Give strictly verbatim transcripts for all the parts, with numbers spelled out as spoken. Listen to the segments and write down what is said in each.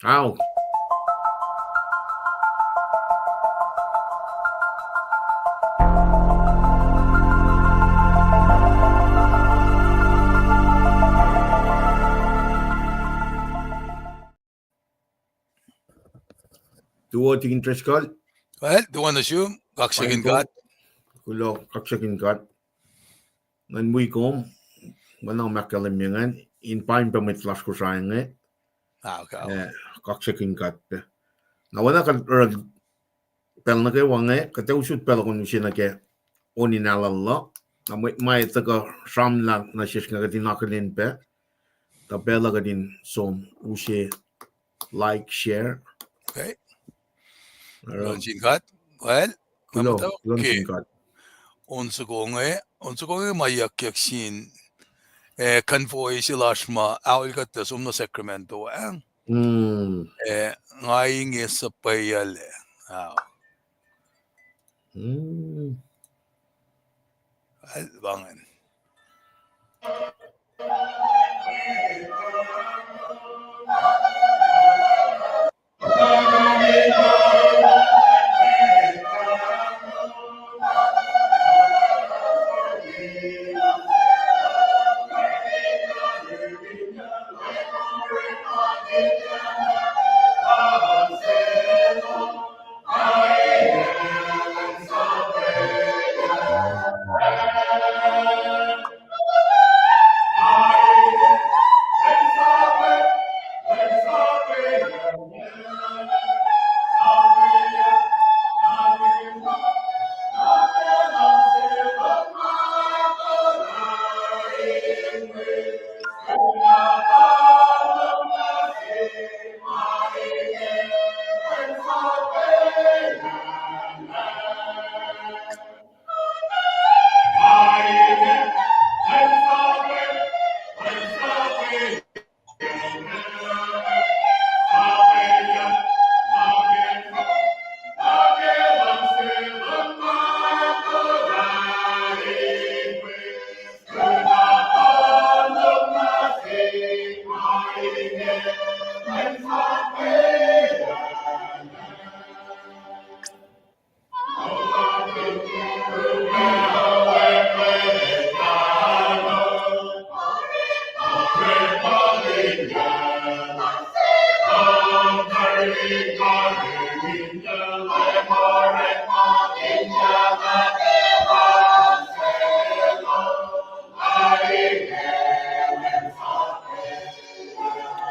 Au. Tuo Tikin Driscoll. Well, tuo nuh sum, kaksakihn God. Kuloh, kaksakihn God. Ngan wi kom, ma na ma ahkkahlwemye ingacn, in paing pac mwet lasr Kosrae inge. Kaksakihn God pac. Na oacna kuht oruh pacl nuh kwewa inge, kuht ac usot pacl uh kom use nuh ke on in ahlall uh. Na mwet ma tuhkuh sramlah nuh sesr inge kuht in akihlen pac. Tuh pacl uh kuht in som use like, share. Kuloh nuh sin God. Well, kuloh nuh sin God. On soko inge, on soko inge ma yuckyak sin, eh, convoy se lasr ma aol kuht tuh som nuh Sacramento ah. Eh, nga inge suhpweyuclac. Al, pa ingacn.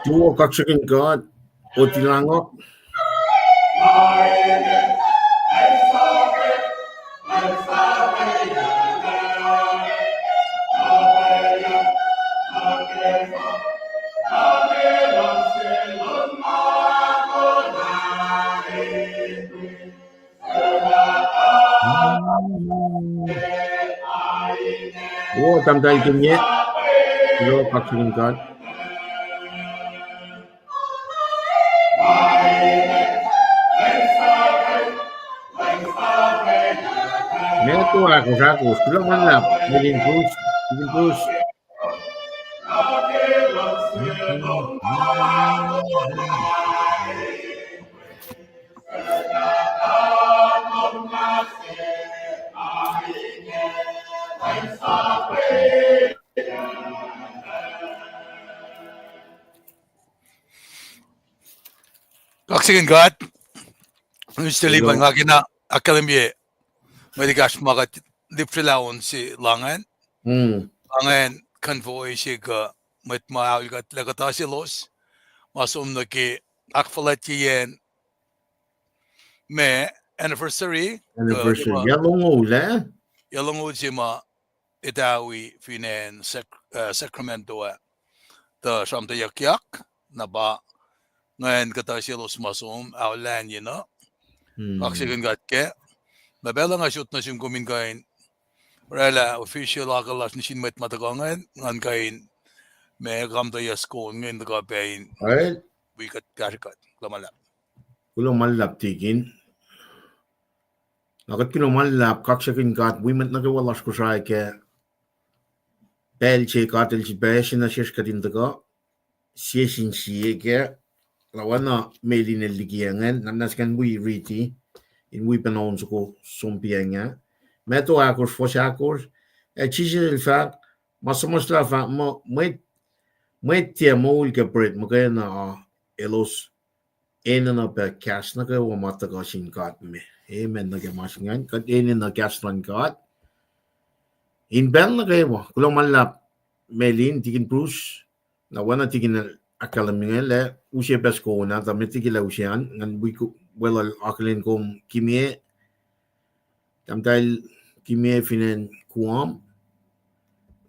Tuo, kaksakihn God, Otilango. O, tahmtahel Kenye. Kuloh, kaksakihn God. Meac tuh ahkosr, ahkosr. Kuloh ma luhlahp, Megan Cruz, Megan Cruz. Kaksakihn God. Mister Liban, nga kena ahkkahlwemye mwet ekahsr ma kuht lihpsrelah on se lal ingacn. Lal ingacn convoy se kuh mwet ma aol kuht lah kuhtuh selos ma som nuh ke ahkfuhlwactyeyacn ma anniversary, yac longoul, yac longoul se ma etawi fin acn Sac-, uh, Sacramento ah. Tuh sramtweack, na pa ingacn kuhtuh selos ma som aollacnye na. Kaksakihn God kac. Na pacl uh nga sot nuh sum kom in kuh in oraclah official akucl lasr nuh sin mwet ma tuhkuh ingacn, ngan kuh in ma kamtuh yac soko ingacn tuhkuh pac in wi kuht kahsrwe kuht. Kuloh ma luhlahp. Kuloh ma luhlahp Tikin. Na kuht kuloh ma luhlahp, kaksakihn God wi mwet nuh kwewa lasr Kosrae kac. Pacl se God El sifilpac se nuh sesr kuht in tuhkuh sie sin sie kac. Tuh oacna Melin el liki ingacn, na muhnahs ngan wi riti, in wi pacna on soko som piacng ah. Matthew ahkosr, fuhs ahkosr, ac Jisus el fahk, ma suhmuhslah fahk muh, mwet, mwet tiac moul ke bread muhkwena uh, elos enenuh pac kahs nuh kwewa ma tuhkuh sin God me. Amen nuh ke ma se ingacn, kuht enenuh kahs luhn God in pacl nuh kwewa. Kuloh ma luhlahp Melin, Tikin Bruce, na oacna Tikin ahkkahlwemye inge lah use pac soko on ah, tuh met liki lah use an, ngan wi weluhl akihlen kom Kimie, tahmtahel Kimie fin acn Guam,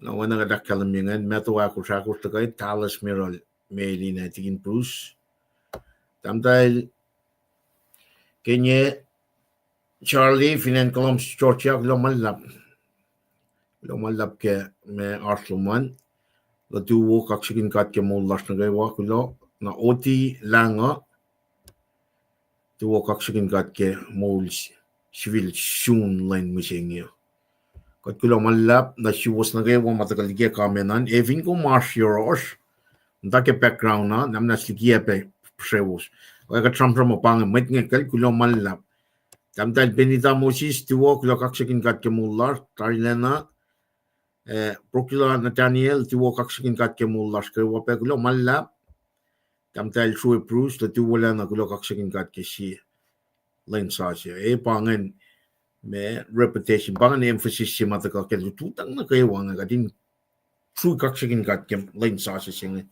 na oacna kuht ahkkahlwemye ingacn, Matthew ahkosr ahkosr, tuh kuh Dallas Merol, Melin ac Tikin Bruce, tahmtahel Kenye Charlie fin acn Columbus, Georgia, kuloh ma luhlahp. Kuloh ma luhlahp ke ma oasr lom an. Lutu wo, kaksakihn God ke moul lasr nuh kwewa, kuloh. Na Oti Lahngo, tuwo, kaksakihn God ke moul sifil sun lwen mihsenge uh. Kuht kuloh ma luhlahp nuh suwos nuh kwewa ma tuhkuh liki comment an. Ac fin kom oasr yohrohsr, muhta ke background uh, na muhnahs likiyac pac srewos. Ac kuht sramsram uh pa inge, mwet inge kacl, kuloh ma luhlahp. Tahmtahel Benita Moses, tuwo, kuloh, kaksakihn God ke moul lasr. Tarilacna, eh, Prokila Nathaniel, tuwo, kaksakihn God ke moul lasr kwewa pac, kuloh ma luhlahp. Tahmtahel Sue Bruce, lutu wolacna, kuloh, kaksakihn God ke sie lwen sasuc. E pa ingacn ma repetition, pa ingacn emphasis se ma tuhkuh ke lututacng nuh kwewa inge, kuht in sui kaksakihn God ke lwen sasuc se inge.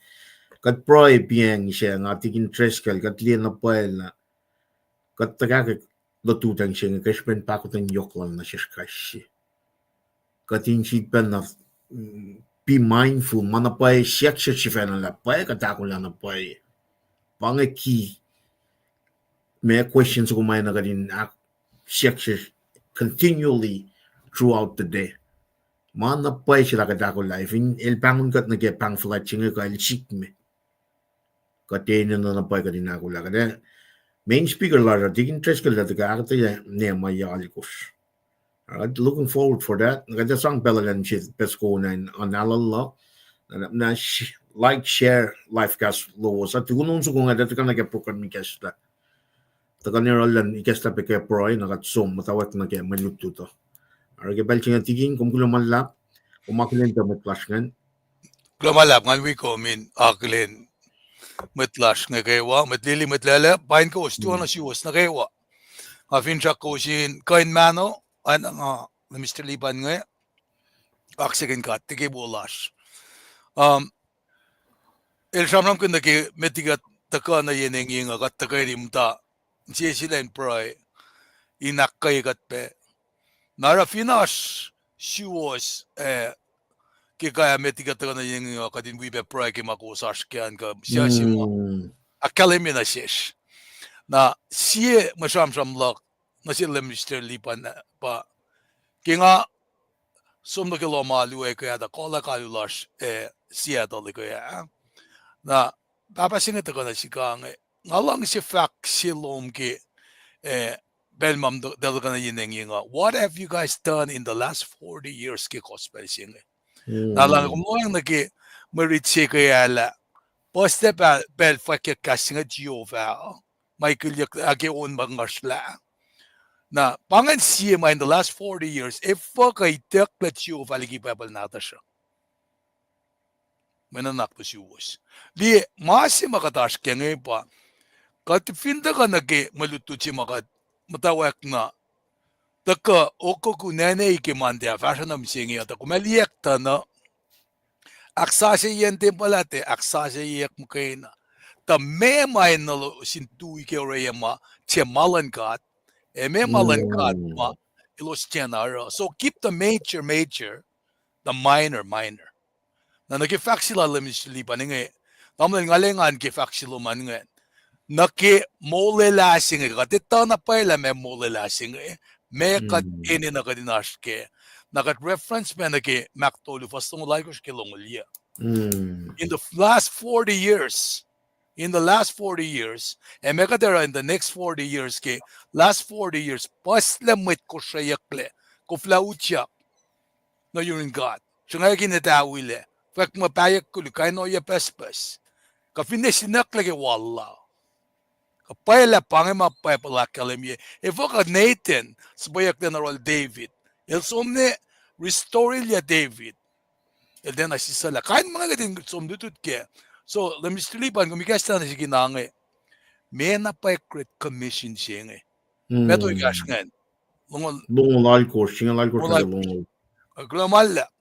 Kuht pruhe piacng se nga Tikin Driscoll, kuht liye na pwacye lah kuht tuhkahkwack lututacng se inge ke srihpen pahkotwen yohk lal nuh sesr kais sie. Kuht in sifilpacna, mm, be mindful, ma na pwacye siyuck sesr sifacna lah pwacye kuht ahkolah na pwacye. Pa inge key ma question soko ma na kuht in ahk-, siyuck sesr continually throughout the day. Ma na pwacye se lah kuht ahkolah, fin el pahngon kuht nuh ke pahng fuhlwact se inge kuh el sik me, kuht enenuh na pwacye kuht in ahkolah. Kuht ac main speaker lasr uh, Tikin Driscoll, lah tuhkuh ahkuhtweyac ne ma yalikosr. All right, looking forward for that. Kuht ac sang pacl elan se pacl soko on an, on alal uh. Na, na, na, like, share live cast lowos uh. Tukun on soko inge, tuhkuh nuh ke program ikacslah. Tuhkuh ne oruh elan ikacslah pac ke pruhe, na kuht som muhtwacwacack nuh ke mwe lutlut uh. Oruh ke pacl se inge Tikin, kom kuloh ma luhlahp, kom akihlen pac mwet lasr ingacn. Kuloh ma luhlahp, ngan wi kom in akihlen mwet lasr inge kwewa, mwet lili, mwet lwelah, pain kowos, tuh oacna suwos nuh kwewa. Nga finsrak kowos in kuh in mahno, oacna nga, Minister Lipan inge, kaksakihn God ke moul lasr. Um, el sramsramkihn nuh ke met liki kuht tuhkuh nuh yen engyeng uh, kuht tuhkweni muhta, insese lah in pruhe, in ahkkweye kuht pac. Na oruh fin oasr suwos, eh, ke kuh met liki kuht tuhkuh nuh yen engyeng uh, kuht in wi pac pruhe ke ma kowos oasr ke an kuh siyuck se ma ahkkahlwemye nuh sesr. Na sie mwe sramsram luhk nuh sel Minister Lipan, pa ke nga som nuh ke lohm alu ah ke ah tuh kolah alu lasr, eh, Seattle ke ah. Na pahpah se inge tuhkuh nuh sihk inge, nga luhngse fahk se lom ke, eh, pacl ma tuh tuhkuh nuh yen engyeng uh, what have you guys done in the last forty years ke gospel se inge? Na lah kom lohacng nuh ke mwe rit se ke ah lah, puhslac pacl fwackyuck kahs se inge Jehovah, ma ikilyuck ah ke on ma ngihsre lah. Na pa ingacn sie ma in the last forty years efuh kuh itucklac Jehovah liki Bible nahtuhsr uh. Mwe nuhnak nuh suwos. Liye, ma se ma kuht oasr ke inge pa, kuht fin tuhkuh nuh ke mwe lutlut se ma kuht muhtwacwacack na, tuhkuh okokuna ne ke Monday ah fahsruh na mihsenge uh, tuh kom ac liyacack tuh na, ahksasucyeyacn tempuhl ah tiac ahksasucyeyuck muhkwena. Tuh meac ma enenuh elos in tui ke orekma, tiac ma luhn God, ac meac ma luhn God ma elos tiacna oruh. So keep the major major, the minor minor. Na nuh ke fahk se lal Minister Lipan inge, tamuhlwel, nga lwengan ke fahk se lom an ingacn. Nuh ke molwelah se inge, kuht etuh na pwacye lah meac molwelah se inge, meac kuht enenuh kuht in oasr kac. Na kuht reference pac nuh ke Mark tolu fuhs longoul alkohsr ke longoul yuh. In the last forty years, in the last forty years, ac meac kuht oruh in the next forty years ke last forty years, puhslac mwet kosreyucklac, koflah utyak nuh yurin God, sruhngackihn etuh wilac, fwack muh pahyuck koluk, kain ohiyac pucspucs. Kuh finne sinucklac ke wal la. Kuh pwacye lah pa inge ma Bible ahkkahlwemye. Efuh kuh Nathan, suhpweyucklac nuh yohrohl David, el som na restore-ilyac David. El tiacna sisaclah. Kain ma inge kuht in som lutlut kac. So, Leum Mister Lipan, kom ikacslah nuh sik in ange. Meac na pwacye Great Commission se inge? Meac to ikacslah ingacn? Longoul, longoul alkohsr, singucul alkohsr, longoul alkohsr. Kuloh ma luhlahp.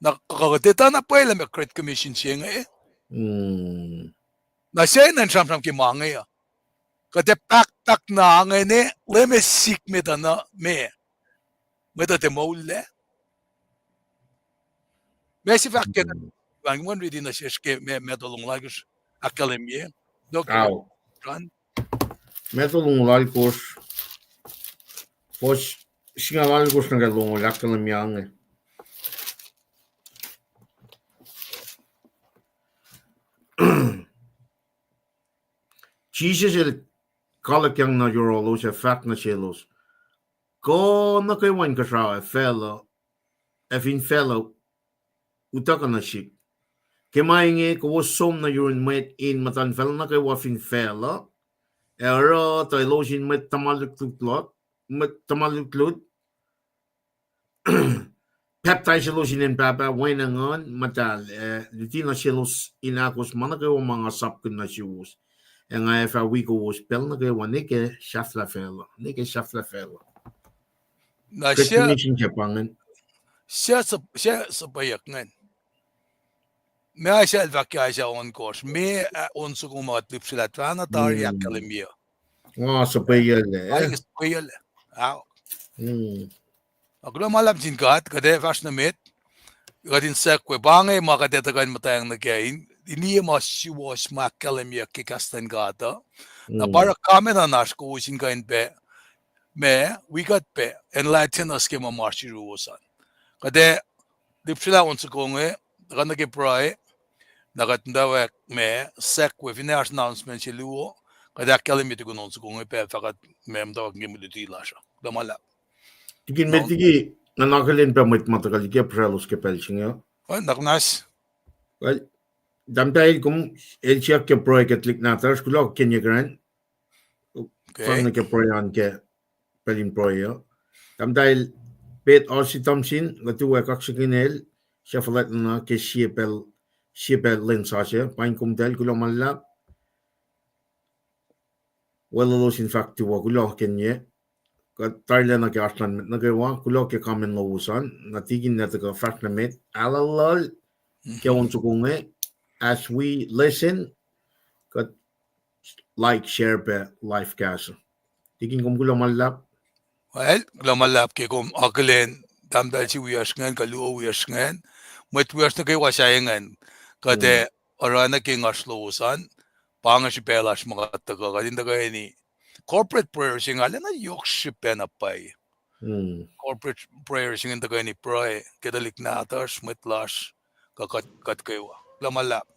Na kuh kuht etuh na pwacye lah meac Great Commission se inge? Na se na in sramsram ke ma inge uh. Kuht ac pahkpahk na ingena, Leum El sik met uh na meac? Mwet uh tiac moullac? Meac se fahk ke, pa inge riti nuh sesr ke meac, Matthew longoul alkohsr ahkkahlwemye. Dok, Matthew longoul alkohsr, fuhs singucul alkohsr nuh ke longoul ahkkahlwemye inge. Jisus El kalikyang nuh yohrohlos ac fahk nuh selos, kuh nuh kwewa inkuhsrao ac facluh, ac fin facluh, utuckuh nuh sihk. Ke ma inge kowos som nuh yurun mwet in muhtuhnfacl nuh kwewa fin facluh, ac oruh tuh elos in mwet tuhma lutlut, mwet tuhma lutlut, pacptaiselos inen Pahpah, Wen, ac Nguhn Muhtahl, ac luti nuh selos in ahkos ma nuh kwewa ma nga sapkihn nuh suwos. Ac nga ac fah wi kowos pacl nuh kwewa ne ke sahflah facluh, ne ke sahflah facluh. Na Great Commission se pa ingacn. Suhpweyuck ingacn. Meac Isaiah el fahk ke Isaiah ohnkohsr, meac on soko ma kuht lihpsrelah, tuhfahna tari ahkkahlwemye. Nga suhpweyucklac. Suhpweyucklac. Kuloh ma luhlahp sin God, kuht ac fahsr nuh met, kuht in sahk we pa inge ma kuht ac tuhkuh in muhtweng nuh kac, in liye ma suwohs ma ahkkahlwemyeyuck ke kahs luhn God uh. Na pa oruh comment an oasr kowos in kuh in pac, ma, wi kuht pac enlighten us ke ma ma oasr yuruwos an. Kuht ac lihpsrelah on soko inge, tuhkuh nuh ke pruhe, na kuht muhtwacwacack ma, sahk we finne oasr announcement se luo, kuht ahkkahlwemye tukun on soko inge pac fah kuht ma muhtwacwacack ke mwe luti lasr uh. Kuloh ma luhlahp. Tikin met liki, nga akihlen pac mwet ma tuhkuh liki pruhe lalos ke pacl se inge. Well, tahmtahel kom, el siyuck ke pruhe ke tuhlihk nahtuhsr, kuloh ke Kenye Grant. Fahk nuh ke pruhe an ke pacl in pruhe uh. Tahmtahel Pete Arsi Thompson, kuht tuh ac kaksakihn el, suc fuhlwact na ke sie pacl, sie pacl lwen sasuc, paing komtacl, kuloh ma luhlahp. Weluhlos in fahk tuh uh, kuloh Kenye. Kuht tarilac nuh ke oasr luhn mwet nuh kwewa, kuloh ke comment lowos an, na tikin na tuhkuh fahsr nuh met, aluhlul, ke on soko inge, as we listen, kuht like, share pac live cast. Tikin kom kuloh ma luhlahp. Well, kuloh ma luhlahp ke kom akihlen tahmtahel se wiyacsr ingacn, kuh luo wiyacsr ingacn, mwet wiyacsr nuh kwewa sahyacn ingacn, kuht ac oruh na ke ngasr lowos an, pa inge srihpac lasr ma kuht tuhkuh, kuht in tuhkweni corporate prayer se inge, arulacna yohk srihpac na pwacye. Corporate prayer se inge in tuhkweni pruhe ke tuhlihk nahtuhsr, mwet lasr, kuh kuht, kuht kwewa. Kuloh ma luhlahp.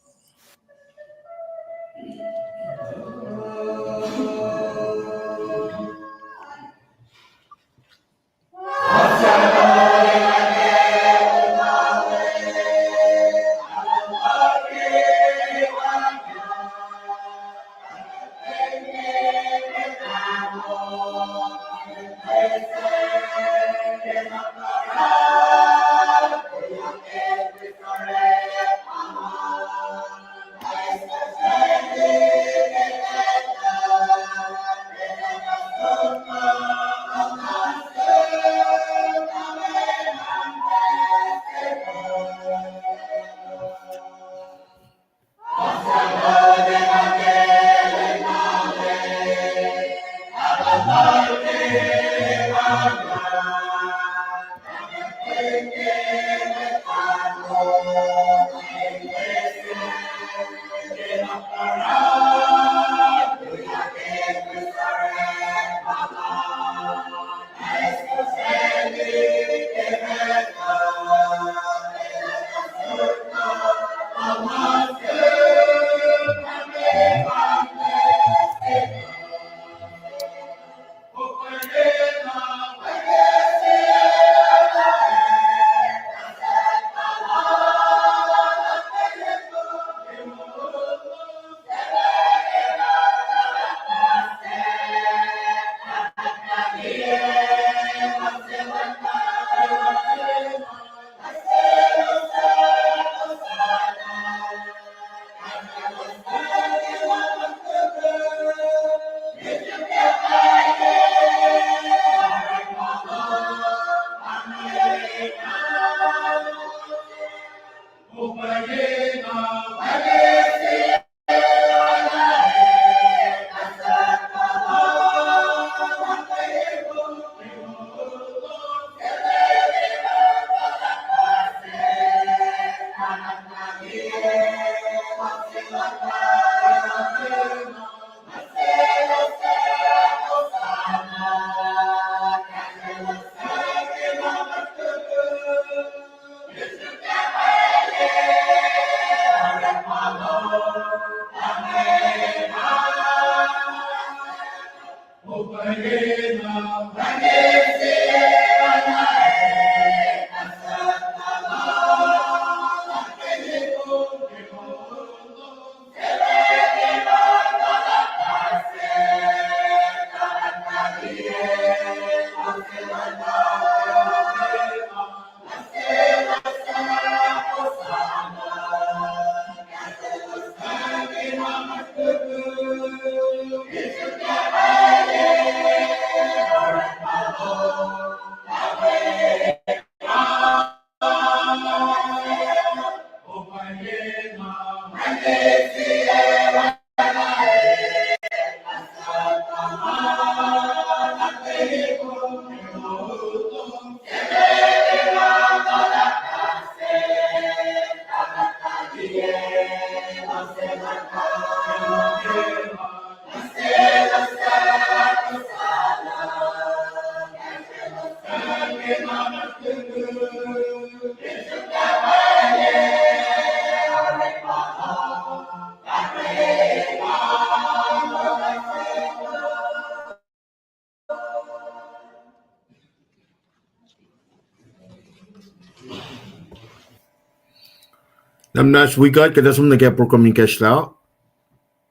Na muhnahs wi kuht, kuht ac som nuh ke program in ikacslah.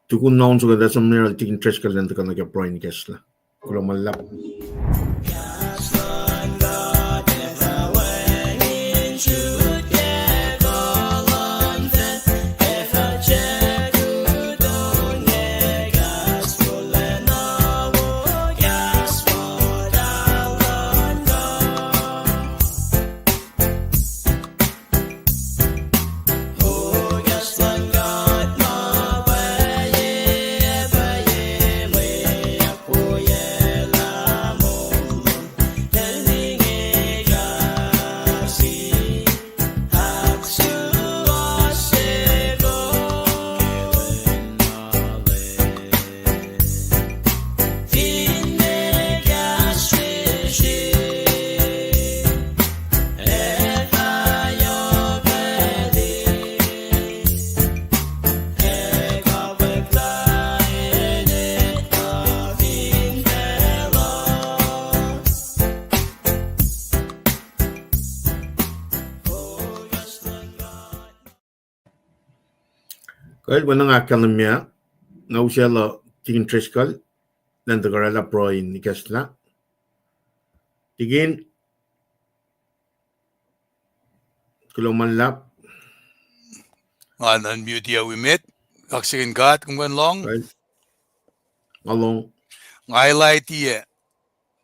Tukun nohfohn soko kuht ac som nuh yohrohl Tikin Driscoll elan tuhkuh nuh ke pruhe in ikacslah. Kuloh ma luhlahp. Kuht wi na nga ahkkahlwemye, nga usaclah Tikin Driscoll, elan tuhkuh oraclah pruhe in ikacslah. Tikin, kuloh ma luhlahp. Nga unmute-ye wi met, kaksakihn God, kom kuh in lohng? Nga lohng. Nga highlight-ye,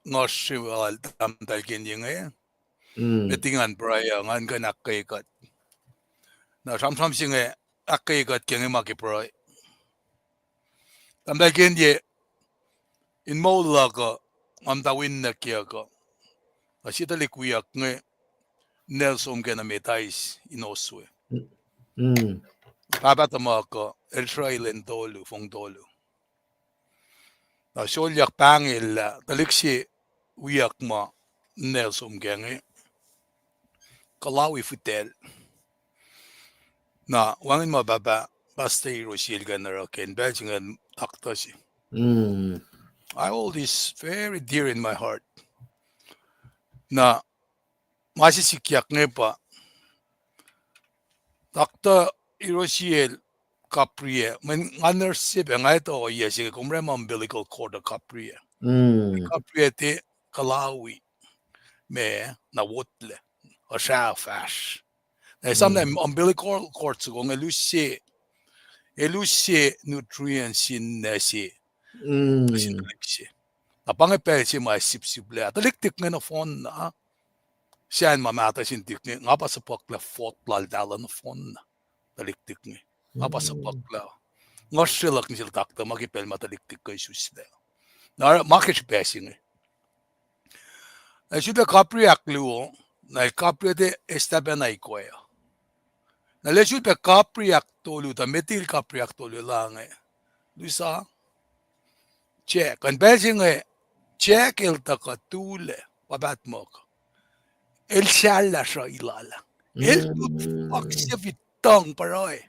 nga sri lal tahmtahel Kenye inge. Met liki ngan pruhe uh, ngan kuh in ahkkweye kuht. Na sramsram se inge ahkkweye kuht ke inge ma ke pruhe. Tahmtahel Kenye, in moul luhk uh, nga muhta wi ninac kiyuck uh, na sie tuhlihk wiyuck inge, ninac el som kac nuh met ice in Oswe. Pahpah tuhmuhk uh, el sruhi lwen tolu, fong tolu. Na solyuck pahngel lah tuhlihk se wiyuck ma ninac el som kac inge, kuhlawi fihtahl. Na wacngihn ma pahpah, Pastor Irosi el kuh in oruh ke in pacl se inge, doctor se. I hold this very dear in my heart. Na ma se sikyak inge pa, doctor Irosi el kapriyac, mweyen nga nurse se pac, nga etuh ohiyac se inge, kom orekma umbilical cord uh kapriyac. Kapriyac tiac kuhlawi, ma, na wotlac, uh, srah fahsr. Na esam na umbilical cord soko inge el use, el use nutrients in ninac se, sin tuhlihk se. Na pa inge pacl se ma sipsiplac, tuhlihk tik inge nohfohn na, sacn ma mahtuh sin tik inge, nga pa suhpuhklah fot lal tala nohfohn na, tuhlihk tik inge. Nga pa suhpuhklah, nga srelak nuh sel doctor ma ke pacl ma tuhlihk tik inge isuslac. Na ma ke srihpac se inge, na el sulpac kapriyac ahkluo, na el kapriyac tiac eslah pacna ikoac. Na el sulpac kapriyac ahktolu, tuh met el kapriyac ahktolu lah inge, Lusa, Jack, in pacl se inge, Jack el tuhkuh tulac, pahtpaht muh, el sahlah sruhi lal ah. El tut fuhk se fin tuhng pruhe.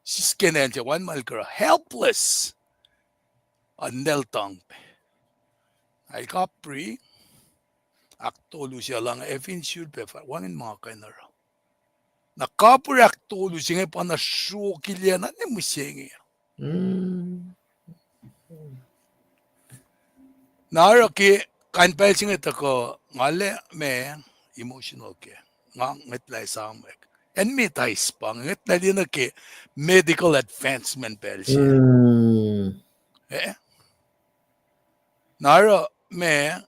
Sisken acn se wacngihn ma el kuh oruh, helpless. Ac ninac el tuhng pac. El kapri, ahktolu se, elan fin sulpac, wacngihn ma kuh in oruh. Na kapri ahktolu se inge pa na sruokilyac na ne mihsenge. Na oruh ke kain pacl se inge tuhkuh, nga lah ma emotional ke. Nga ngwetlah esamwack. Acn met eis pa inge, ngwetlah liye nuh ke medical advancement pacl se. Eh? Na oruh ma,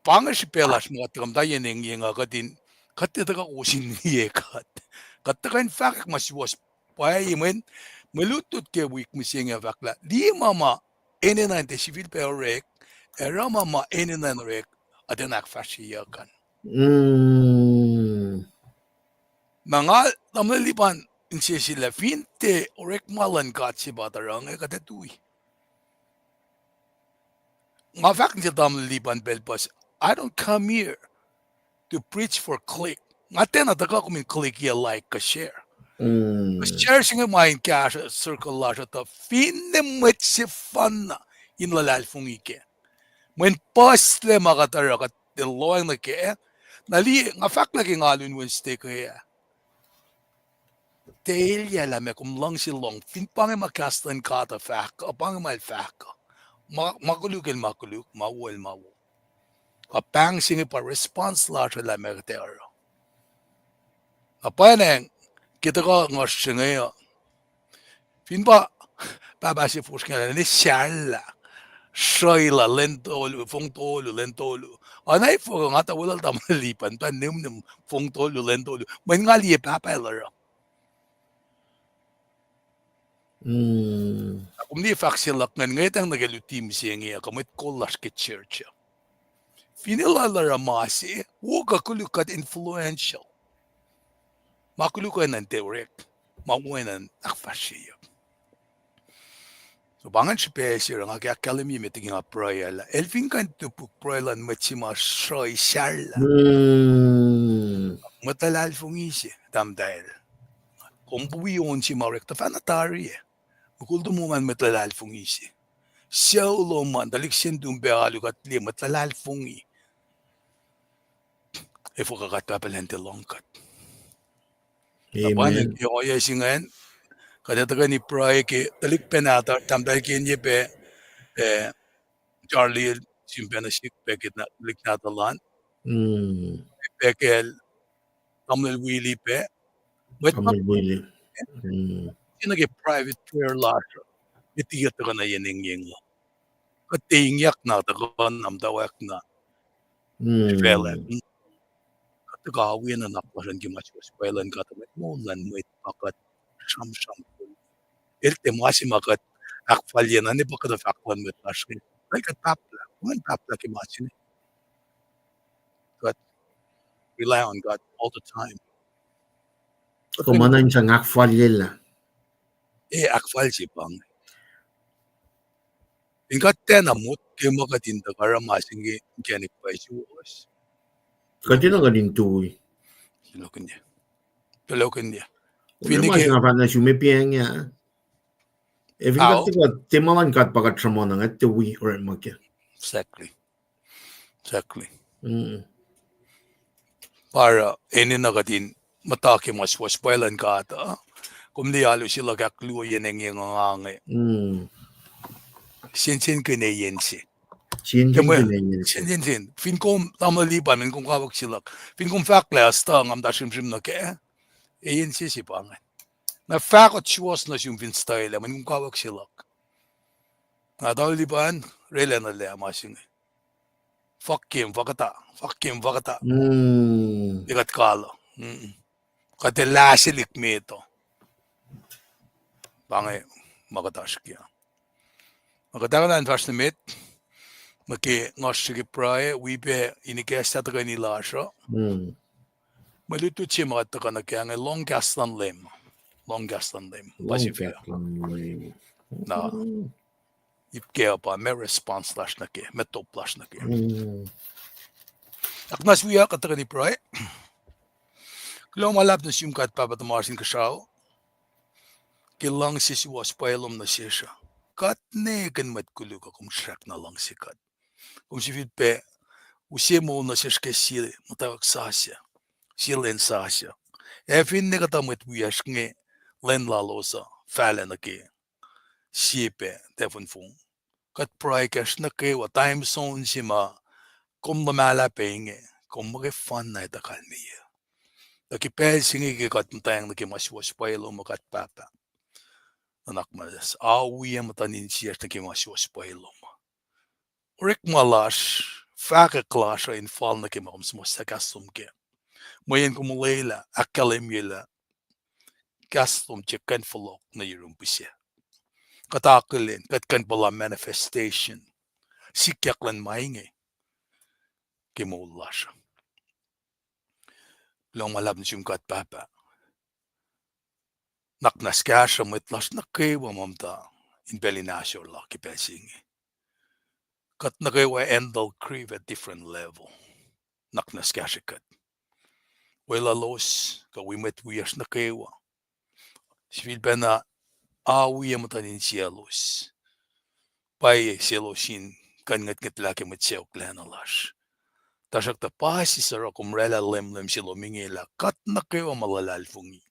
pa inge srihpac lasr ma kuht tuhkuh muhta yen engyeng uh, kuht in, kuht tiac tuhkuh kowos in liye kuht. Kuht tuhkuh in fahkwack ma suwohs pwacye mweyen, mwe lutlut ke wik mihsenge uh fahk lah, liye ma ma enenuh in tiac sifilpac orek, ac oruh ma ma enenuh in orek, kuht in ahkfahsryeyuck an. Na nga, tamuhlwel Lipan, insese lah fin tiac orekma luhn God se pa tuhruhnge, kuht ac tui. Nga fahk nuh sel tamuhlwel Lipan pacl puhs, I don't come here to preach for click. Nga tiacna tuhkuh kom in click-i like kuh share. Kuh share se inge ma in kahsruh circle lasr uh tuh finne mwet sefanna in luhlahlfongi kac. Mweyen puhslac ma kuht oruh kuht in lohacng nuh kac. Na liye, nga fahk lah ke nga lun Wednesday ke ah, tiac elyah lah meac kom luhngse lohng, fin pa inge ma kahs luhn God uh fahk uh, pa inge ma el fahk uh. Ma, ma koluk el ma koluk, ma wo el ma wo. Kuh pahng se inge pa response lasr uh lah meac kuht ac oruh. Na pwacnwacng, ke tuhkuh nguhsr se inge uh, fin pa pahpah se fosrngahlah ne sahlah, sruhlah lwen tolu, fong tolu, lwen tolu. Oacna efuh kuh nga tuh weluhl tamuhlwel Lipan, tuh nimnim fong tolu, lwen tolu. Mweyen nga liye pahpah el oruh. Na kom liye fahk se luhk ingacn, ngwetacng nuh ke luti mihsenge uh, kuh mwet kol lasr ke church uh. Fin elos oruh ma se, wo kuh koluk kuht influential. Ma koluk oacna in tiac orek, ma wo oacna in ahkfahsryeyuck. So pa ingacn srihpac se oruh nga ke ahkkahlwemye met liki nga pruhe lah el fin kuh in topuk pruhe luhn mwet se ma sruhi sahlah, mwet luhlahlfongi se, tahmtahel. Kom wi on se ma orek tuhfahna tari ah. Mukul tomom an mwet luhlahlfongi se. Sucu lom an, tuhlihk se nuhtum pac alu kuht liye mwet luhlahlfongi. Efuh kuh kuht Pahpah Lucn tiac lohng kuht. Na pa ingacn ke ohiyac se ingacn, kuht ac tuhkweni pruhe ke tuhlihk pacna, tahmtahel Kenye pac, eh, Charlie el sim pac nuh sihk pac ke tuhlihk nahtuhl an. Pac kacl tamuhlwel Willie pac. Mwet ma, nuh ke private prayer lasr uh, met tiac tuhkuh nuh yen engyeng uh. Kuht tiac ingyak na tuhkuh na muhtwacwacack na. Facl, kuht tuhkuh wi nuhnak lasr an ke ma suwohs pwacye luhn God, mwet moul luhn mwet ma kuht sramsram. El tiac ma se ma kuht ahkfalye na ne pa kuht fahk luhn mwet lasr inge, el kuht pahplah, kuht pahplah ke ma se inge. Kuht rely on God all the time. Kom ma na in sang ahkfalyelah. Eh, ahkfalye se pa inge. In kuht tiacna motko ma kuht in tuhkuh oruh ma se inge inkacnek pwacye suwohs, kuht tiacna kuht in tui. Tulokihnye. Tulokihnye. Fin ma se nga fahk nuh sum, e piacng ah. E fin kuht tiac, tiac ma luhn God pa kuht sruhmuhn, nga tiac wi orekma kac. Exactly. Exactly. Pa oruh enenuh kuht in muhta ke ma suwohs pwacye luhn God uh. Kom liye alu se luhk ahkluo yen engyeng uh ngange. Sensen kihneyen se. Sensen, fin kom tamuhlwel Lipan, mweyen kom kawuck se luhk, fin kom fahk lah stuh, nga muhta srimsrim nuh kac, e yen se se pa inge. Na fahk kuht suwohs nuh sum fin stuh lah, mweyen kom kawuck se luhk. Na tamuhlwel Lipan, oraclah nuh lah ma se inge. Fuck him, fuck it, fuck him, fuck it. Ekuht kalu. Kuht elah selihk met uh. Pa inge ma kuht oasr kac. Ma kuht ahkolah in fahsr nuh met, nuh ke nguhsr se ke pruhe, wi pac in ikacslah tuhkweni lasr uh. Mwe lutlut se ma kuht tuhkuh nuh kac inge, lohng kahs luhn Leum. Lohng kahs luhn Leum. Pa sifil. Na ip kac uh pa ma response lasr nuh kac, ma top lasr nuh kac. Ahknwacsnwacs wiyuck, kuht tuhkweni pruhe. Kuloh ma luhlahp nuh sum God Pahpah tuhmasr Inkuhsrao, ke luhngse suwohs pwacye lom nuh sesr uh. Kuht ne kihn mwet koluk uh, kom srackna luhngse kuht. Kom sifilpac use moul nuh sesr ke sie muhtwacwacack sasuc, sie lwen sasuc. Ac finne kuhtuh mwet wiyacsr inge lwen lalos uh fahlac nuh ke sie pac tahfuhn fong. Kuht pruhe kacsr nuh kwewa time zone se ma kom luhmahlah pac inge, kom muhkwena etuh kalmeyac. Tuh ke pacl se inge ke kuht muhtwacng nuh ke ma suwohs pwacye lom uh, kuht Pahpah, nuhnak muhnahs, awiyac muhtuhn insiyacsr nuh ke ma suwohs pwacye lom uh. Orekma lasr, fahkwack lasr uh in fal nuh ke ma kom suhmuhslah kahs lom kac. Mweyen kom olwelah, ahkkahlwemyelah kahs lom tiac kuh in fohlohk nuh yurum pihsac. Kuht akihlen, kuht kuh in puhla manifestation, sikyak luhn ma inge ke moul lasr uh. Kuloh ma luhlahp nuh sum God Pahpah. Nuhnak muhnahs kahsruh mwet lasr nuh kwewa ma muhta in pacl in ahsor la ke pacl se inge. Kuht nuh kwewa handle grief at different level. Nuhnak muhnahs kahsrwe kuht. Weluhlos, kuh wi mwet wiyacsr nuh kwewa, sifilpacna awiyac muhtuhn insiyaclos. Pwacye selos in kuh in ngwetngwetlah ke mwet sacohklacna lasr. Tuhsruhktuh pa sie sruh kom oraclah leumleum se lom inge lah kuht nuh kwewa ma luhlahlfongi,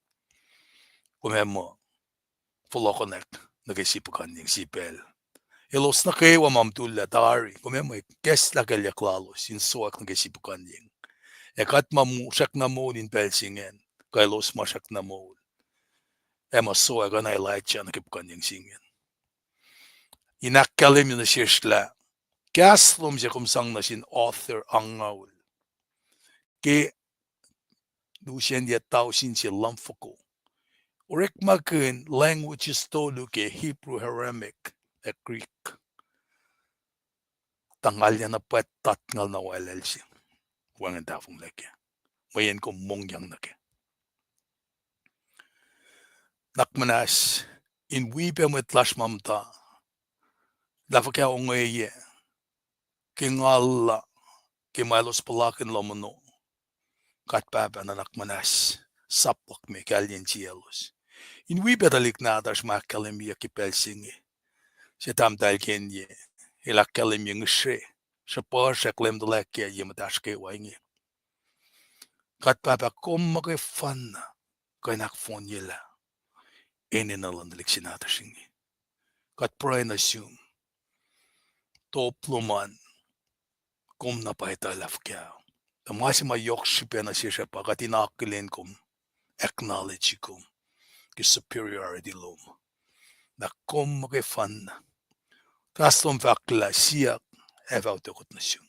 kom ac muh fohlohkohnwack nuh ke sie puhkuhnyeng, sie pacl. Elos nuh kwewa ma mutullac tari, kom ac muh ikacslah kalyuck lalos in sowack nuh ke sie puhkuhnyeng. Ac kuht ma srackna moul in pacl se ingacn, kuh elos ma srackna moul, ac ma sowack oacna Elijah nuh ke puhkuhnyeng se ingacn. In ahkkahlwemye nuh sesr lah kahs lom se kom sang nuh sin author angngaul ke lusen yac tausin se lumfoko, orekmakihn languages tolu ke Hebrew, Aramaic, ac Greek. Tuh ngal yac na pwacye tuh ngal na waclacl se wacngihn tahfonglac kac, mweyen kom mongyang nuh kac. Nuhnak muhnahs in wi pac mwet lasr ma muhta, lah fuhkah ongaiyac ke ngal la, ke ma elos puhlakihn lohm ono. God Pahpah, nuhnak muhnahs, sap luhk me kahlyen siyaclos. In wi pac tuhlihk nahtuhsr ma ahkkahlwemyeyuck ke pacl se inge, sie tahmtahel ke inye, el ahkkahlwemye ngihsre, sruhpuhsrak leum tuhlac ke ye muhtahsr kwewa inge. God Pahpah, kom muhkwena kuh in ahkfohnyelah enenuh luhn tuhlihk se nahtuhsr inge. Kuht pruhe nuh sum, top lom an, kom na pa etuh lah fuhkah. Tuh ma se ma yohk srihpac nuh sesr pa kuht in akihlen kom, acknowledge kom ke superiority lom, lah kom muhkwena. Kahs lom fahk lah siyuck ac fah utuckot nuh sum.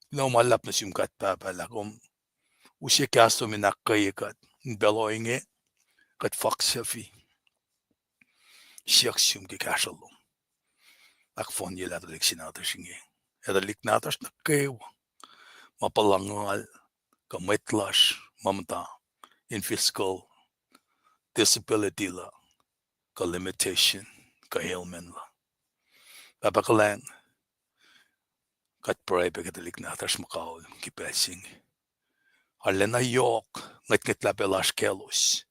Kuloh ma luhlahp nuh sum God Pahpah lah kom use kahs lom in ahkkweye kuht in pacl ohinge, kuht faksufi, siyuck sum ke kahsruh lom. Ahkfohnyelah tuhlihk se nahtuhsr inge, ac tuhlihk nahtuhsr nuh kwewa ma puhla ngal, kuh mwet lasr ma muhta in physical disability la, kuh limitation, kuh ailment la. Pahpah kuhlwacng, kuht pruhe pac ke tuhlihk nahtuhsr muhkaol ke pacl se inge. Arulacna yohk ngwetngwetlah pac lasr kaclos,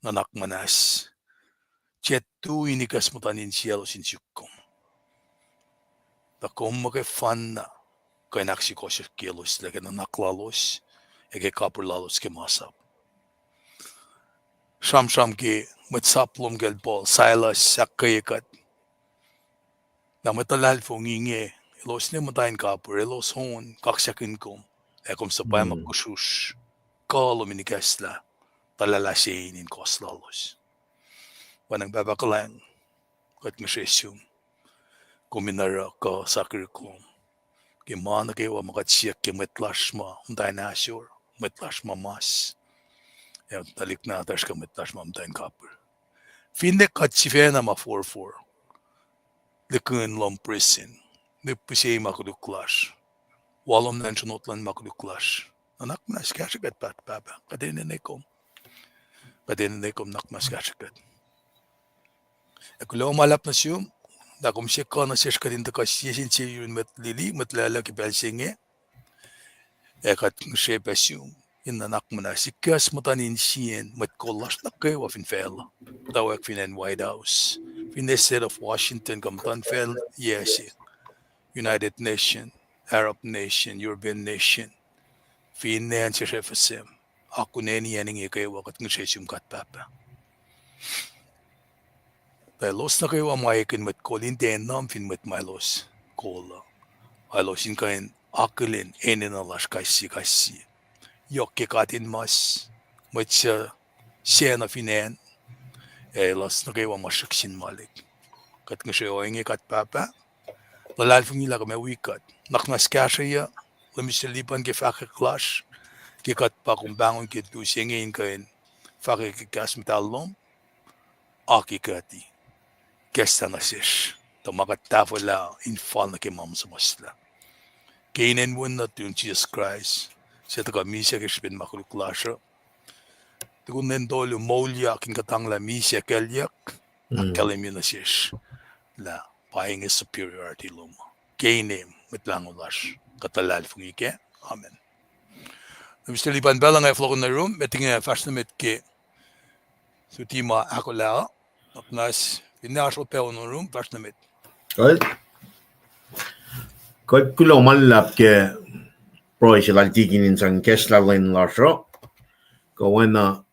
nuhnak muhnahs, tiac tui in ikacs muhtuhn insiyaclos in suk kom. Tuh kom muhkwena kuh in ahksukohsohkyelos lah ke nuhnak lalos ac ke kapihr lalos ke masap. Sramsram ke mwet sap lom kacl Paul, Silas, ahkkweye kuht lah mwet luhlahlfongi inge, elos ne muhta in kapihr, elos on kaksakihn kom, ac kom suhpwacma kusrusr kuh lom in ikacslah tuhlahlah se in in kohs lalos. Pwacnwacng Pahpah kuhlwacng, kuht ngihsre sum, kom in oruh kuh sakirihk lom ke ma nuh kwewa ma kuht siyuck ke mwet lasr ma muhta in ahsor, mwet lasr ma mas, ac tuhlihk nahtuhsr kuh mwet lasr ma muhta in kapihr. Finne kuht sifacna ma forfor, likihn lom prison, lihpihsye ma koluk lasr, walom na in sronot luhn ma koluk lasr, nuhnak muhnahs kahsrwe kuht, Pahpah, kuht enenwe kom. Kuht enenwe kom, nuhnak muhnahs kahsrwe kuht. Ac kuloh ma luhlahp nuh sum, lah kom se kuh nuh sesr kuht in tuhkuh sie sin sie yurin mwet lili, mwet lacluh ke pacl se inge. Ac kuht ngihsre pac sum in nuhnak muhnahs ikacs muhtuhn insiyacn mwet kol lasr nuh kwewa fin facluh, muhtwacwacack fin acn White House, finne state of Washington, kuh muhtuhnfacl yac se. United Nation, Arab Nation, European Nation, fin acn sesr F S M, akuneni acn inge kwewa, kuht ngihsre sum God Pahpah. Tuh elos nuh kwewa ma ekihn mwet kol in tiac enam fin mwet ma elos kol uh. Elos in kuh in akihlen enenuh lasr kais sie kais sie. Yohk ke katinmas, mwet suc sacna fin acn, ac elos nuh kwewa ma srihk sin Malik. Kuht ngihsre ohinge God Pahpah, luhlahlfongi lah kom ac wi kuht. Nuhnak muhnahs kahsrweyuc Lemister Lipan ke fahkwack lasr, ke kuht pa kom pahngon ke lutu se inge in kuh in fahkwack ke kahs muhtahl lom, akihkuhti, ikacslah nuh sesr, tuh ma kuht tahfwelah in fal nuh ke ma suhmuhslah. Ke inen wen nuhtum Jisus Kraist, suc tuhkuh misac ke srihpen ma koluk lasr uh, tukun lwen tolu moulyak in kuhtanglah misac kuclyuck, ahkkahlwemye nuh sesr lah pa inge superiority lom uh. Ke inem Mwet Lahngo lasr kuht luhlahlfongi kac. Amen. Lemister Lipan, pacl uh nga fohlohkohn nuh yurum, met inge fahsr nuh met ke luti ma ahkolah uh. Nuhnak muhnahs, finne oasr pac nuh yurum, fahsr nuh met. Kuht, kuht kuloh ma luhlahp ke pruhe se lal tikin in sang ikacslah lwen lasr uh. Kuh oacna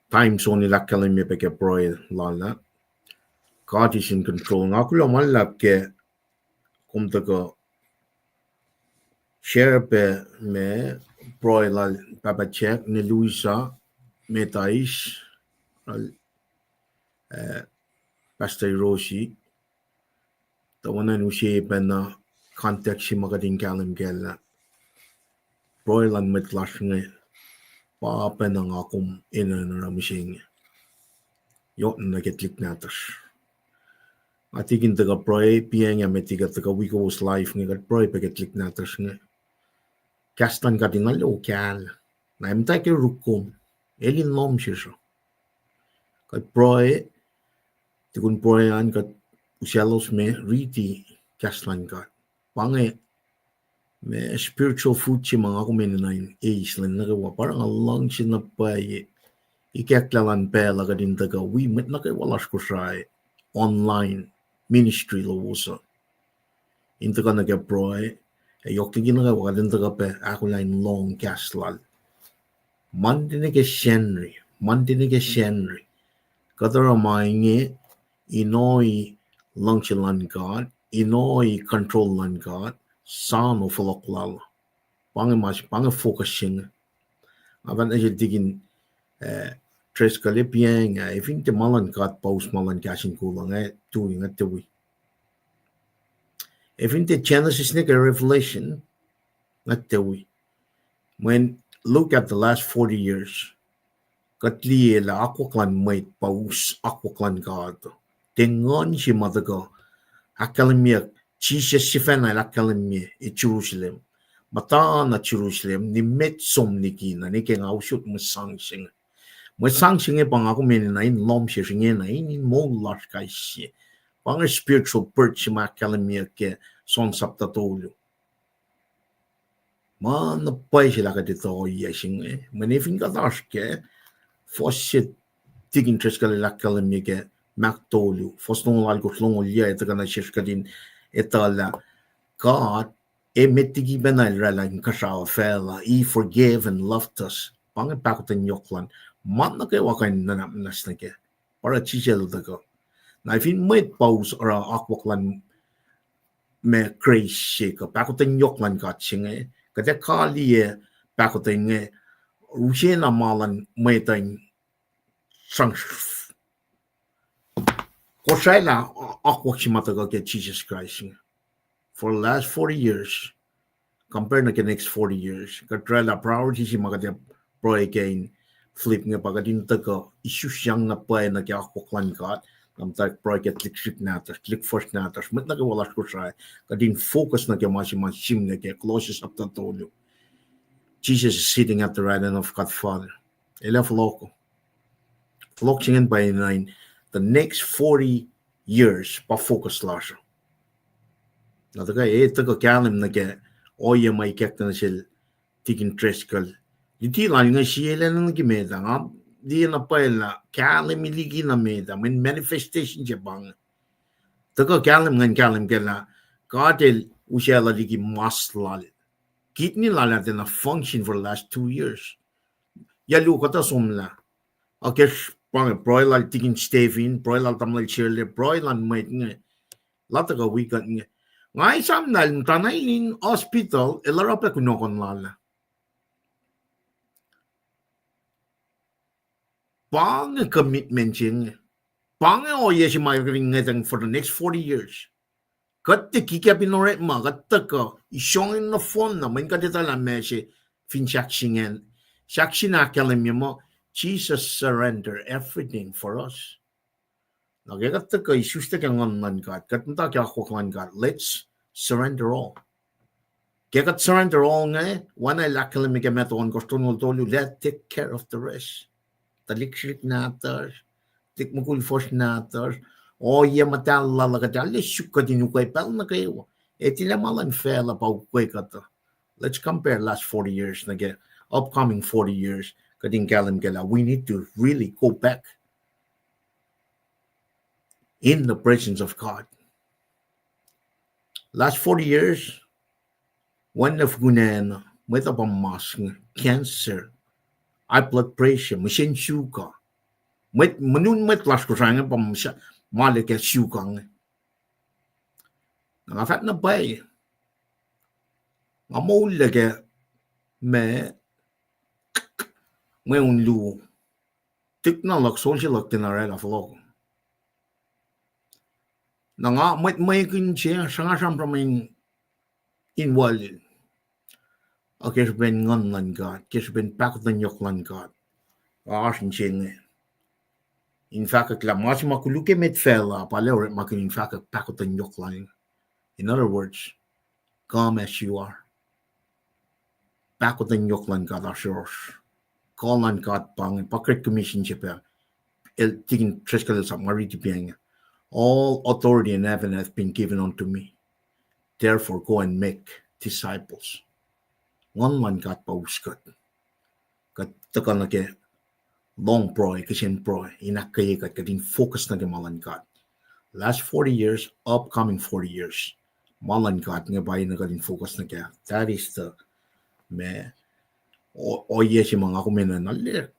time zone el ahkkahlwemye pac ke pruhe lal ah, God is in control. Nga kuloh ma luhlahp ke kom tuhkuh share pac ma pruhe lal Pahpah Jack, ne Louisa, Metais, lal, eh, Pastor Rosie, tuh oacna in use pacna context se ma kuht in kahlwem kac lah pruhe luhn mwet lasr inge pa pacna nga kom enenuh in oruh mihsenge. Yohk nuh ke tuhlihk nahtuhsr. Nga tikin tuhkuh pruhe, piacng ah met liki kuht tuhkuh wi kowos live inge, kuht pruhe pac ke tuhlihk nahtuhsr inge. Kahs luhn God in na lokahl. Na muhta ke rukom, el in lohm sesr uh. Kuht pruhe, tukun pruhe an kuht usaclos me riti kahs luhn God. Pa inge ma spiritual food se ma nga kom enenuh in eis lwen nuh kwewa, pa oruh nga luhngse na pwacye ikacklah luhn pacl uh kuht in tuhkuh wi mwet nuh kwewa lasr Kosrae online ministry lowos uh. In tuhkuh nuh ke pruhe, ac yohk liki nuh kwewa kuht in tuhkuh pac ahkolah in lohng kahs lal. Monday nuh ke Sacnri, Monday nuh ke Sacnri, kuht oruh ma inge, ino luhngse luhn God, ino control luhn God, soano fohlohk lal. Pa inge ma, pa inge focus se inge. Nga fahk nuh sel tikin, eh, Driscoll, piacng ah, ac fin tiac ma luhn God pa us ma luhn kahs in kuloh inge, tui inge tiac wi. Ac fin tiac Genesis nuh ke Revelation, nga tiac wi. Mweyen look at the last forty years. Kuht liye lah akwuck luhn mwet pa us akwuck luhn God. Tiac nguhn se ma tuhkuh ahkkahlwemyeyuck, Jisus sifacna el ahkkahlwemye, e Jerusalem. Muhta na Jerusalem, nimet som liki na, nwe ke nga usot mwe sang se inge. Mwe sang se inge pa nga kom enenuh in lohm sesr ingena, in, in moul lasr kais sie. Pa inge spiritual birth se ma ahkkahlwemyeyuck ke John sapta tolu. Ma na pwacye se lah kuht etuh ohiyac se inge, mweyen fin kuht oasr kac, fuhs se tikin Driscoll el ahkkahlwemye ke Mark tolu, fuhs longoul alkosr, longoul yuc, e tuhkuh nuh sesr kuht in etuh lah God, e met liki pacna el oraclah inkuhsrao facluh, he forgave and loved us. Pa inge pahkotwen yohk luhn ma nuh kwewa kuh in nuhnak muhnahs nuh kac. Pa oruh Jisus el tuhkuh. Na fin mwet pa us oruh akwuck luhn ma grace se kuh pahkotwen yohk luhn God se inge, kuht ac kaliyac pahkotwen inge, use na ma luhn mwet uh in sang Kosrae lah akwuck se ma tuhkuh ke Jisus Kraist inge. For the last forty years, compare nuh ke next forty years, kuht oraclah priority se ma kuht ac pruhe kac in flip inge pa kuht in tuhkuh isusyang na pwacye nuh ke akwuck luhn God, na muhta pruhe ke tuhlihk srihk nahtuhsr, tuhlihk fuhsr nahtuhsr, mwet nuh kwewa lasr Kosrae, kuht in focus nuh ke ma se ma sihmlac ke Colossians sapta tolu. Jesus is sitting at the right hand of God Father. El ac fohlohk. Fohlohk se ingacn pa in, in the next forty years pa focus lasr. Na tuhkuh, e tuhkuh kahlwem nuh ke ohiyac ma ikacklah nuh sel tikin Driscoll. Luti lal inge sie lacna nuh ke met ah, nga liye na pwacye lah kahlwem liki na met ah, mweyen manifestation se pa inge. Tuhkuh kahlwem ngan kahlwem kac lah God El usaclah liki mas lal. Kidney lal ah tiacna function for the last two years. Yac luo kuhtuh somlah. Akacsruhi pa inge, pruhe lal Tikin Stephen, pruhe lal tamuhlwel Shirley, pruhe lal mwet inge. Lah tuhkuh wi kuht inge. Nga esam na el muhtana in hospital, el oruh pac kunohkohn lal ah. Pa inge commitment se inge. Pa inge ohiyac se ma kuht in ngwetacng for the next forty years. Kuht tiac kikap in orekma, kuht tuhkuh isong in nohfohnna, mweyen kuht etuh lah ma se fin sahkseng an, sahkseng ahkkahlwemye muh Jesus surrender everything for us. Na ke kuht tuhkuh isuslac ke Nguhn luhn God, kuht muhta ke akwuck luhn God, let's surrender all. Ke kuht surrender all inge, oacna el ahkkahlwemye ke Matthew ohnkohsr tolngoul tolu, let take care of the rest. Tuhlihk srihk nahtuhsr, tuhlihk mukul fuhsr nahtuhsr, ohiyac muhtahl lal uh kuht arlac suk kuht in ukwe pacl nuh kwewa. Ac tilac ma luhn facluh pa ukwe kuhtuh. Let's compare last forty years nuh ke upcoming forty years. Kuht in kahlwem kac lah we need to really go back in the presence of God. Last forty years, wacngihn fukun acn, mwet uh pa mas inge, cancer, high blood pressure, mihsen suka. Mwet, mweun mwet lasr Kosrae inge pa mihs-, ma luhk ke suka inge. Na nga fahk na pwacye, nga moullac ke ma, mweun luo, tuhlihk na luhk, soldier luhk tiacna oraclah fohlohk. Na nga mwet mwekihn se srangasramsram in, in walil. Ac ke srihpen Nguhn luhn God, ke srihpen pahkotwen yohk luhn God, oasr inse inge in fahkwack lah ma se ma koluk ke met facluh pa arlac orekmakihn in fahkwack pahkotwen yohk lal. In other words, come as you are. Pahkotwen yohk luhn God oasr yohrohsr. Kuh luhn God pa inge, pa Great Commission se pac. El Tikin Driscoll el sap ma riti pa inge, all authority in heaven hath been given unto me. Therefore go and make disciples. Nguhn luhn God pa us kuht. Kuht tuhkuh nuh ke lohng pruhe, kihsen pruhe in ahkkweye kuht, kuht in focus nuh ke ma luhn God. Last forty years, upcoming forty years, ma luhn God inge pa enenuh kuht in focus nuh kac. That is the, ma, o-, ohiyac se ma nga kom enenuh na arlac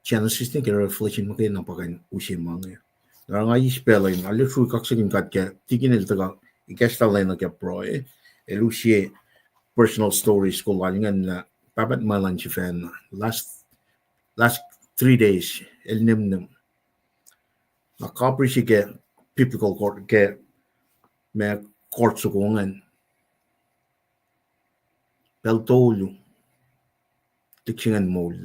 Genesis nuh ke Revelation muhkwena pa kuh in use ma inge. Na nga eis pacl uh in arlac srui kaksakihn God ke Tikin el tuhkuh ikacslah lwen nuh ke pruhe, el use personal stories ko lal ingacn lah pahpah ma luhn sifacna last, last three days el nemnem. Na kapri se ke biblical court, ke ma court soko ingacn, pacl tolu, tuhlihk se ingacn moul.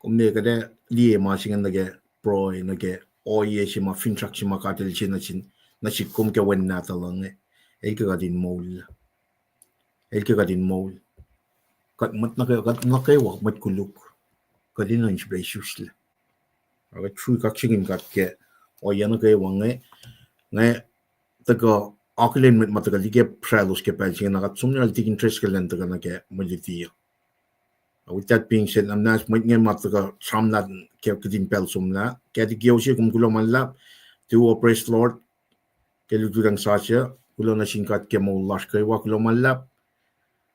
Kom ne kuht ac liye ma se ingacn nuh ke pruhe, nuh ke ohiyac se ma finsrak se ma God el use nuh sin, nuh sihk kom ke wen nahtuhl uh inge. El ke kuht in moul. El ke kuht in moul. Kuht mwet nuh ke, kuht nuh kwewa mwet koluk. Kuht enenuh in sifilpac isuslac. Ac kuht srui kaksakihn God ke ohiyac nuh kwewa inge, inge tuhkuh akihlen mwet ma tuhkuh liki sraclos ke pacl se inge, na kuht som nuh Tikin Driscoll an tuhkuh nuh ke mwe luti uh. With that being said, na muhnahs mwet inge ma tuhkuh sramlah ke kihtin pacl somlah, Kathy Kiyoshi, kom kuloh ma luhlahp. Tuwo, praise Lord, ke lututacng sasuc, kuloh nuh sin God ke moul lasr kwewa, kuloh ma luhlahp.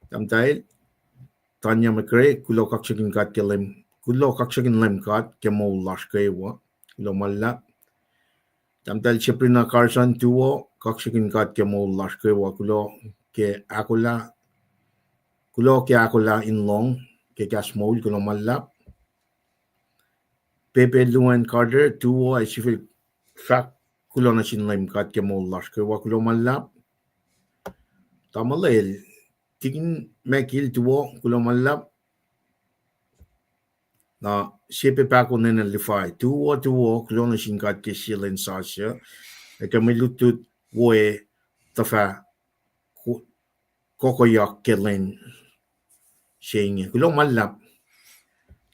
Tahmtahel Tanya McRae, kuloh kaksakihn God ke Leum, kuloh kaksakihn Leum God ke moul lasr kwewa, kuloh ma luhlahp. Tahmtahel Sabrina Carson, tuwo, kaksakihn God ke moul lasr kwewa, kuloh ke ahkolah, kuloh ke ahkolah in lohng ke kahs moul, kuloh ma luhlahp. Pepe Luan Carter, tuwo, ac sifil fahk kuloh nuh sin Leum God ke moul lasr kwewa, kuloh ma luhlahp. Tamuhlwel Tikin Michael, tuwo, kuloh ma luhlahp. Na Sepe Pahko Nene Lifai, tuwo, tuwo, kuloh nuh sin God ke sie lwen sasuc, ac ke mwe lutlut wo ac tuhfah ko-, kokoyak ke lwen se inge. Kuloh ma luhlahp.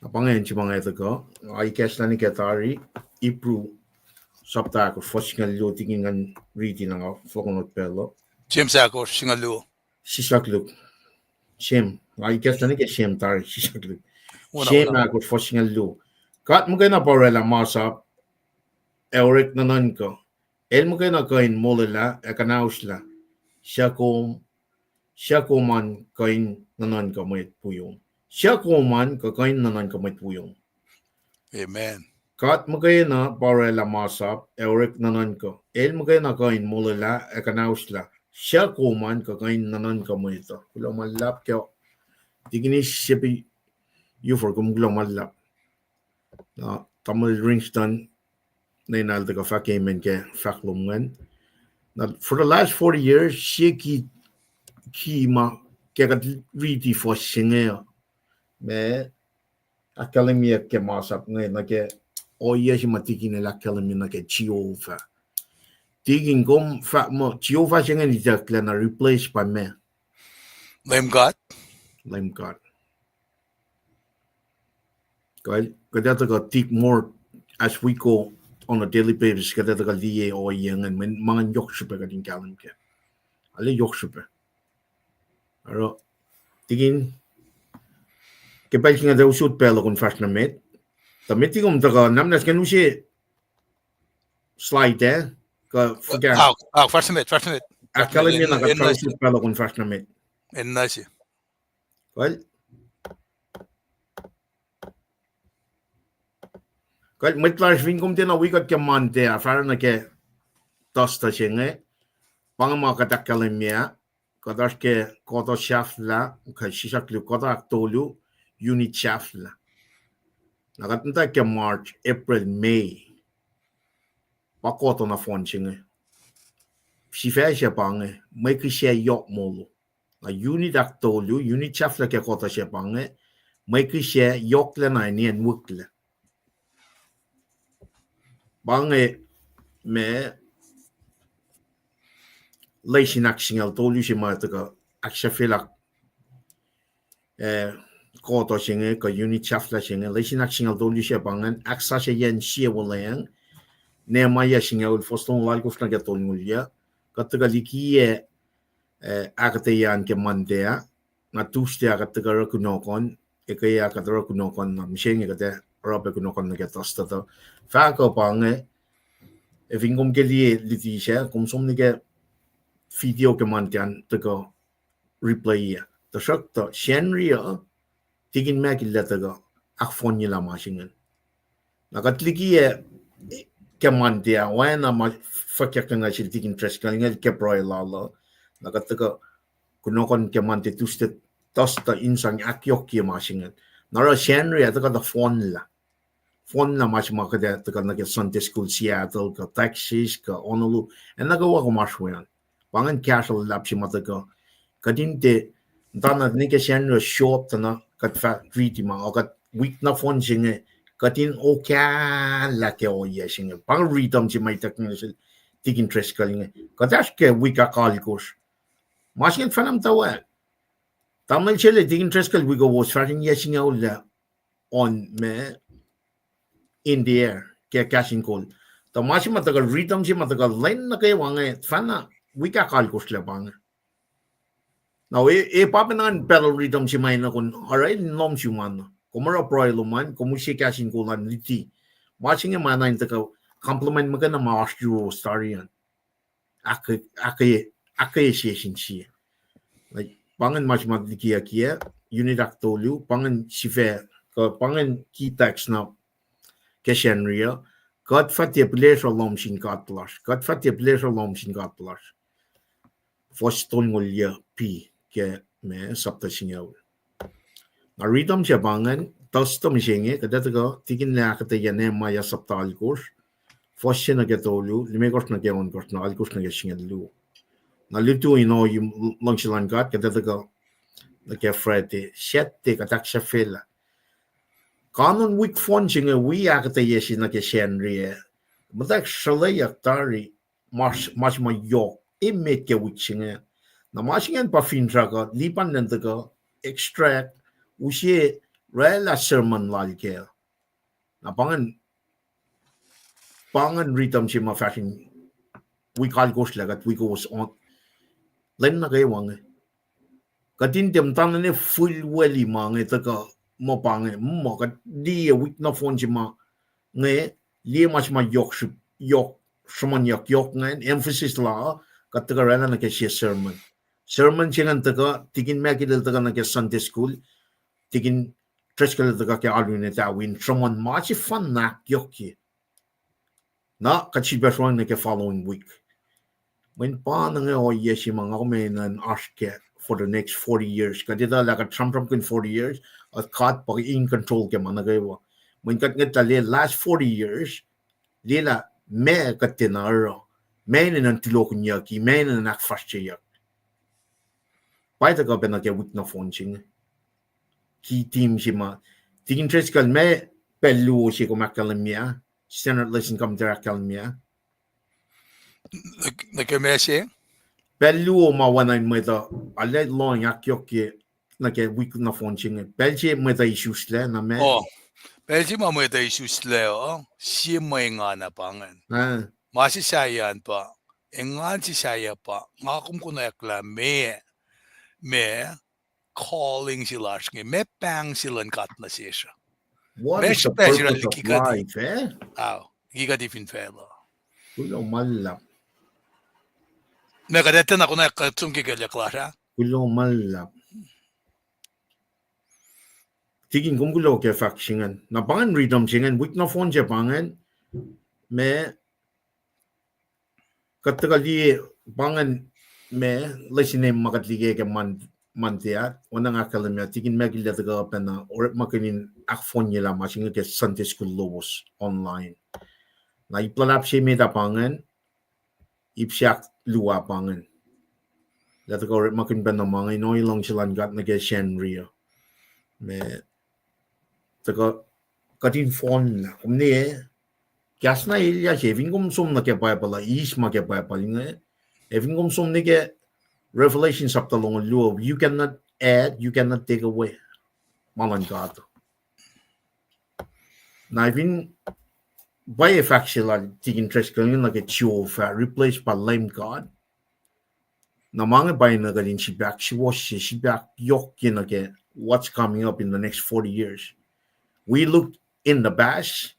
Na pa ingacn se ma nga tuhkuh, nga ikacslah nuh ke tari, Hebrew sapta ahkosr, fuhs singucul luo, Tikin, ngan riti na nga fohlohk pacl uh. James ahkosr, singucul luo. Sislah koluk. Same, nga ikacslah nuh ke same tari, sislah koluk. Same ahkosr, fuhs singucul luo. God muhkwena pa oraclah masap ac orek nuhnuhnkuh. El muhkwena kuh in molwelah ac kuhnahoslah. Suc kom, suc kom an kuh in nuhnuhnkuh mwet wiyom. Suc kom an kuh kuh in nuhnuhnkuh mwet wiyom. Amen. God muhkwena pa orwaclah masap ac orek nuhnuhnkuh. El muhkwena kuh in molwelah ac kuhnahoslah. Suc kom an kuh kuh in nuhnuhnkuh mwet uh. Kuloh ma luhlahp ke tikinis sepi Ufor, kom kuloh ma luhlahp. Na tamuhlwel Ringston, ne na el tuhkuh fahk amen ke fahk lom ingacn. Na for the last forty years, sie ki, ki ma ke kuht riti fuhs se inge, ma ahkkahlwemyeyuck ke masap inge nuh ke ohiyac se ma tikin el ahkkahlwemye nuh ke Jehovah. Tikin, kom fahk muh Jehovah se inge itucklac na replace pa ma? Leum God. Leum God. Kuht, kuht ac tuhkuh dig more as we go on a daily basis, kuht ac tuhkuh liye ohiyac ingacn, mweyen ma ingacn yohk srihpac kuht in kahlwem kac. Arlac yohk srihpac. Oruh, tikin, ke pacl se inge tuh usot pacl uh kom fahsr nuh met. Tuh met liki kom tuhkuh namnas ke use slide ah, kuh fuhkah? Ah, ah, fahsr nuh met, fahsr nuh met. Ahkkahlwemye na kuht fah usot pacl uh kom fahsr nuh met. Enenuh se. Kuh, kuh mwet lasr, fin kom tiacna wi kuht ke Monday ah, fahsr nuh ke Thursday se inge, pa inge ma kuht ahkkahlwemye ah, kuht oasr ke quarter sahflah, kuh sisaklu quarter ahktolu, unit sahflah. Na kuht muhta ke March, April, May. Pa quarter nohfohn se inge. Sifac se pa inge, mwe kihsac yohk molo. Na unit ahktolu, unit sahflah ke quarter se pa inge, mwe kihsac yohklac na ac nien wiklac. Pa inge ma lesin ahksingucul tolu se ma tuhkuh ahksahfyelah, eh, quarter se inge, kuh unit sahflah se inge, lesin ahksingucul tolu se pa ingacn, ahksasucyacn sie wuhlweacng, Nehemiah singucul, fuhs longoul alkosr nuh ke tolngoul yuc, kuht tuhkuh likiyac, eh, ahkuhtweyac an ke Monday ah, na Tuesday ah kuht tuhkuh oruh kunohkohn, ekuh ah kuht oruh kunohkohn, na mihsenge kuht ac oruh pac kunohkohn nuh ke Thursday uh. Fahk uh pa inge, ac fin kom ke liye luti sac, kom som nuh ke video ke Monday an tuhkuh replay ah. Tuhsruhktuh Sacnri uh, tikin Mac el ac tuhkuh ahkfohnyelah ma se ingacn. Na kuht likiyac ke Monday ah, oacna ma fwackyuck nuh sel tikin Driscoll inge ke pruhe lal uh. Na kuht tuhkuh kunohkohn ke Monday, Tuesday, Thursday in sang ahkyohkye ma se ingacn. Na oruh Sacnri ah tuhkuh tuh fohnlah. Fohnlah ma se ma kuht ac tuhkuh nuh ke Sunday school Seattle, kuh Texas, kuh Honolulu, ac nuh kwewa kom oasr we an. Pa ingacn kahsruh luhlahp se ma tuhkuh. Kuht in tiac, muhtana ne ke Sacnri uh show up tuh na kuht fah riti ma, kuht wik nohfohn se inge, kuht in okahlah ke ohiyac se inge. Pa inge rhythm se ma ituckyang nuh sel tikin Driscoll inge. Kuht oasr ke wik ahkalkosr. Ma se ingacn fahna muhtwacwacack. Tamuhlwel se lac, tikin Driscoll wi kowos fahsr in yac singucul lac on ma in the air ke kahs in kol. Tuh ma se ma tuhkuh rhythm se ma tuhkuh lwen nuh kwewa inge fahna wik ahkalkosr lac pa inge. Na e, e pa pacna ngan battle rhythm se ma enenuh kom oruh in lohm sum an. Kom oruh pruhe lom an, kom use kahs in kol an luti. Ma se inge ma na in tuhkuh complement muhkwena ma oasr yuruwos tari an. Ahkkweye, ahkkweye sie sin sie. Like, pa ingacn ma se ma likiyucki ah, unit ahktolu, pa ingacn sifac, kuh pa ingacn key text na ke Sacnri uh, kuht fah tiac pihlesruh lohm sin God lasr, kuht fah tiac pihlesruh lohm sin God lasr. Fuhs tolngoul yuc P ke ma sapta singucul. Na rhythm se pa ingacn, Thursday mihsenge kuht ac tuhkuh tikin lac ahkuhtweyac Nehemiah sapta alkosr, fuhs se nuh ke tolu, limekohsr nuh ke ohnkohsr, na alkosr nuh ke singucul luo. Na lutu in ohiyac luhngse luhn God kuht ac tuhkuh nuh ke Friday, Saturday kuht ahksahfyelah. Kanon wik fohn se inge wi ahkuhtweyac se nuh ke Sacnri ah. Muhtwacwacack sruhlweyuck tari, ma se ma yohk emet ke wik se inge. Na ma se ingacn pa finsrak uh, Lipan el tuhkuh extract, use oraclah sermon lal kac. Na pa ingacn, pa ingacn rhythm se ma fahsr in wik alkosr lac kuht wi kowos on lwen nuh kwewa inge. Kuht in tiac muhtana ne fihl weli ma inge tuhkuh muh pa inge, muh kuht liye wik nohfohn se ma inge, liye ma se ma yohk srihpac, yohk sruhmuhnyuck yohk ingacn, emphasis la, kuht tuhkuh oraclah nuh ke sie sermon. Sermon se ingacn tuhkuh, tikin Mackill el tuhkuh nuh ke Sunday school, tikin Driscoll el tuhkuh ke alu in etawi in sruhmuhn ma sefanna ahkyohkye. Na kuht sifilpac sruhmuhn nuh ke following week. Mweyen pa inge ohiyac se ma nga kom enenuh in oasr kac for the next forty years. Kuht etuh lah kuht sramsramkihn forty years, uh, God pa in control ke ma nuh kwewa. Mweyen kuht ngwetlah last forty years, lwelah ma kuht tiacna oruh, ma enenuh in tulohkihnyucki, ma enenuh in ahkfahsryeyuck. Pa tuhkuh pac nuh ke wik nohfohn se inge. Ki team se ma, tikin Driscoll, ma pacl luo se kom ahkkahlwemye, standard lesson commentary ahkkahlwemye. Nuh ke ma se? Pacl luo ma oacna in mwet uh, arlac lohacng ahkyohkye nuh ke wik nohfohn se inge. Pacl se mwet uh isuslac, na ma. Oh, pacl se ma mwet uh isuslac uh, sie mwe engan uh pa ingacn. Ma se sahyac an pa, engan se sahyac pa, nga kom konwacack lah meac, meac calling se lasr inge, meac pahng se luhn God nuh sesr uh. Meac srihpac se liki kuht, liki kuht fin facluh. Kuloh ma luhlahp. Meac kuht etuh na konwacack kuht som ke kuhlwacng lasr ah? Kuloh ma luhlahp. Tikin, kom kuloh ke fahk se ingacn. Na pa ingacn freedom se ingacn, wik nohfohn se pa ingacn, ma kuht tuhkuh liye pa ingacn, ma lesson se ma kuht liye ke Mon-, Monday ah, oacna nga ahkkahlwemye, tikin Mackill el tuhkuh pacna orekmakihn in ahkfohnyelah ma se inge ke Sunday school lowos online. Na ip luhlahp se met ah pa ingacn, ip se ahkluo ah pa ingacn. El tuhkuh orekmakihn pacna ma inge in ohiyac luhngse luhn God nuh ke Sacnri uh. Ma tuhkuh kuht in fohnlah, kom ne, kahs na elyah se, efin kom som nuh ke Bible uh, eis ma ke Bible inge, efin kom som nuh ke Revelation sapta longoul luo, you cannot add, you cannot take away ma luhn God. Na fin pwacye fahk se lal tikin Driscoll inge nuh ke Jehovah replace pa Leum God, na ma inge pwacye na kuht in sifilpac ahksuwohsye, sifilpac ahkyohkye nuh ke what's coming up in the next forty years. We look in the past,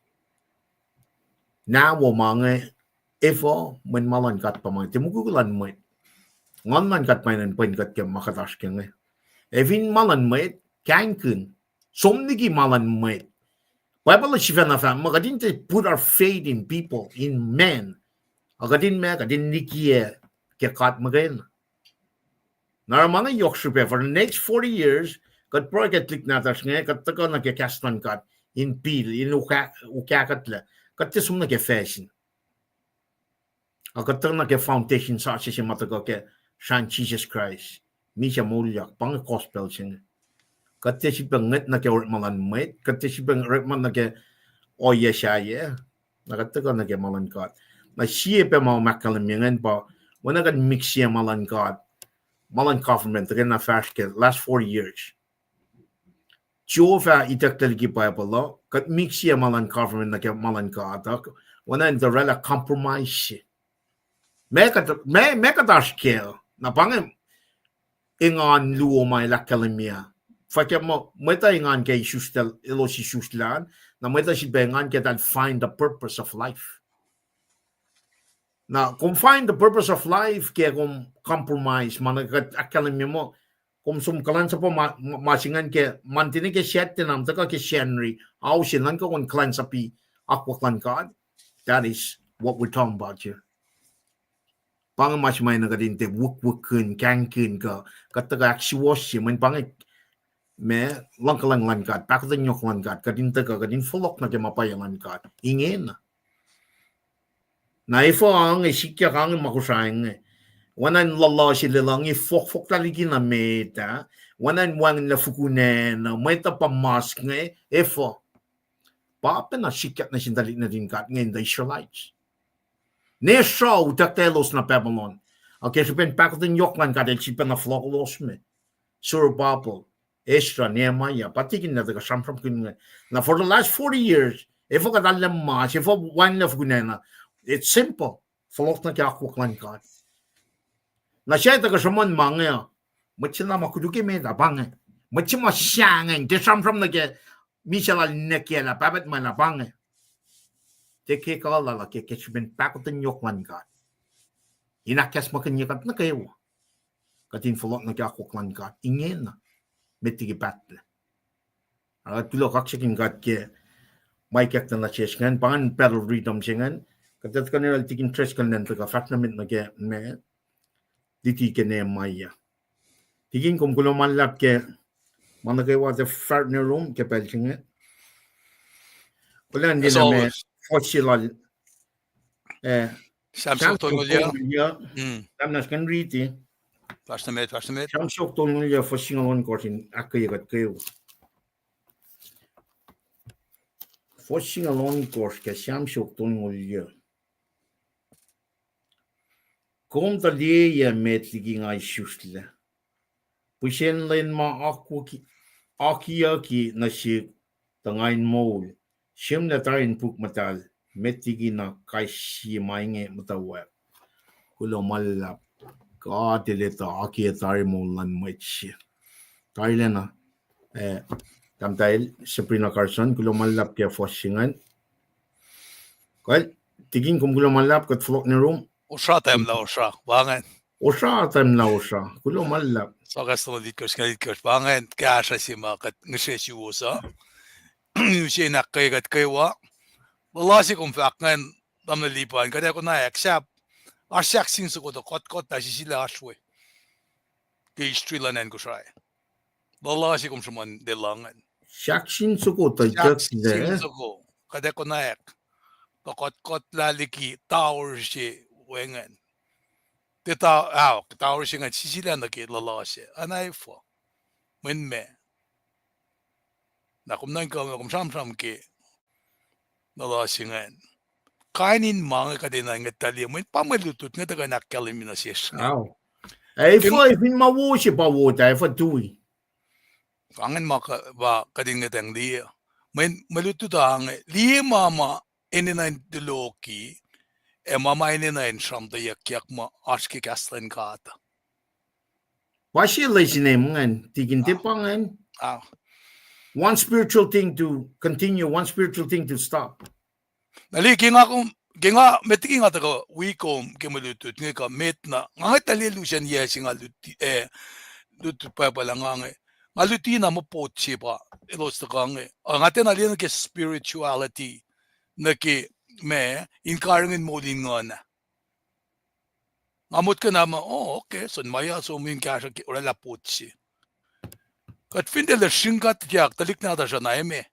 now ma inge, efuh, mweyen ma luhn God pa ma inge, tiac mukwikwi luhn mwet. Nguhn luhn God pa inge in pwen kuht ke ma kuht oasr ke inge. Efin ma luhn mwet, kahingkihn, som liki ma luhn mwet. Bible uh sifacna fahk muh kuht in tiac put our faith in people, in men. A kuht in ma, kuht in likiyac ke God muhkwena. Na oruh ma inge yohk srihpac for the next forty years, kuht pruhe ke tuhlihk nahtuhsr inge, kuht tuhkuh nuh ke kahs luhn God in pil, in ukah-, ukahkuhtlac. Kuht tiac som nuh ke facsin. A kuht tuhkuh nuh ke foundation sasuc se ma tuhkuh ke srahn Jisus Kraist, misac moulyak, pa inge gospel se inge. Kuht tiac sifilpac ngwet nuh ke orekma luhn mwet, kuht tiac sifilpac orekma nuh ke ohiyac sahyac, na kuht tuhkuh nuh ke ma luhn God. Na sie pac ma ahkkahlwemye ingacn pa, oacna kuht mix-ye ma luhn God, ma luhn government, tuhkweni fahsr ke last forty years. Jehovah itucklac liki Bible uh, kuht mix-ye ma luhn government nuh ke ma luhn God uh, oacna in tuh oraclah compromise. Ma kuht, ma, ma kuht oasr kac, na pa inge engan luo ma el ahkkahlwemye. Fahk muh mwet uh engan ke isuslac, elos isuslac, na mwet uh sifilpac engan ke eltahl find the purpose of life. Na kom find the purpose of life ke kom compromise, ma na kuht ahkkahlwemye muh, kom som kuhlwacnsapuh ma, ma, ma se ingacn ke Monday nuh ke Saturday na tuhkuh ke Sacnri, ao se nuhnkuh kom kuhlwacnsapuh akwuck luhn God. That is what we're talking about here. Pa inge ma se ma na kuht in tiac wikwikihn, kahingkihn kuh, kuht tuhkuh ahksuwohsye, mweyen pa inge ma luhngkuhlwacng luhn God, pahkotwen yohk luhn God, kuht in tuhkuh, kuht in fohlohk nuh ke ma pwacye luhn God ingena. Na efuh inge sikyak inge ma Kosrae inge, oacna in luhluh se lwelah inge fohkfohklah liki na met ah, oacna in wacngihnlac fukun acn uh, mwet uh pa mask inge, efuh. Pa pacna sikyak nuh sin tuhlihk nuhtin God inge in the Israelites. Ne sruh utucklac elos nuh Babylon, a ke srihpen pahkotwen yohk luhn God el sifilpacna fohlohkohlohsme Zerubbabel, Ezra, Nehemiah, pa tikin na tuhkuh sramsramkihn inge. Na for the last forty years, efuh kuht arlac mas, efuh wacngihnlac fukun acn uh, it's simple. Fohlohk nuh ke akwuck luhn God. Na sie tuhkuh sruhmuhn ma inge, mwet se na ma koluk emet ah pa inge. Mwet se ma sahngweng, tiac sramsram nuh ke misac lal ninac kiyacl ah, pahpah tuhmwacl ah pa inge. Tiac ke kuh lal uh, ke, ke srihpen pahkotwen yohk luhn God in ahkacsmakihnye kuht nuh kwewa. Kuht in fohlohk nuh ke akwuck luhn God ingena, met liki pahtlac. Ac kuht kuloh kaksakihn God ke ma ikacklah nuh sesr ingacn, pa ingacn Battle Rhythm se ingacn, kuht ac tuhkuh nuh yohrohl Tikin Driscoll nacn tuhkuh fahsr nuh met nuh ke ma luti ke Nehemiah. Tikin, kom kuloh ma luhlahp ke ma nuh kwewa tuh fahsr nuh yurum ke pacl se inge. Kuloh na me fuhs se lal, eh, Sam siofok tolngoul, Sam siofok tolngoul, Sam na skan riti. Sam siofok tolngoul, fuhs singucul ohnkohsr in ahkkweye kuht kwewa. Fuhs singucul ohnkohsr ke Sam siofok tolngoul. Kom tuh liye met liki nga isuslac. Pihsen lwen ma akwuck-, akwucki nuh sihk tuh nga in moul. Sihmlac tari in puk muhtahl, met liki na kais sie ma inge muhtwacwacack. Kuloh ma luhlahp. God El etuh akiyac tari moul luhn mwet se. Tarilacna, eh, tahmtahel Sabrina Carson, kuloh ma luhlahp ke fuhs se ingacn. Kuh, Tikin, kom kuloh ma luhlahp, kuht fohlohk nuh yurum. Osra, tahmlah, osra, pa ingacn. Osra, tahmlah, osra. Kuloh ma luhlahp. Sokahs tolu, itkohsr, itkohsr, pa ingacn kahsruh se ma kuht ngihsre suwos uh. Use in ahkkweye kuht kwewa. Luhluh se kom fahk ingacn, tamuhlwel Lipan, kuht ac konwacack sahp, oasr sahk sin soko tuh kotkot na sisilac oasr we ke history luhn acn Kosrae. Luhluh se kom sruhmuhn lwelah ingacn. Sahk sin soko tuh sahk sin soko. Kuht ac konwacack tuh kotkot lah liki tower se wacngihn. Tiac ta-, ah, tower se ingacn sisilac nuh ke luhluh se. Ana efuh? Mweyen ma, na kom nuhnkuh, kom sramsram ke luhluh se ingacn. Kain in ma inge kuht enenuh in ngwetlah liye, mweyen pa mwe lutlut inge tuh kuh in ahkkahlwemye nuh sesr inge. Efuh, fin ma wo se pa wo tuh efuh tui? Pa ingacn ma kuh-, pa kuht in ngwetacng liye. Mweyen mwe lutlut uh inge, liye ma ma enenuh in tuloki, ac ma ma enenuh in sramtweack, yak ma oasr ke kahs luhn God. Pa sie lesin ingacn, Tikin, tiac pa ingacn. One spiritual thing to continue, one spiritual thing to stop. Na liye ke nga kom, ke nga met liki nga tuhkuh wi kom ke mwe lutlut inge kuh met na, nga ngwetlah liye lusen yac se nga luti, eh, lutlut Bible ah nga inge. Nga luti na muh pot se pa elos tuhkuh inge. Uh, nga tiacna liye nuh ke spirituality, nuh ke ma in karihngihn moul in nguhn ah. Nga motko na muh, oh, okay, soenna ma yac som in kahsruh ke oraclah pot se. Kuht fin tiac sring kuht yak tuhlihk nahtuhsr uh na eme.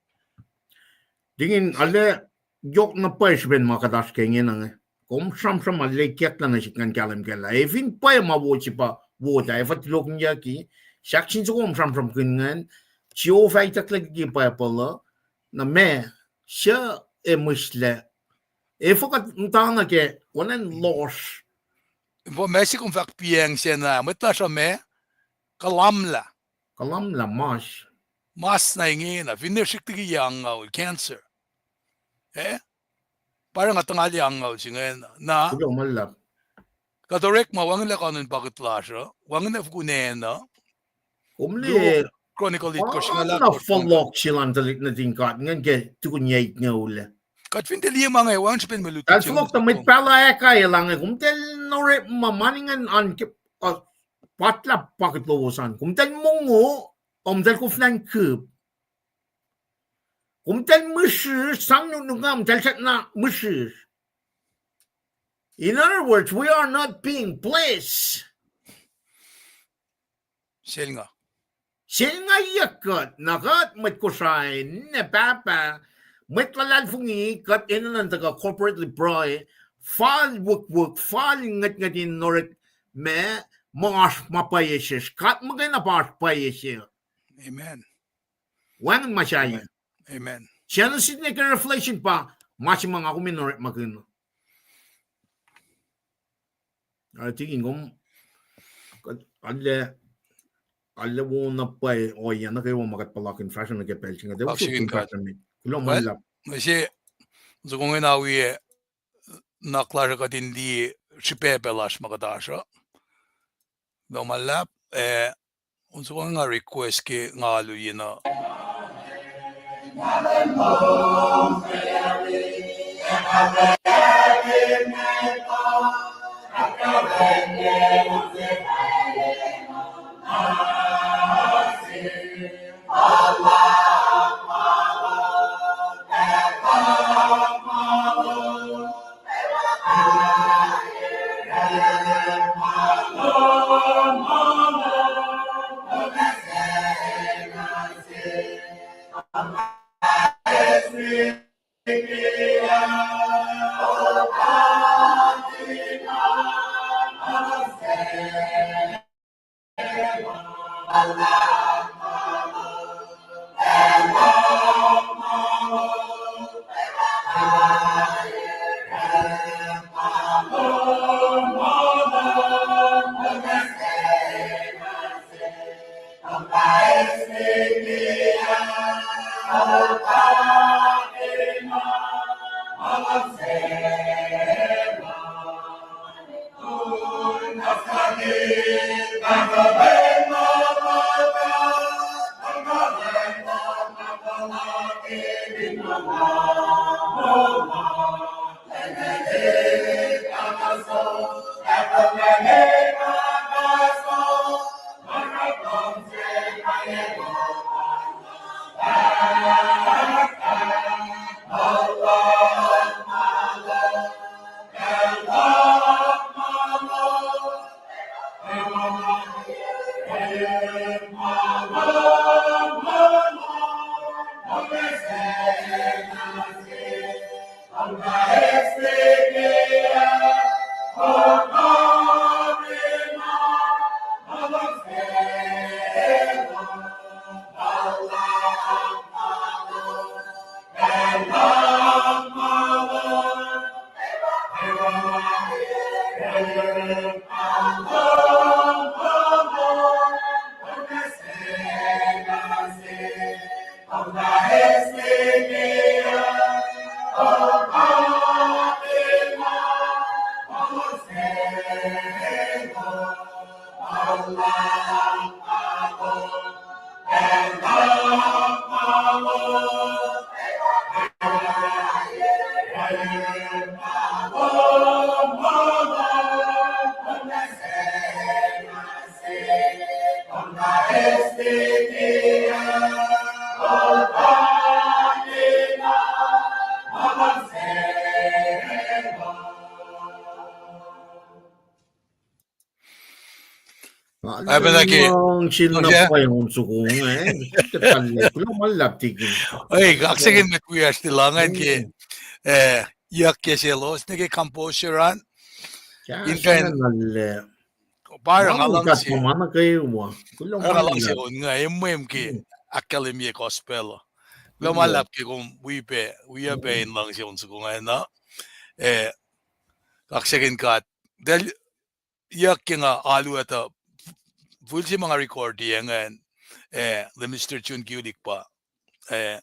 Tikin, arlac yohk na pwacye srihpen ma kuht oasr ke ingena inge. Kom sramsram arlac ikacklah nuh sihk ngan kahlwem kac lah, ac fin pwacye ma wo se pa wo tuh efuh tulokinyucki, sahk sin soko kom sramsramkihn ingacn, Jehovah itucklac ke Bible uh, na ma, suc ac mihslac, efuh kuht muhtana ke konacn lohsr? Mwe se kom fahk piacng sacna, mwet lasr uh ma, kuhlwacnlah. Kuhlwacnlah mas. Mas na ingena, finne srihk liki yac angngaul, cancer. Eh? Pa oruh nga tuhngal yac angngaul se ingena. Na kuht orekma wacngihnlac kanon pakiht lasr uh, wacngihnlac fukun acn uh. Kom liye Chronicle itkohsr ingacn lah fohlohk se luhn tuhlihk nuhtin God ingacn ke tukun yac itngoul ah. Kuht fin tiac liye ma inge, wacngihn srihpen mwe lutlut se inge fohlohk tuh mwet pahluh ac kaelah inge, komtal orekma ma ingacn an ke, uh, patlah pakiht lowos an. Komtal mongo, omtal koflah in kihp. Komtal mihsrihsr, sang nuknuk nga, omtal sahk na mihsrihsr. In other words, we are not being blessed. Sel nga. Sel nga yac kuht, na kuht mwet Kosrae, ninac pahpah, mwet luhlahlfongi, kuht enenuh in tuhkuh corporately pruhe, fal wukwuk, fal ngwetngwet in orek ma, ma oasr ma pwacye sesr, God muhkwena pa oasr pwacye se. Amen. Wacngihn ma sahyac. Amen. Genesis nuh ke Revelation pa ma se ma nga kom in orekmakihn. Arlac tikin kom, kuht arlac, arlac wo na pwacye ohiyac nuh kwewa ma kuht puhlakihn fahsruh nuh ke pacl se inge, kuloh ma luhlahp. Mwe se, soko ingena wi, nuhnak lasr uh kuht in liye srihpac pacl lasr ma kuht oasr uh. Kuloh ma luhlahp, eh, on soko nga request ke nga alu yen uh. Ape na ke, luhngse na pwacye on soko inge, eh? Kuloh ma luhlahp tikin. Oi, kaksakihn mwet wiyacsr tilac ingacn ke, eh, yuck ke selos nuh ke composer an. In kuh in, pa nga luhngse, ma nuh kwewa. Kuloh ma luhlahp. Nga emwem ke ahkkahlwemye gospel. Kuloh ma luhlahp ke kom wi pac, wi pac in luhngse on soko ingacn, eh, kaksakihn God. Tuh yuck ke nga alu ah tuh, fihl se ma nga recordi ingacn, eh, Minister June Kulik pa, eh,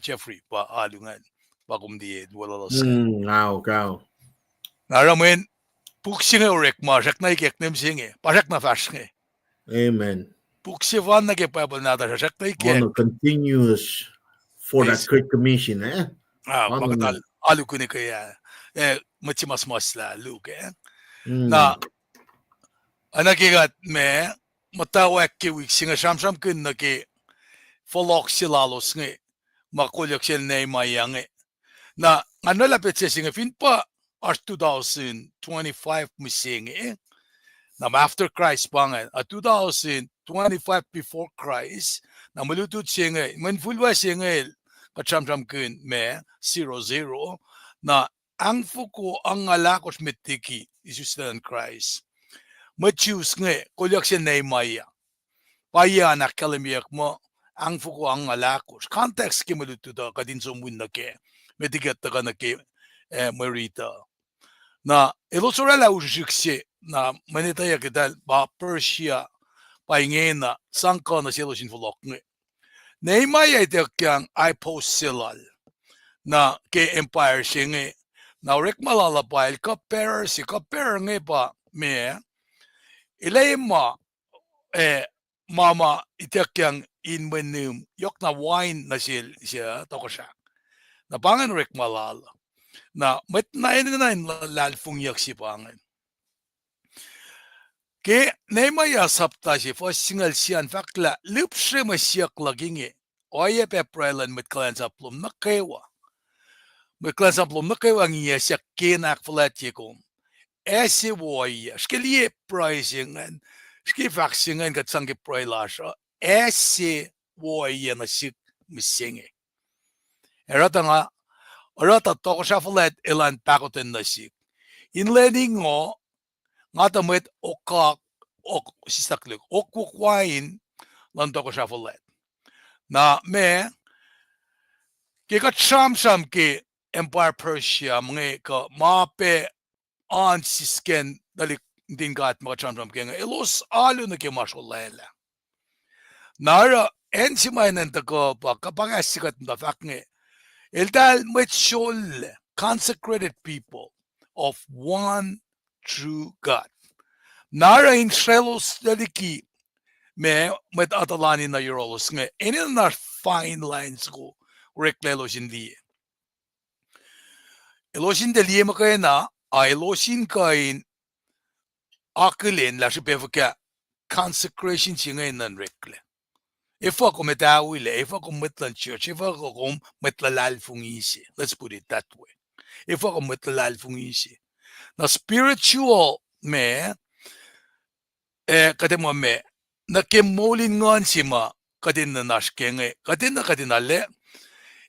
Jeffrey pa alu ingacn, pa kom liye welulos. Na oruh mweyen puk se inge orekma srackna ikacknem se inge, pa srackna fahsr inge. Amen. Puk sefanna ke Bible nahtuhsr ah srackna ikack. On a continuous for that Great Commission, eh? Ah, pa kuhtuh alu kunuhke ah, eh, mwet se ma suhmuhslah Luke, eh? Na, oacna ke kuht ma muhtwacwacack ke wik se inge sramsramkihn nuh ke fohlohk se lalos inge, ma kolyuck sel Nehemiah inge. Na, nga nuhlah petsac se inge fin pa oasr two thousand twenty-five mihsenge, na ma after Christ pa ingacn, a two thousand twenty-five before Christ, na mwe lutlut se inge, mwe infulwac se inge, kuht sramsramkihn ma zero zero, na ahngfoko angngaul ahkosr met liki isuslac luhn Kraist. Mwet Jews inge, kolyuck sel Nehemiah. Pa yac an ahkkahlwemyeyuck muh ahngfoko angngaul ahkosr. Context ke mwe lutlut uh kuht in som wi nuh kac, met liki kuht tuhkuh nuh ke, eh, mwe riti uh. Na elos oraclah usrihsrihk se, na mwe etweyuck eltahl pa Persia, pa ingena, sang kuh nuh selos in fohlohk inge. Nehemiah ituckyang high post se lal, na ke empire se inge, na orekma lal uh pa el cupbearer se, cupbearer inge pa ma, el ac ma, eh, ma ma ituckyang in mwe nihm, yohkna wain nuh sel se tohkohsrah. Na pa ingacn orekma lal uh. Na mwet na enenuh in luhlahlfongiyuck se pa ingacn. Ke Nehemiah sapta se fuhs singucul sie an fahk lah lihpsre mwe siyuck luhk inge, oacyacpac pruhe luhn mwet kuhlwacnsap lom nuh kwewa. Mwet kuhlwacnsap lom nuh kwewa ngiyac siyuck ke in ahkfuhlwactye kom. Acse wo ohiyac, srihke liye pruhe se ingacn, srihke fahk se ingacn kuht sang ke pruhe lasr uh, acse wo ohiyac nuh sihk mihsenge. Ac oruh tuh nga, oruh tuh tohkohsrah fuhlwact elan pahkotwen nuh sihk. In lwen ingoh, nga tuh mwet okak, ok, sislah koluk, okwuck wain luhn tohkohsrah fuhlwact. Na ma, ke kuht sramsram ke Empire Persia, mwe kuh ma pac oan sisken tuhlihk nuhtin God ma kuht sramsram ke inge, elos alu nuh ke ma srolwaclah. Na oruh acn se ma enenuh in tuhkuh pa, kuh pa kahs se kuht muhta fahk inge, eltahl mwet srollac, consecrated people of one true God. Na oruh in srelos tuhlihk, ma, mwet atuhlani nuh yohrohlos inge, enenuh na fine line soko oreklac elos in liye. Elos in tiac liye muhkwena, a elos in kuh in akihlen lah srihpac fuhkah consecration se inge enenuh in oreklac. Efuh kom muhtwacwacack, efuh kom mwet luhn church, efuh kom mwet luhlahlfongi se. Let's put it that way. Efuh kom mwet luhlahlfongi se. Na spiritual ma, eh, kuht ac muh ma, nuh ke moul in nguhn se ma kuht in nuhnak ke inge, kuht in nuh kuht in ale,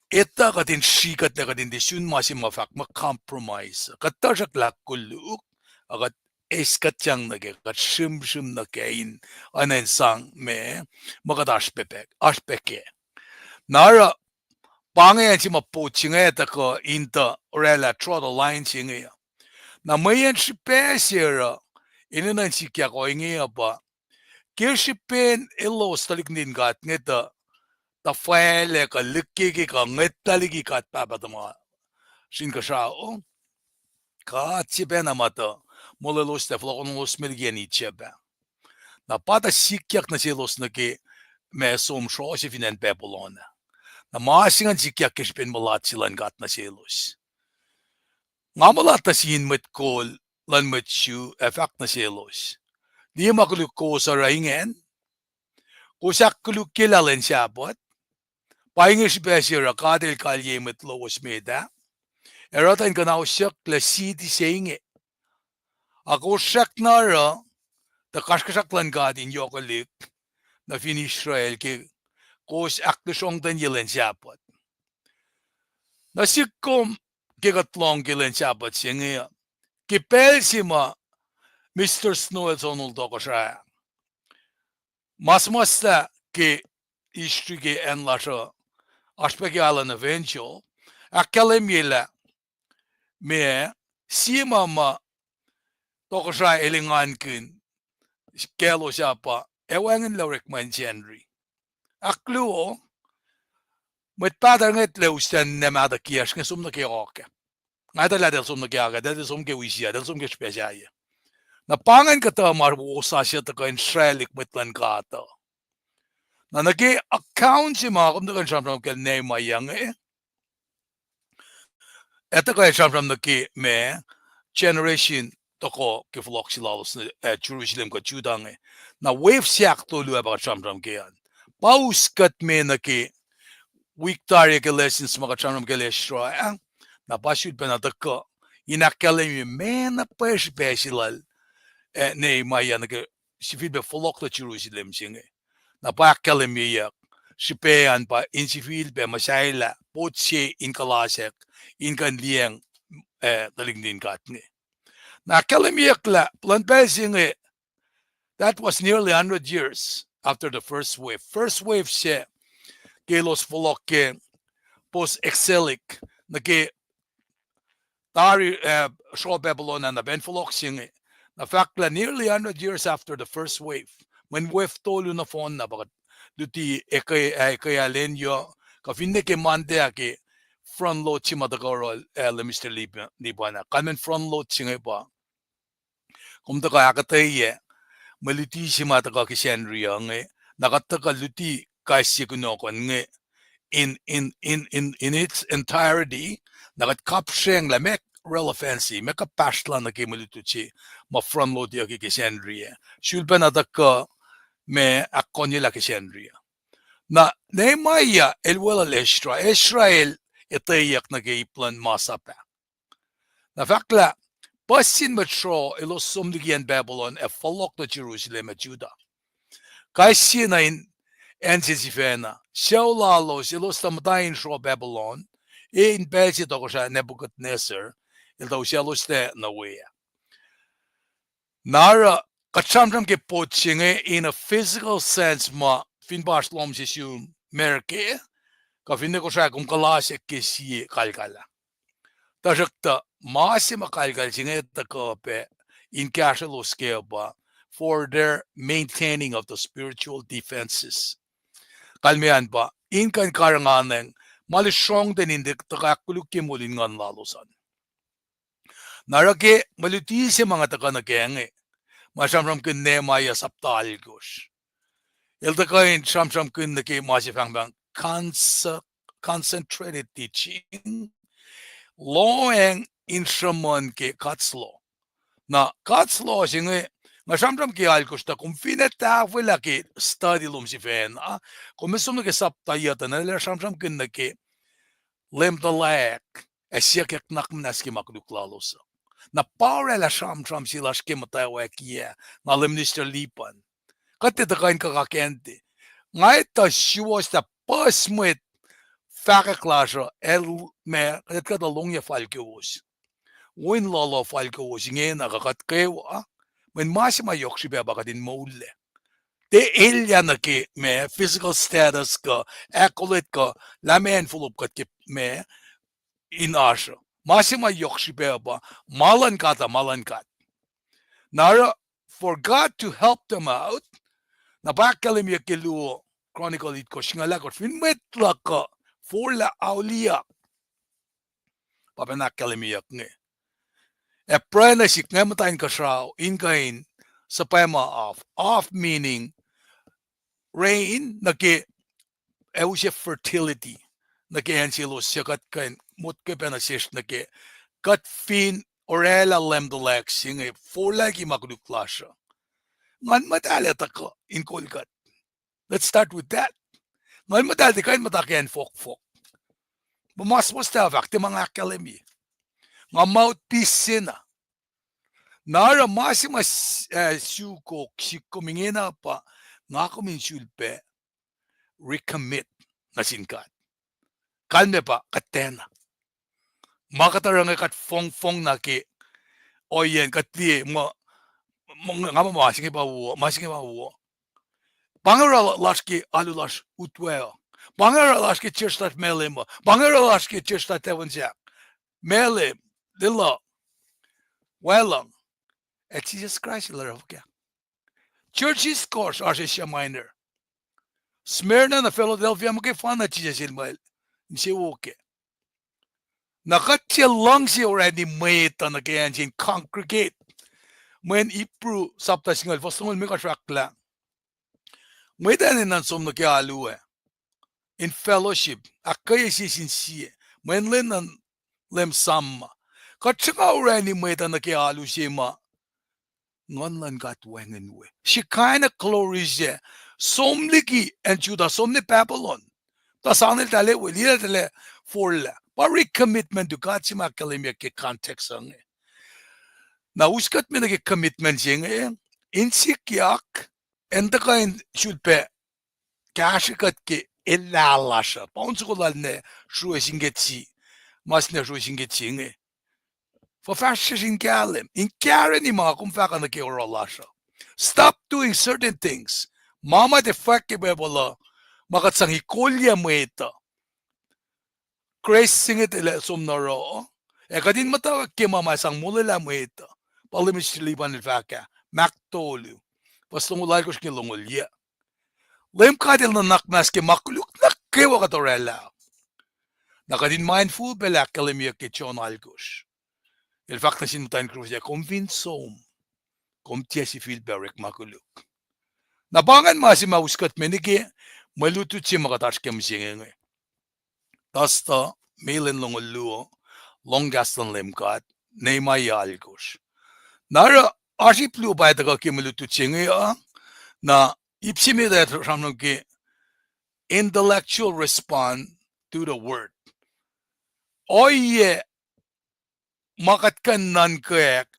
etuh kuht in srihkuhtlac, kuht in tiac sun ma se ma fahk muh compromise. Kuht tuhsruhk lah koluk, a kuht eiskuhtyang nuh kac, kuht srimsrim nuh kac in, oacna in sang ma, ma kuht oasr pac, oasr pac kac. Na oruh, pa inge acn se ma pot se inge tuhkuh in tuh oraclah draw the line se inge. Na mweyen srihpac se oruh, enenuh in sikyak ohinge uh pa, ke srihpen elos tuhlihk nuhtin God inge tuh, tuhfwaclac kuh lihkkeke kuh ngwetlah liki God Pahpah tuhma sin kuhsrao, God se pacna ma tuh molweloslac, fohlohkohnohlos me liki acn Egypt ah. Na pa tuh sikyak nuh selos nuh ke ma som srohsr fin acn Babylon ah. Na ma se ingacn sikyak ke srihpen mulat se luhn God nuh selos. Nga mulat nuh sin mwet kol luhn mwet Jew ac fahk nuh selos, liye ma koluk kowos oruh ingacn, kowos ahkkolukyelah lwen Sahpuht. Pa inge srihpac se oruh God El kalyei mwet lowos met ah, ac oruh tuh in kuhnausyucklac siti se inge. A kowos srackna oruh, tuh kasrkuhsrak luhn God in yohkwelihk nuh fin Israel ke kowos ahklusrongtenye lwen Sahpuht. Nuh sihk kom, ke kuht lohng ke lwen Sahpuht se inge uh, ke pacl se ma Mister Snow el sonol tohkohsrah ah, ma suhmuhslah ke history ke acn lasr uh, oasr pac ke Island of Angel, ahkkahlwemye lah ma, sie ma ma tohkohsrah el engankihn kaclos ah pa, ac wacngihnlac orekma in Sacnri. Ahkluo, mwet pahtuh ngwetlah us tacn ninac mahtuh kiyacsr inge som nuh ke oak ah. Nga etuh lah eltahl som nuh ke oak ah, eltahl som ke wisiyuck, eltahl som ke srihpac sahyac. Na pa ingacn kuhtuh ma wosasuc tuhkuh in sraclihk mwet luhn God uh. Na nuh ke account se ma kom tuhkuh in sramsram kacl Nehemiah inge, ac tuhkuh in sramsram nuh ke ma generation tohkoh ke fohlohk se lalos, eh, Jerusalem kuh Judah inge. Na wave se ahktolu ah pa kuht sramsram ke an. Pa us kuht me nuh ke wik tari ke lessons ma kuht sramsram ke Ezra ah. Na pa sulpac na tuhkuh in ahkkahlwemye ma na pwacye srihpac se lal, eh, Nehemiah nuh ke sifilpac fohlohk luhn Jerusalem se inge. Na pa ahkkahlwemyeyuck srihpac an pa in sifilpac muhsahelah pot se in kuhlasack, in kuh in liyacacng, eh, tuhlihk nuhtin God inge. Na ahkkahlwemyeyuck lah luhn pacl se inge, that was nearly a hundred years after the first wave. First wave se ke elos fohlohk ke post-exilic, nuh ke tari, eh, sroh Babylon ah na pacl fohlohk se inge. Na fahk lah nearly a hundred years after the first wave, mweyen wave tolu nohfohn na pa kuht luti ekuh, eh, ekuh ah lwen yoh, kuh finne ke Monday ah ke front load se ma tuhkuh oruh, eh, lal Mister Lib-, Liban ah. Kalmacn front load se inge pa kom tuhkuh ahkuhtweyac mwe luti se ma tuhkuh ke Sacnri uh inge, na kuht tuhkuh luti kais sie kunohkohn inge, in, in, in, in, in its entirety, na kuht kapsreng lah meac relevancy, meac kuhpahsrlah nuh ke mwe lutlut se ma front load-i ke Sacnri ah. Sulpacna tuhkuh ma ahkkonyelah ke Sacnri ah. Na Nehemiah el weluhl Ezra, Ezra el etweyuck nuh ke ip luhn masap ah. Na fahk lah puhs sin mwet sruoh elos som liki acn Babylon ac fohlohk nuh Jerusalem ac Judah. Kais sie na in acn se sifacna, sucu lalos elos tuh muhta in sruoh Babylon, e in pacl se tohkohsrah Nebuchadnezzar el tuh usacloslac nuh we ah. Na oruh kuht sramsram ke pot se inge in a physical sense ma fin pa oasr lohm se sum America, kuh finne Kosrae kom kuh lasr ke sie kalkal ah. Tuhsruhktuh ma se ma kalkal se inge tuhkuh pac in kahsrwelos kac pa for their maintaining of the spiritual defenses. Kalmac an pa in kuh in karihnganacng ma el srongten in tuhkuh ahkkolukye moul in nguhn lalos an. Na oruh ke mwe luti se ma nga tuhkuh nuh kac inge, ma sramsramkihn Nehemiah sapta alkosr. El tuhkuh in sramsramkihn nuh ke ma se fahk muh conce-, concentrated teaching, lohacng in sruhmuhn ke God's law. Na God's law se inge, nga sramsram ke alkosr tuh kom finne tahfwelah ke study lom sifacna, kom som nuh ke sapta yuctuh na el sramsramkihn nuh ke Leum tuhlac ac siyuck nuhnak muhnahs ke ma koluk lalos uh. Na pa oraclah sramsram se lasr ke muhtwacwacack ah, nga Leum Minister Lipan. Kuht tiac tuhkuh in kuhkakacn te. Nga etuh suwohs lah puhs mwet fahkwack lasr uh, el ma, kuht kuhtuh longyac fal kowos. Wo in lohloh fal kowos ingena kuh kuht kwewa, mweyen ma se ma yohk srihpac pa kuht in moullac. Tiac elyah nuh ke ma physical status kuh accolade kuh lah ma acn fohlohk kuht ke ma in oasr uh. Ma se ma yohk srihpac pa ma luhn God uh, ma luhn God. Na oruh, for God to help them out, na pa ahkkahlwemyeyuck ke luo Chronicle itkohsr singucul ahkosr, fin mwet luhk uh forlah auliyak, pa pacna ahkkahlwemyeyuck inge. Ac pruhe nuh sihk, nga muhta inkuhsrao in kuh in suhpwacma af. Af meaning rain, nuh ke ac use fertility nuh ke acn selos suc kuht kuh in motko pacna sesr nuh ke, kuht fin oraclah Leum tuhlac se inge forlah ke ma koluk lasr uh. Nguhn Muhtahl ac tuhkuh in kol kuht. Let's start with that. Nguhn Muhtahl tiac kuh in muhta ke acn fohkfohk. Ma ma suhmuhslah fahk tiac ma nga ahkkahlwemye. Nga mouthpiece se na. Na oruh ma se ma, eh, sukok sihk kom ingena pa, nga kom in sulpac recommit nuh sin God. Kalmac pa kuht tiacna. Ma kuht oruh inge kuht fongfong na ke ohiyacn kuht liye muh, muh, nga muh ma se inge pa wo, ma se inge pa wo. Pa inge oruh lasr ke alu lasr utwe uh. Pa inge oruh lasr ke church lasr Malem uh. Pa inge oruh lasr ke church lasr Tavonsahk. Malem, Lelu, Waclucng. Ac Jisus Kraist el oruh fuhkah? Churches kosr oasr Asia Minor. Smyrna na Philadelphia muhkwena Jisus el muh insewowo kac. Na kuht tiac luhngse orani mwet uh nuh ke acn se in congregate. Mweyen Hebrew sapta singucul fuhs longoul limekohsr fahk lah mwet uh enenuh in som nuh ke alu ac in fellowship, ahkkweye sie sin sie, mweyen lwen luhn Leum samma. Kuht sruhnga orani mwet uh nuh ke alu se ma Nguhn luhn God wacngihn we. Shekinah glory se. Som liki acn Judah, som nuh Babylon. Tuh sang eltahl ewe, liye eltahl forlah. Pa recommitment to God se ma ahkkahlwemye ke context se inge. Na us kuht me nuh ke commitment se inge, in sikyak, in tuhkuh in sulpac kahsrwe kuht ke elyah lasr uh. Pa on soko lal ne sruwe sinket si, mas ne sruwe sinket se inge. Fuhfahsryucsr in kahlwem, in kahrweni ma kom fahk uh nuh ke oruh lasr uh. Stop doing certain things. Ma ma tiac fwack ke Bible uh, ma kuht sang ikolyac mwet uh. Grace se inge tilac som nuh oruh, ac kuht in muhtwacwacack ke ma ma sang molwelah mwet uh. Pa Leum Minister Lipan el fahk ah, Mark tolu, fuhs longoul alkohsr ke longoul yac. Leum God el nuhnak muhnahs ke ma koluk nuh kwewa kuht oraclah. Na kuht in mindful pacl ahkkahlwemyeyuck ke John alkohsr. El fahk nuh sin muhtwacn Kosrae, kom fin som, kom tiac sifilpac orekma koluk. Na pa ingacn ma se ma us kuht me nuh ke mwe lutlut se ma kuht oasr ke mihsenge inge. Thursday, May lwen longoul luo, lohng kahs luhn Leum God, Nehemiah alkosr. Na oruh oasr ip luo pa tuhkuh ke mwe lutlut se inge uh, na ip se met uh sramsram ke intellectual response to the word. Ohiyac ma kuht kuh in nuhnkweyuck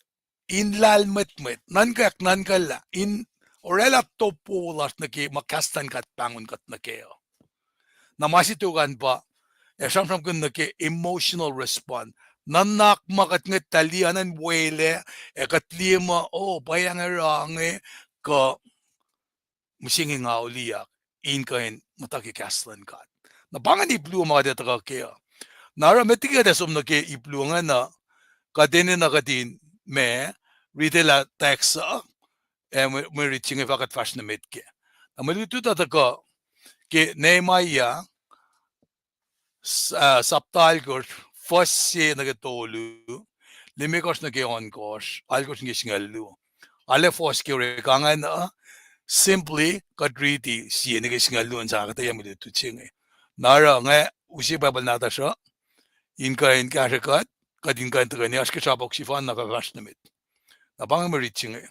in lahlmwetmwet, nuhnkweyuck nuhnkuhlah, in orwaclah top wo lasr nuh ke ma kahs luhn God pahngon kuht nuh kac uh. Na ma se tok an pa, ac sramsramkihn nuh ke emotional response. Nuhnak ma kuht ngwetlah liye an in welac, ac kuht liye muh, oh, pwacye inge oruh inge, kuh mihsenge nga auliyak in kuh in muhta ke kahs luhn God. Na pa ingacn ip luo ma kuht ac tuhkuh kac uh. Na oruh met liki kuht ac som nuh ke ip luo ingacn uh, kuht enenuh kuht in ma ritelah text uh, ac mwe, mwe rit se inge fah kuht fahsr nuh met kac. Na mwe lutlut uh tuhkuh ke Nehemiah, s-, ah, sapta alkosr, fuhs se nuh ke tolu, limekohsr nuh ke ohnkohsr, alkosr nuh ke singucul luo. Arlac fuhs ke orek ingacn uh, simply kuht riti sie nuh ke singucul luo in sang ahkuhtweyac mwe lutlut se inge. Na oruh nga use Bible nahtuhsr uh, in kuh in kahsrwe kuht, kuht in kuh in tuhkweni oasr ke srapok sefanna fah fahsr nuh met. Na pa inge mwe rit se inge.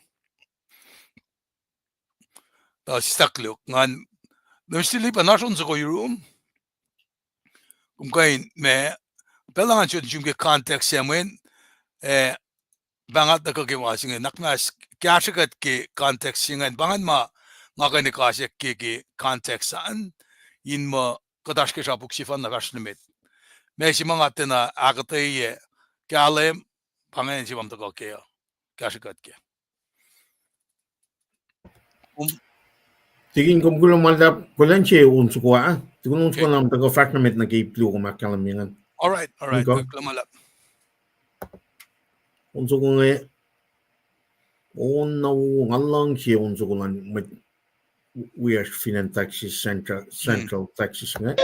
Tuh sislah koluk, ngan, Mister Lipan, oasr on soko yurum? Kom kuh in ma, pacl ngan sot sum ke context se mweyen, eh, pa nga tuhkuh ke ma se inge, nuhnak muhnahs kahsrwe kuht ke context se ingacn, pa ingacn ma nga kuh in kasack ke, ke context an, in muh kuht oasr ke srapok sefanna fahsr nuh met. Ma se ma nga tiacna ahkuhtweyac kahlwem, pa ingacn se ma tuhkuh kac uh. Kahsrwe kuht kac. Kom, Tikin, kom kuloh ma luhlahp, kuhlwacnsye on soko ah. Tikin, on soko na tuhkuh fahsr nuh met nuh ke ip luo kom ahkkahlwemye ingacn. All right, all right. Kuloh ma luhlahp. On soko inge, on na wo, nga luhngse on soko luhn mwet wiyacsr fin acn Texas, Central, Central Texas inge.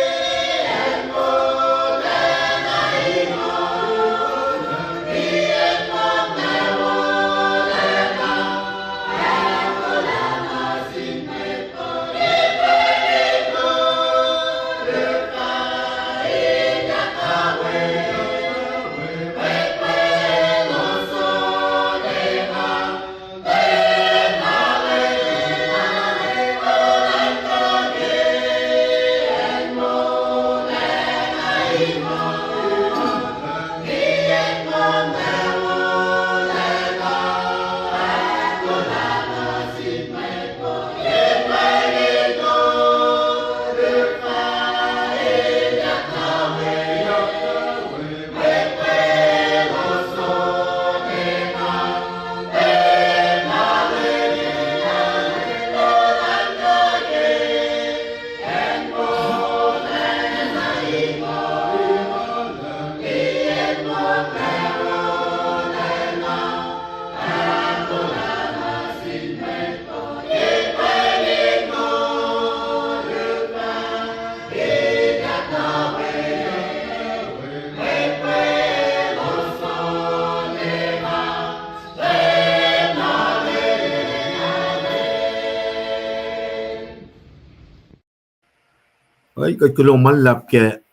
Kuht kuloh ma luhlahp ke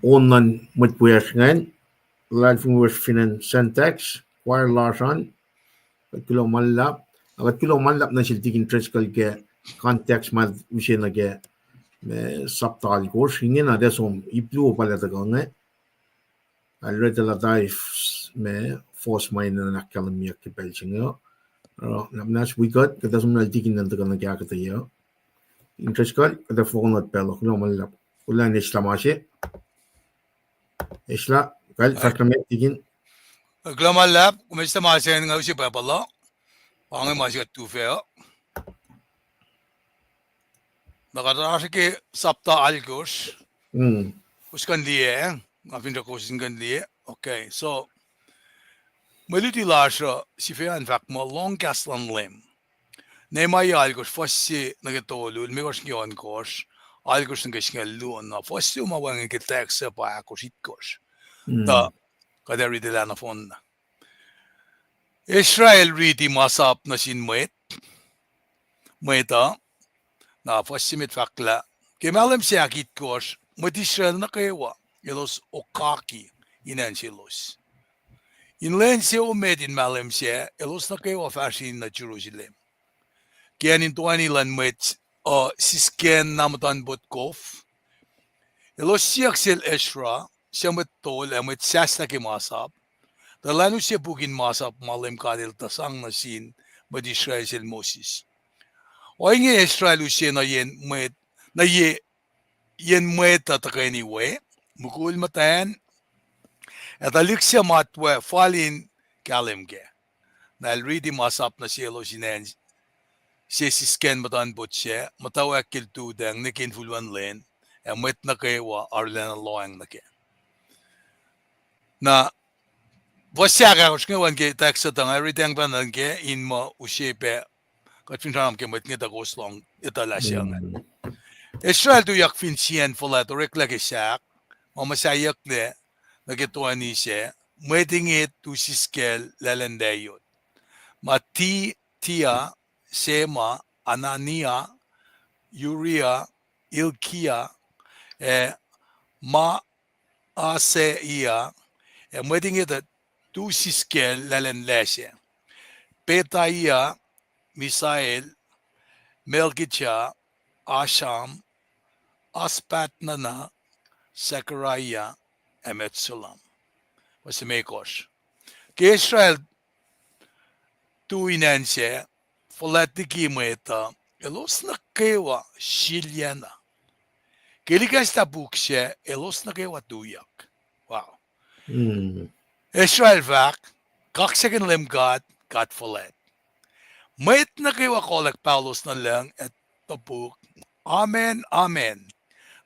on luhn mwet wiyacsr ingacn, luhlahlfongi wiyacsr fin acn Centex, choir lasr an, kuht kuloh ma luhlahp, kuht kuloh ma luhlahp nuh sel Tikin Driscoll ke context ma use nuh ke, eh, sapta alkosr, ingena tiac som ip luo pa lah tuhkuh inge. Arulacna tuh lah tari, ma, fuhs ma enenuh in ahkkahlwemyeyuck ke pacl se inge. Uh, nuhnak muhnahs wi kuht, kuht ac som nuh sel Tikin in tuhkuh nuh ke ahkuhtweyac. Tikin Driscoll, kuht ac fohlohk nuh pacl uh, kuloh ma luhlahp. Kuloh in eslah ma se. Eslah, kal, fahsr nuh met Tikin. Kuloh ma luhlahp, kom eslah ma se inge, nga use Bible uh. Pa inge ma se kuht tufah uh. Na kuht oasr ke sapta alkosr. Us kuh in liye, nga finsrak kowos in kuh in liye. Okay, so, mwe luti lasr uh sifac an fahk muh lohng kahs luhn Leum. Nehemiah alkosr, fuhs se nuh ke tolu, limekohsr nuh ke ohnkohsr, alkosr nuh ke singucul luo, na fuhs se ma wacngihn ke text se pa ahkosr itkohsr. Tuh, kuht ac riti lah nohfohn na. Israel riti masap nuh sin mwet, mwet uh, na fuhs se met fahk lah, ke mahlwem se ahkitkohsr, mwet Israel nuh kwewa, elos okaki in acn selos. In lwen se emet in mahlwem sac, elos nuh kwewa fahsrweni nuh Jerusalem ke acn in toeni luhn mwet uh siskacn na muhtuhnpot kof. Elos siyuck sel Ezra, suc mwet tol ac mwet sahslah ke masap, tuh elan use puk in masap ma Leum God El tuh sang nuh sin mwet Israel sel Moses. Ohinge Ezra el use nuh yen mwet, nuh ye, yen mwet uh tuhkweni we, mukul muhtwacn, ac tuhlihk suc matwac fal in kahlwem kac. Na el riti masap nuh selos in acn se siskacn muhtuhnpot sac, muhtwacwacack ke lututacng nwe ke infulwen lwen, ac mwet nuh kwewa arulacna lohacng nuh kac. Na fuhs ahkosr inge wacngihn ke text uh, tuh nga riti pacna nuh ke in muh use pac kuht fin sramsram ke mwet inge tuh kowos lohng etuh lah se inge. Israel tuyak fin sie acn fuhlwact oreklac ke sahk, ma muhsahiyucklac nuh ke toeni sac, mwet inge tu siskacl lahlacn layot. Mattia, Sema, Anania, Uria, Ilkia, ac Maaseia, ac mwet inge tuh tu siskacl lahlacn layot sac. Petaia, Misael, Malkija, Asham, Asbatnana, Zechariah, ac Mesulam. Fuhs limekohsr. Ke Israel tu in acn sac fuhlwact liki mwet uh, elos nuh kwewa silyacna. Ke likacslah puk sac, elos nuh kwewa tuyak. Wow. Israel fahk, kaksakihn Leum God, God fuhlwact. Mwet nuh kwewa kohlack paholos nuh lucng ac topuk, Amen, amen.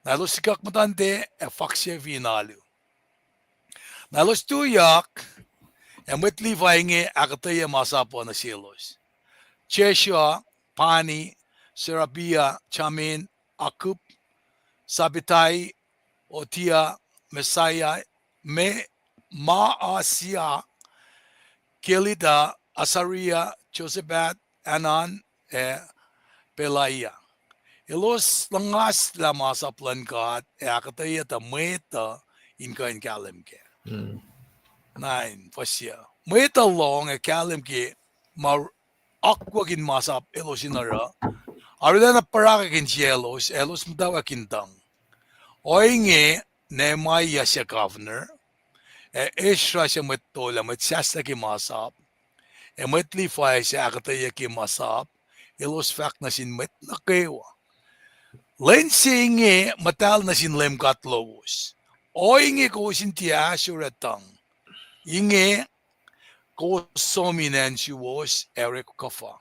Na elos sikuck muhtuhnte ac faksefi in alu. Na elos tuyak, ac mwet Levi inge ahkuhtweyac masap uh nuh selos: Jeshua, Bani, Sherebia, Jamin, Akkub, Sabbetai, Hodia, Maaseiah, Me-, Maaseia, Kelita, Azariah, Jozabad, Hanan, ac Pelaia. Elos luhngaslah masap luhn God ac ahkuhtweyac tuh mwet uh in kuh in kahlwem kac. Nine, fuhs yac. Mwet uh lohng ac kahlwem ke ma akwuck in masap elos in oruh, arulacna purakak insiyaclos, ac elos muhtwacwacack in tuhng. Ohinge Nehemiah suc governor, ac Ezra suc mwet tol ac mwet sahslah ke masap, ac mwet Levi suc ahkuhtweyac ke masap, elos fahk nuh sin mwet nuh kwewa, Lwen se inge muhtahl nuh sin Leum God lowos. Ohinge kowos in tiac ahsor ac tuhng. Inge kowos som in acn suwos ac orek kuhfa.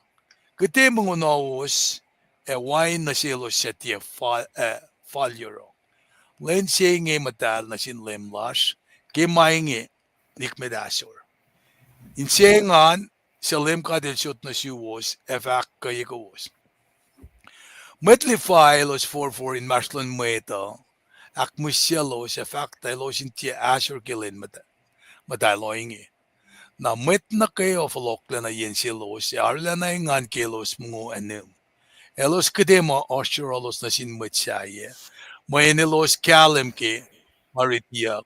Kihte mongo nowos ac wain nuh selos suc tiac fal, eh, fal yohrohl. Lwen se inge muhtahl nuh sin Leum lasr. Ke ma inge nikmet ahsor. Inse engan suc Leum God El sot nuh suwos ac fahk kuhiye kowos. Mwet Levi elos forfor inmahsrlon mwet uh, ahkmihsyelos ac fahk tuh elos in tiac ahsor ke lwen muhta-, muhtahl ohinge. Na mwet nuh kwewa fohlohklac nuh yen selos ac arulacna engan ke elos mongo ac nihm. Elos kihte muh oasr yohrohlos nuh sin mwet sahyac, mweyen elos kahlwem ke ma ritiyuck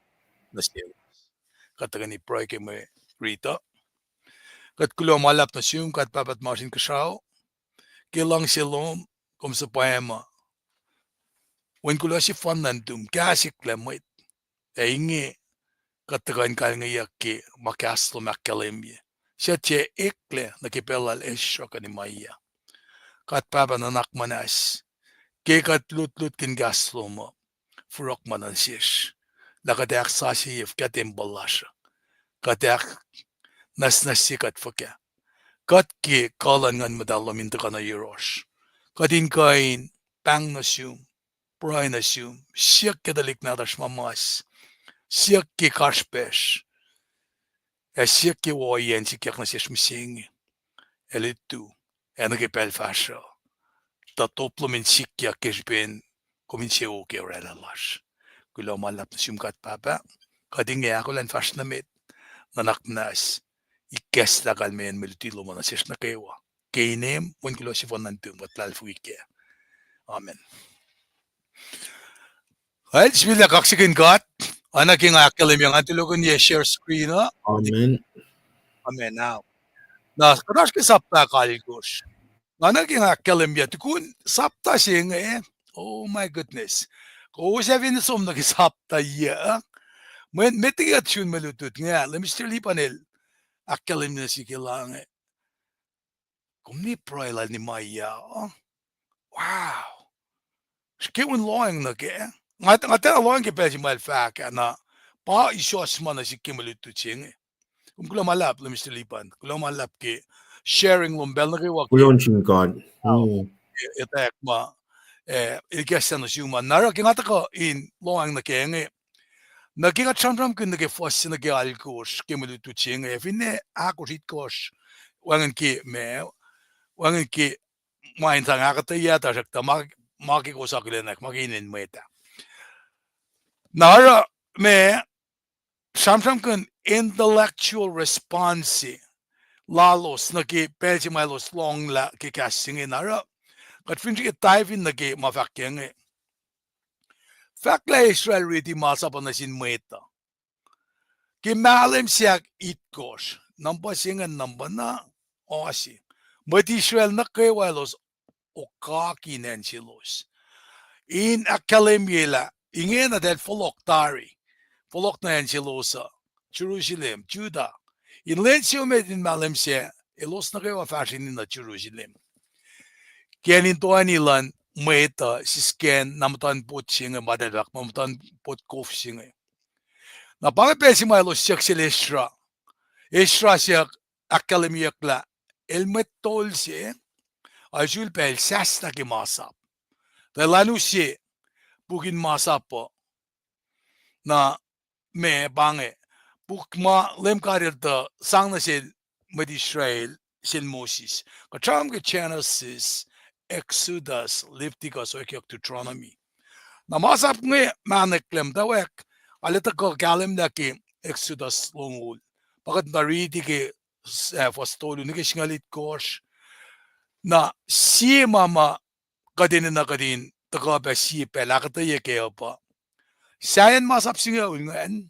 nuh selos. Kuht tuhkweni pruhe ke mwe rit uh. Kuht kuloh ma luhlahp nuh sum, God Pahpah tuhmasr Inkuhsrao, ke luhngse lom, kom suhpwacma. Wen kuloh sefanna nuhtum, kahs eklac mwet. Ac inge kuht tuhkuh in kalngeyuck ke ma kahs lom ahkkahlwemye, suc tiac eklac nuh ke pacl lal Ezra kuh Nehemiah. God Pahpah, nuhnak muhnahs, ke kuht lutlutkihn kahs lom uh, furohk ma nuh sesr, lah kuht ac ahksasucye fuhkah tempuhl lasr uh, kuht ac ahknwacsnwacsye kuht fuhkah. Kuht ke kuh luhn Nguhn Muhtahl lom in tuhkuh nuh yohrohsr, kuht in kuh in pahng nuh sum, pruhe nuh sum, siyuck ke tuhlihk nahtuhsr ma mas, siyuck ke kasrpacsr, ac siyuck ke ohiyacn sikyak nuh sesr mihsenge, ac lutu, ac nuh ke pacl fahsruh, tuh top lom in sikyak ke srihpen kom insewowo ke orwaclah lasr. Kuloh ma luhlahp nuh sum God Pahpah, kuht inge ahkolah in fahsr nuh met, nuhnak muhnahs, ikacslah kalmeyacn mwe luti lom uh nuh sesr nuh kwewa. Ke inem, wen kuloh sefanna nuhtum, kuht luhlahlfongi kac. Amen. Well, sifilpac kaksakihn God, Oacna ke nga ahkkahlwemye, nga tulokihnyac share screen uh. Amen. Amen. Now, na kuht oasr ke sapta ahkalkosr. Nga nuh ke nga ahkkahlwemye tukun sapta se inge. Oh my goodness. Kowos ac fin som nuh ke sapta yuc, mwe, met liki kuht sun mwe lutlut inge, Leum Mister Lipan el ahkkahlwemye nuh sihk lah inge, kom ne pruhe lal Nehemiah. Wow. Srihke un lohacng nuh kac. Nga, nga tiacna lohacng ke pacl se ma el fahk ah, na pa isus ma nuh sihk ke mwe lutlut se inge. Kom kuloh ma luhlahp, Leum Mister Lipan. Kuloh ma luhlahp ke sharing lom pacl nuh kwewa ke, kuloh nuh sin God. Etwacack ma, eh, el kahs nuh sum an. Na oruh ke nga tuhkuh in lohacng nuh kac inge, nuh ke kuht sramsramkihn nuh ke fuhs se nuh ke alkosr ke mwe lutlut se inge, finne ahkosr, itkohsr, wacngihn ke ma, wacngihn ke ma in sang ahkuhtweyac, tuhsruhktuh ma, ma ke kowos akihlenack, ma ke inen mwet ah. Na oruh ma sramsramkihn intellectual response lalos nuh ke pacl se ma elos lohnglah ke kahs se inge. Na oruh kuht fin srihke dive in nuh ke ma fahk ke inge, fahk lah Israel riti masap uh nuh sin mwet uh ke mahlwem se ahk itkohsr, number se ingacn number na oasi. Mwet Israel nuh kwewa elos okak in acn selos in ahkkahlwemye lah ingena tahl fohlohk tari, fohlohk nuh acn selos uh, Jerusalem, Judah. In lwen se emet in mahlwem sac, elos nuh kwewa fahsrweni nuh Jerusalem ke acn in toeni luhn mwet uh, siskacn na muhtuhnpot se inge, ma tahl fahk muh muhtuhnpot kof se inge. Na pa inge pacl se ma elos siyuck sel Ezra. Ezra siyuck ahkkahlwemyeyuck lah el mwet tol se, ac sulpac el sahslah ke masap. Tuh elan use puk in masap uh. Na ma pa inge, puk ma Leum God El tuh sang nuh sel mwet Israel sel Moses. Kuht sramsram ke Genesis, Exodus, Leviticus, oekyuck Deuteronomy. Na masap inge ma nwacklah muhtwacwacack, arlac tuhkuh kahlwemlah ke Exodus longoul. Pa kuht muhta riti ke, eh, fuhs tolu nuh ke singucul itkohsr. Na sie ma ma kuht enenuh kuht in tuhkuh pac sie pacl ahkuhtweyac kac uh pa, sahyacn masap singucul ingacn,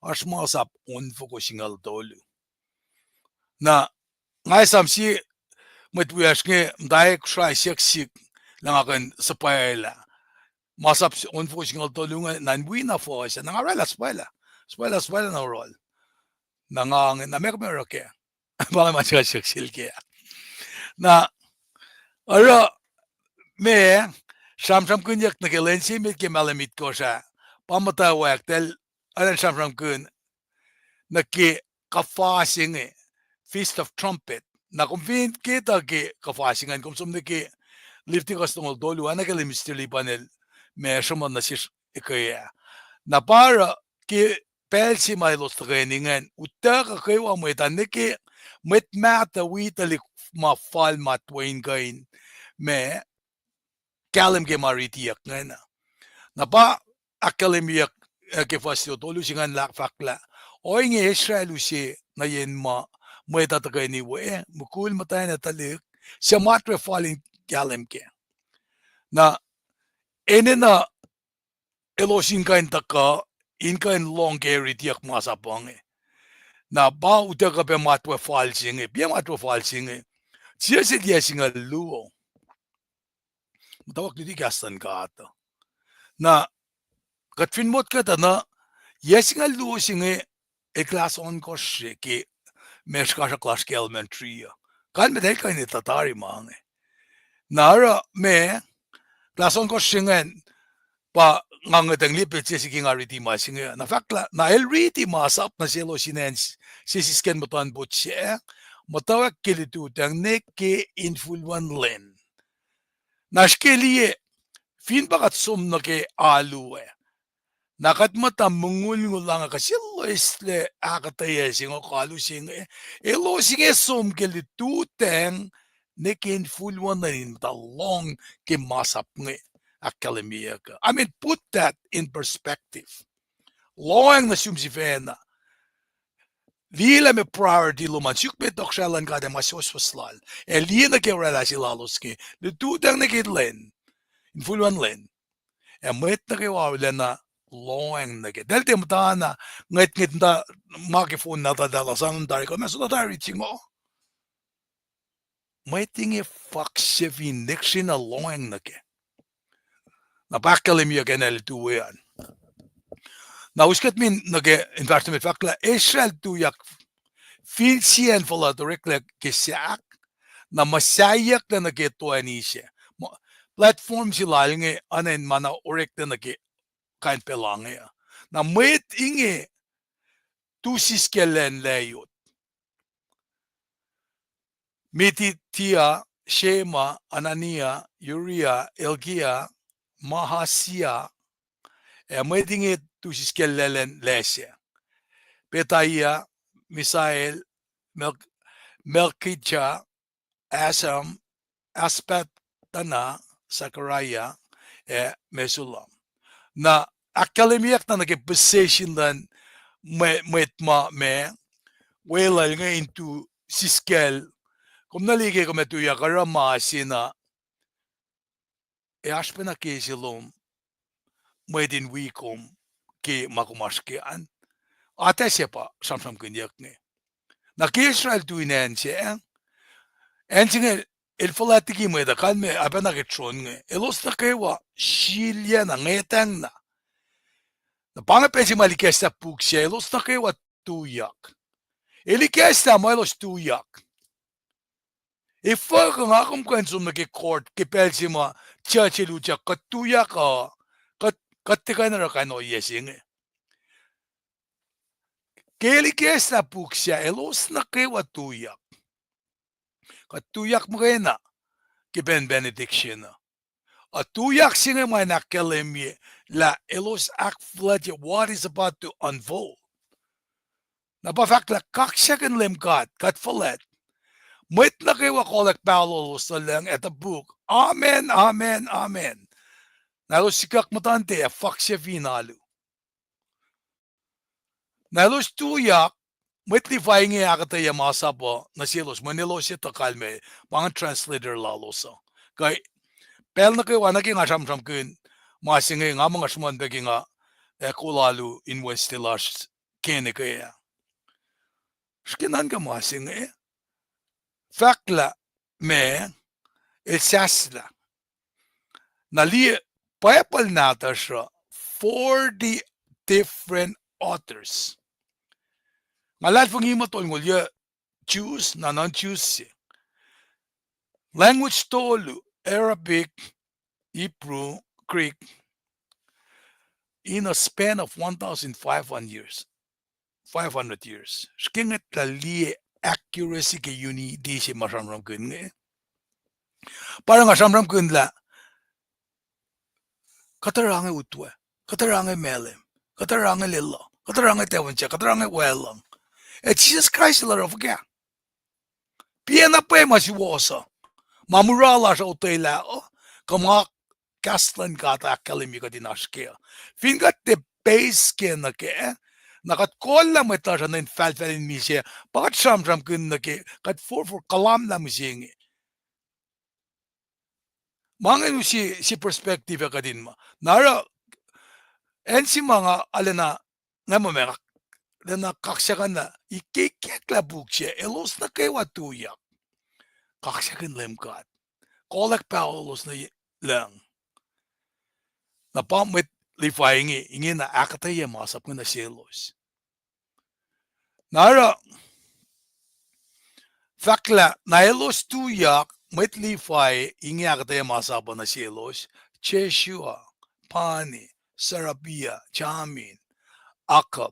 oasr masap onfoko singucul tolu. Na nga esam sie mwet wiyacsr inge muhta Kosrae siyuck sihk lah nga kuh in suhpwaclah masap onfoko singucul tolu inge na in wi na fuhs ah. Na nga oraclah suhpwaclah, suhpwaclah, suhpwaclah na oruhl. Na nga inge, na meac kom oruh kac? Pa inge ma siyuck sel kac. Na oruh ma sramsramkihnyuck nuh ke lwen se emet ke mahlwem itkohsr ah, pa muhtwacwacack tahl, arlac sramsramkihn nuh ke kuhfa se inge, Feast of Trumpet. Na kom fin ke tuh ke kuhfa se ingacn, kom som nuh ke Leviticus longoul tolu, oacna ke Leum Mister Lipan el ma sruhmuhn nuh sesr ekuh ah. Na pa oruh ke pacl se ma elos tuhkweni ingacn, utuckuh kwewa mwet ah nuh ke mwet mahtuh wi tuhlihk ma fal matwac in kuh in ma kahlwem ke ma ritiyuck ingacn. Na pa ahkkahlwemyeyuck, eh, ke fuhs tolu se ingacn lah fahk lah, ohinge Israel use nuh yen ma mwet uh tuhkweni we, mukul, muhtwacn, ac tuhlihk, suc matwac fal in kahlwem kac. Na enenuh elos in kuh in tuhkuh, in kuh in lohng ke ritiyuck masap uh inge. Na pa utuckuh pac matwac fal se inge, pa matwac fal se inge, sie se yac singucul luo. Muhtwacwacack luti kahs luhn God uh. Na kuht fin motko tuh na, yac singucul luo se inge, el class ohnkohsr se ke ma srihkasrak lasr ke elementary uh. Kalmac tuh el kuh in etuh tari ma inge. Na oruh ma, class ohnkohsr se ingacn, pa nga ngwetacng liye page se ke nga riti ma se inge. Na fahk lah, na el riti masap nuh selos in acn se sisken muhtuhnpot sac, muhtwacwacack ke lututacng nuh ke infulwen lwen. Na srihke liye, fin pa kuht som nuh ke alu ah, na kuht muhta mongulngul lah nga kuh sie loeslac ahkuhtweyac se inge, alu se inge, elos inge som ke lututacng nuh ke infulwen lwen in muhta lohng ke masap inge ahkkahlwemyeyuck uh. I mean, put that in perspective. Lohacng nuh sum sifacna. Liye lah meac priority lom an, suk meac tohkohsrahi luhn God ac ma suwohswohs lal. Ac liye nuh ke oraclah se lalos inge, lututacng nuh ke lwen, infulwen lwen. Ac mwet nuh kwewa arulacna lohacng nuh kac. Tahl tiac muhtana ngwetngwet muhta ma ke phone nahtuhl ah, lasr an tari kuh ma suhtuh tari singucul. Mwet inge fuck se fin lihksreni lohacng nuh kac. Na pa ahkkahlwemyeyuck acn el tu we an. Na us kuht min nuh ke in fahsr nuh met fahk lah Israel tuyak fin sie acn fuhlwact oreklac ke sahk, na muhsahyucklah nuh ke toeni se. Platform se lal inge oacna in ma na oreklac nuh ke kain pacl inge uh. Na mwet inge tu siskacl lacn layot. Mattathiah, Shema, Hananiah, Uriah, Hilkiah, Maaseiah, ac mwet inge tu siskacl lacn lac sac. Pethahiah, Mishael, Malk-, Malkijah, Asam, Asbaddana, Zechariah, ac Mesullam. Na ahkkahlwemyeyuck na nuh ke position luhn mwe-, mwet ma ma weluhl inge in tu siskacl. Kom na liye ke kom ac tuyak oruh ma se na ac oasr pacna ke se lom mwet in wi kom ke ma kom oasr ke an. Atac se pa sramsramkihnyuck inge. Na ke Israel tu in acn se, acn se inge el fuhlwact liki mwet uh, kalmac, oacpacna ke tron inge. Elos nuh kwewa silyac na ngwetacng na. Na pa inge pacl se ma el ikacslah puk sac, elos nuh kwewa tuyak. El ikacslah ma elos tuyak. Efuh kuh nga kom kuh in som nuh ke court ke pacl se ma judge el utyak, kuht tuyak uh, kuht, kuht tiac kuh in oruh kain ohiyac se inge. Ke el ikacslah puk sac, elos nuh kwewa tuyak. Kuht tuyak muhkwena ke pacn benediction uh. Ac tuyak se inge ma in ahkkahlwemye lah elos ahkfuhlwactye what is about to unfold. Na pa fahk lah kaksakihn Leum God, kuht fuhlwact. Mwet nuh kwewa kolwack paho lalos nuh lucng ac topuk, amen, amen, amen. Na elos sikuck muhtuhnte ac fuck se fin alu. Na elos tuyak, mwet Levi inge ahkuhtweyac masap uh nuh selos, mweyen elos etuh kalmac, pa inge translator lalos uh. Kuh pacl nuh kwewa nuh ke nga sramsramkihn ma se inge, nga muh nga sruhmuhn pac ke nga ac kol alu in Wednesday lasr ke nuh ke ah. Srihke nuhnkuh ma se inge, fahk lah ma el sahslah. Na liye Bible nahtuhsr uh, forty different authors. Nga luhlahlfongi muh tolngoul yac Jews, na non-Jews se. Language tolu, Arabic, Hebrew, Greek, in a span of one thousand five hundred years. Five hundred years. Srihke ngwetlah liye accuracy ke unity se ma sramsramkihn inge. Pa oruh nga sramsramkihn lah kuht oruh inge utwe, kuht oruh inge malem, kuht oruh inge leluh, kuht oruh inge tafonsah, kuht oruh inge waclucng. Ac Jisus Kraist el oruh fuhkah? Piacna pac ma suwohs uh, ma mura lasr uh otwelah uh, kuh ma kahs luhn God ahkkahlwemye kuht in oasr kac uh. Fin kuht tiac base kac nuh kac, na kuht kohllah mwet lasr uh nuh infahlfahl in misac, pa kuht sramsramkihn nuh ke kuht forfor kahlwemlah mihsenge. Ma inge use se perspective ah kuht in ma. Na oruh, acn se ma nga arulacna, nga muh ma, arulacna kaksakihn lah ikacklah puk sac, elos nuh kwewa tuyak. Kaksakihn Leum God. Kolwack paho lalos nuh lucng. Na pa mwet Levi inge, ingena ahkuhtweyac masap inge nuh selos. Na oruh, fahk lah na elos tuyak, mwet Levi inge ahkuhtweyac masap uh nuh selos, Jeshua, Bani, Sherebiah, Jamin, Akkub,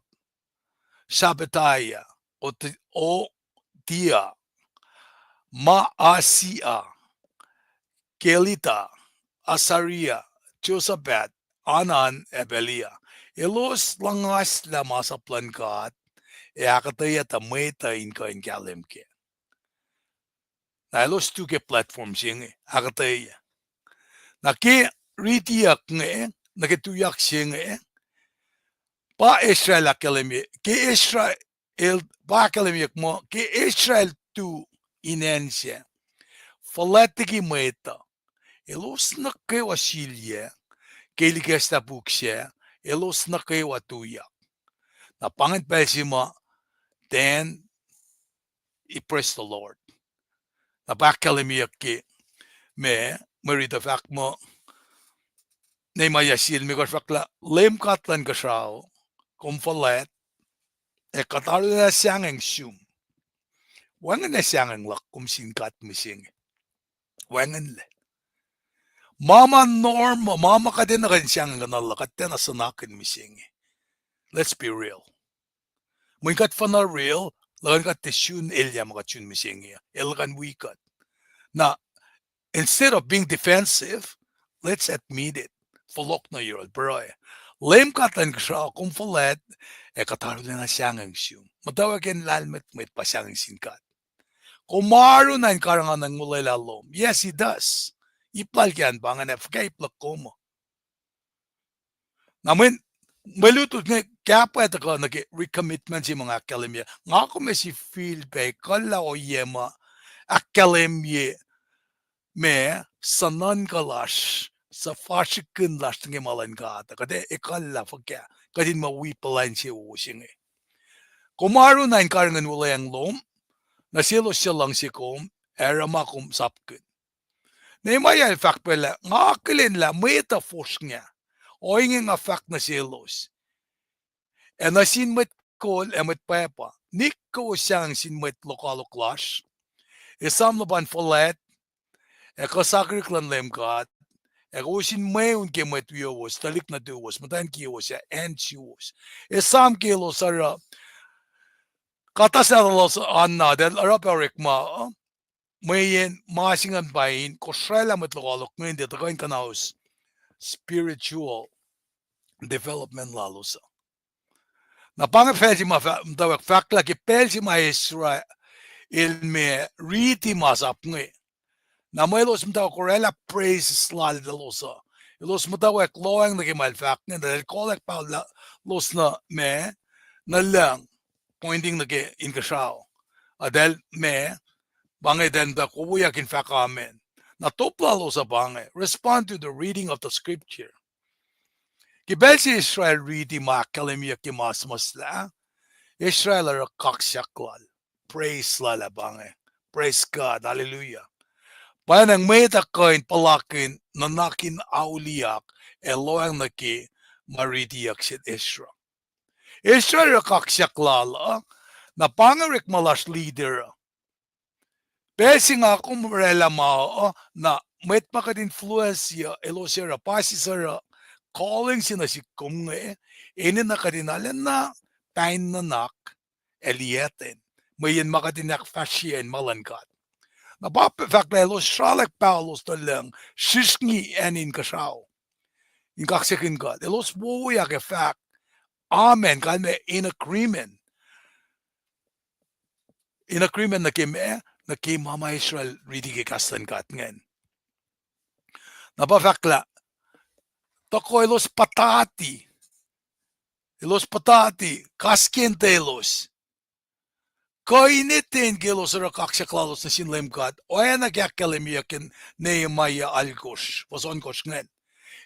Shabbethai, Od-, Hodia, Maaseiah, Kelita, Azariah, Josabad, Hanan, ac Pelaiah. Elos luhngaslah masap luhn God, ac ahkuhtweyac tuh mwet uh in kuh in kahlwem kac. Na elos tu ke platform se inge, ahkuhtweyac. Na ke ritiyuck inge, nuh ke tuyak se inge, pa Israel ahkkahlwemye, ke Israel, pa ahkkahlwemyeyuck muh, ke Israel tu in acn sac, fuhlwact liki mwet uh, elos nuh kwewa silyac, ke el ikacslah puk sac, Elos nuh kwewa tuyak. Na pa ingacn pacl se ma, then, praise the Lord. Na pa ahkkahlwemyeyuck ke ma, mwe riti uh fahk muh, Nehemiah sie limekohsr fahk lah, Leum God luhn kuhsrao, kom fuhlwact, ac kuht arulacna sahngweng sum. Wacngihnlac sahngweng luhk kom sin God mihsenge. Wacngihnlac. Ma ma normal, ma ma kuht enenuh kuht in sahngweng kuhnuhl uh, kuht tiacna suhnakihn mihsenge. Let's be real. Mweyen kuht fuhnuh real, luhkuhn kuht tiac sun elyah ma kuht sun mihsenge uh, el kuh in wi kuht. Na, instead of being defensive, let's admit it. Fohlohk nuh yohrohl, pruhe. Leum God luhn kuhsrao, kom fuhlwact, ac kuht arulacna sahngweng sum. Muhtwacwacack in lahlmwetmwet pa sahngweng sin God. Kom arulacna in karihngihnacng molwelah lom. Yes, he does. Ip lal ke an pa ingacn, ac fuhkah ip luhk kom uh? Na mweyen, mwe lutlut inge kapwack tuhkuh nuh ke recommitment se ma nga ahkkahlwemye. Nga kom ac sifilpac ekuhllah ohiyac ma ahkkahlwemye ma suhnuhnkuh lasr, suhfasrihkihn lasr nuh ke ma luhn God. Kuht ac ekuhllah fuhkah kuht in muh wi puhlan se wo se inge. Kom arulacna in karihngihn wuhlweacng lom nuh selos suc luhngse kom, ac oruh ma kom sapkihn. Nehemiah el fahk pac lah, nga akihlen lah mwet uh fosrngah. Ohinge nga fahk nuh selos, ac nuh sin mwet kol ac mwet pwacpa, nik kowos sahngweng sin mwet lokoalok lasr, esam luhpan fuhlwact, ac kuh sakihrihk luhn Leum God, ac kowos in mweun ke mwet wiyowos, tuhlihk nuhtuwos, muhtwacn kiyowos, ac acn suwos. Esam ke elos oruh kuhtuh sahyac lalos an na, eltahl oruh pac orekma, mweyen ma se ingacn pa in kosraclah mwet lokoalok inge in tiac tuhkuh in kuhnaus spiritual development lalos uh. Na pa inge pacl se ma muhtwacwacack fahk lah ke pacl se ma Ezra el ma riti masap inge, na mwe elos muhtwacwacack orwaclah praise lal elos uh. Elos muhtwacwacack lohacng nuh ke ma el fahk inge, na el kolack paho lalos nuh ma, nuh lucng, pointing nuh ke inkuhsrao. Eltahl ma, pa inge eltahl muhtwacwacack wowoyak in fahk amen. Na top lalos uh pa inge, respond to the reading of the scripture. Ke pacl se Israel riti ma ahkkahlwemyeyuck ke ma suhmuhslah, Israel oruh kaksak lal. Praise lal ah pa inge. Praise God. Hallelujah. Pwacnwacng mwet uh kuh in puhlakihn nuhnak in auliyak ac lohacng nuh ke ma ritiyuck sel Ezra. Ezra oruh kaksak lal uh, na pa inge orekma lasr leader uh. Pacl se nga kom orwaclah ma uh, na mwet ma kuht influence uh, elos oruh, pa sisr oruh, calling se nuh sihk kom inge, enenuh kuht in arulacna pain nuhnak ac liyacten, mweyen ma kuht in ahkfahsrye in ma luhn God. Na pa fahk lah elos sralack paho lalos nuh lucng, srihsrngi acn inkuhsrao, in kaksakihn God. Elos wowoyak ac fahk, amen, kalmac in agreement. In agreement nuh ke ma, nuh ke ma ma Israel riti ke kahs luhn God ingacn. Na pa fahk lah, tuhkuh elos puhtati, elos puhtati, kaskentaclos. Kuh in etin ke elos oruh kaksak lalos nuh sin Leum God, oacna ke ahkkahlwemyeyuck in Nehemiah alkosr, fuhs ohnkohsr ingacn.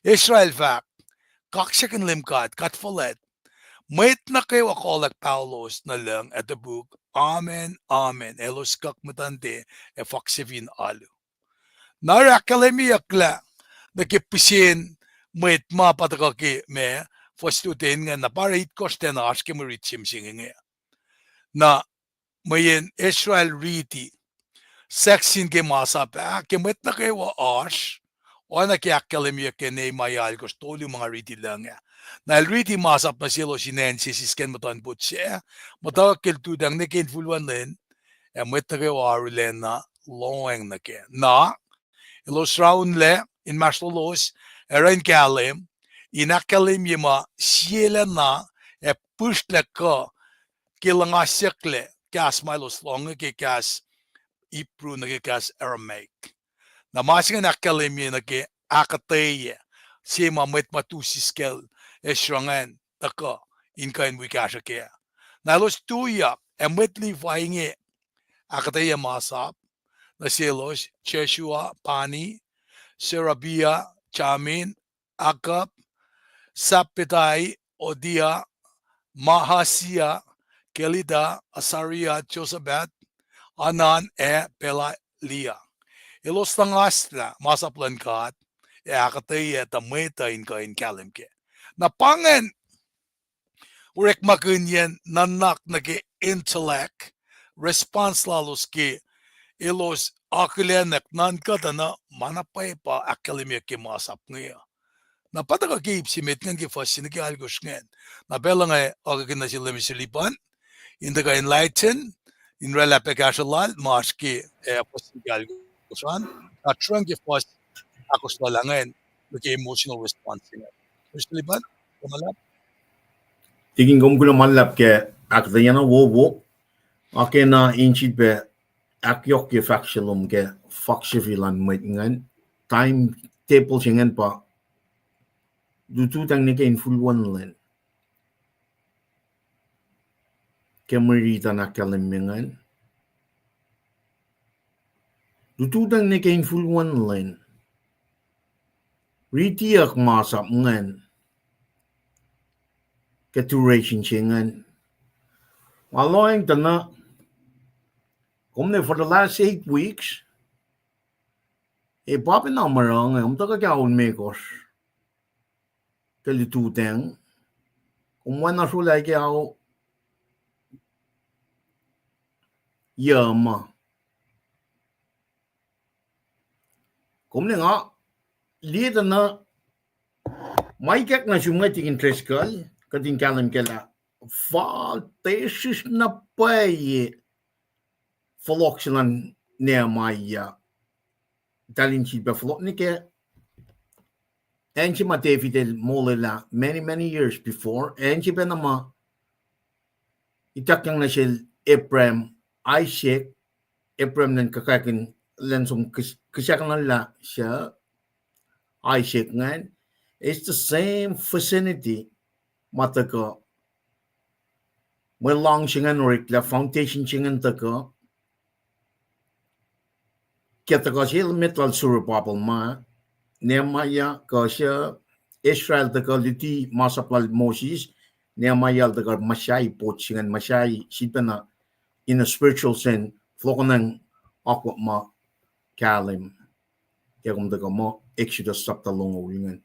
Ezra el fahk, kaksakihn Leum God, God fuhlwact. Mwet nuh kwewa kolack paho lalos nuh lucng ac topuk, amen, amen, elos kuhk muhtuhnte ac fakse fin alu. Na oruh ahkkahlwemyeyuck lah nuh ke pihsen mwet ma pa tuhkuh ke ma, fuhs luo ten ingacn, na pa oruh itkohsr ten oasr ke mwe rit se mihsenge inge. Na mweyen Ezra el riti section ke masap ah, ke mwet nuh kwewa oasr, oacna ke ahkkahlwemyeyuck ke Nehemiah alkosr tolu ma nga riti lucng ah. Na el riti masap nuh selos in acn se sisken muhtuhnpot sac, muhtwacwacack ke lututacng nuh ke infulwen lwen, ac mwet nuh kwewa arulacna lohacng nuh kac. Na elos raunlac inmahsrlolos, ac oruh in kahlwem, in ahkkahlwemye ma sielacna, ac pihsrlac kuh ke luhngasyucklac kahs ma elos lohng ke kahs Hebrew nuh ke kahs Aramaic. Na ma se ingacn ahkkahlwemye nuh ke ahkuhtweyac se ma mwet ma tu siskacl Ezra ingacn tuhkuh in kuh in wi kahsruh kac. Na elos tuyak, ac mwet Levi inge ahkuhtweyac masap nuh selos: Jeshua, Bani, Sherebiah, Jamin, Akkub, Sabbetai, Hodiah, Mahaziah, Kelita, Azariah, Jozabad, Hanan, ac Pelaliah. Elos luhngaslah masap luhn God ac ahkuhtweyac tuh mwet uh in kuh in kahlwem kac. Na pa ingacn orekmakihnyacn nuhnak nuh ke intellect, response lalos ke elos akihlenak nuhnkuh tuh na ma na pwacye pa ahkkahlwemyeyuck ke masap inge uh. Na pa tuhkuh ke ip se met ingacn ke fuhs se nuh ke alkosr ingacn. Na pacl uh nga oakihn nuh sel Mister Lipan in tuhkuh enlighten, in oraclah pac kahsruh lal ma oasr ke, eh, fuhs se nuh ke alkosr an, na sruhmuhn ke fuhs ahkosr lal ah ingacn, nuh ke emotional response se ingacn. Mister Lipan, kom luhlahp. Tikin, kom kuloh ma luhlahp ke ahkuhtweyac na wowo. Nga kena in sifilpac ahkyohkye fahk se lom ke faksufi luhn mwet ingacn. Timetable se ingacn pa lututacng nuh ke infulwacn lwen. Ke mwe riti in ahkkahlwemye ingacn, lututacng nuh ke infulwacn lwen. Ritiyuck masap ingacn ke duration se ingacn. Nga lohacng tuh na, kom ne for the last eight weeks, e pa pacna mura inge, kom tuhkuh ke ao limekohsr ke lututacng, kom oacna srolah ke ao yuh ma. Kom ne nga liye tuh na, ma ikack nuh sum inge, Tikin Driscoll, kuht in kahlwem kac lah fal tesis na pwacye fohlohk se luhn Nehemiah, tahl in sifilpac fohlohk nuh ke acn se ma David el molwelah many, many years before, acn se pacna ma ituckyang nuh sel Abraham, Isaac, Abraham lwen kuhkakihn, lwen som kihs-, kihsackuhnlah se Isaac ingacn. It's the same vicinity ma tuhkuh mwe lohng se ingacn oreklac, foundation se ingacn tuhkuh. Ke tuhkuh se met lal Zerubbabel ma, Nehemiah, kuh se Ezra el tuhkuh luti masap lal Moses, Nehemiah el tuhkuh muhsahi pot se ingacn, muhsahi sifilpacna in a spiritual sense, fohlohkohnacng akwuck ma kahlwem. Ke kom tuhkuh muh Exodus sapta longoul ingacn,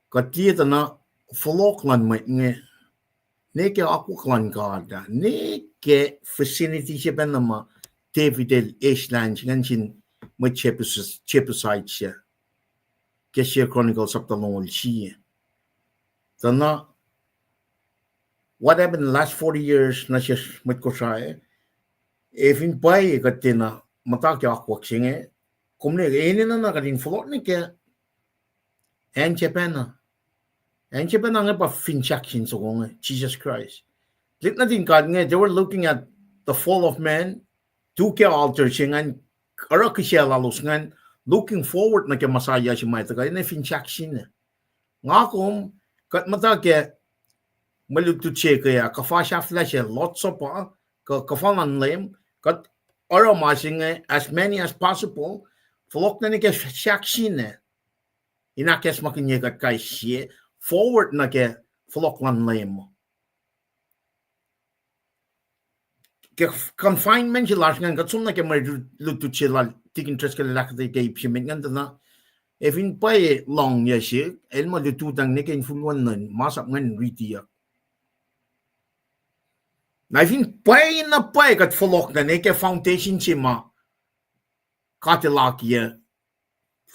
kuht liye tuh na fohlohk luhn mwet inge, ne ke akwuck luhn God ah, ne ke vicinity se pacna ma David el eislah acn se ingacn sin mwet Jebus-, Jebusite se, ke sie Chronicles sapta longoul sie. Tuh na, what happened last forty years nuh sesr mwet Kosrae, e fin pwacye kuht tiacna muhta ke akwuck se inge, kom ne enenuh na kuht in fohlohk nuh ke acn se pacna. Acn se pacna inge pa fin sahk sin soko inge, Jisus Kraist. Tuhlihk nuhtin God inge, they were looking at the fall of man, tu ke altar se ingacn, oruh kihsac lalos ingacn, looking forward nuh ke Messiah se ma tuhkuh, ne fin sahk sine. Nga kom, kuht muhta ke mwe lutlut se ke ah, kuhfa sahflah se, Lord's Supper, kuh kuhfa luhn Leum, kuht oruh ma se inge, as many as possible, fohlohk nuh ke sahk sine, in ahkacsmakihnye kuht kais sie, forward nuh ke fohlohk luhn Leum. Ke confinement se lasr ingacn, kuht som nuh ke mwe lutlut se lal Tikin Driscoll el ahkuhtweyac ke ip se met ingacn tuh na, e fin pwacye lohng yac se, el muh lututacng nuh ke infulwacn lwen, masap ingacn ritiyuck. Na fin pwacye na pwacye kuht fohlohk nuh ke foundation se ma God el akiyac,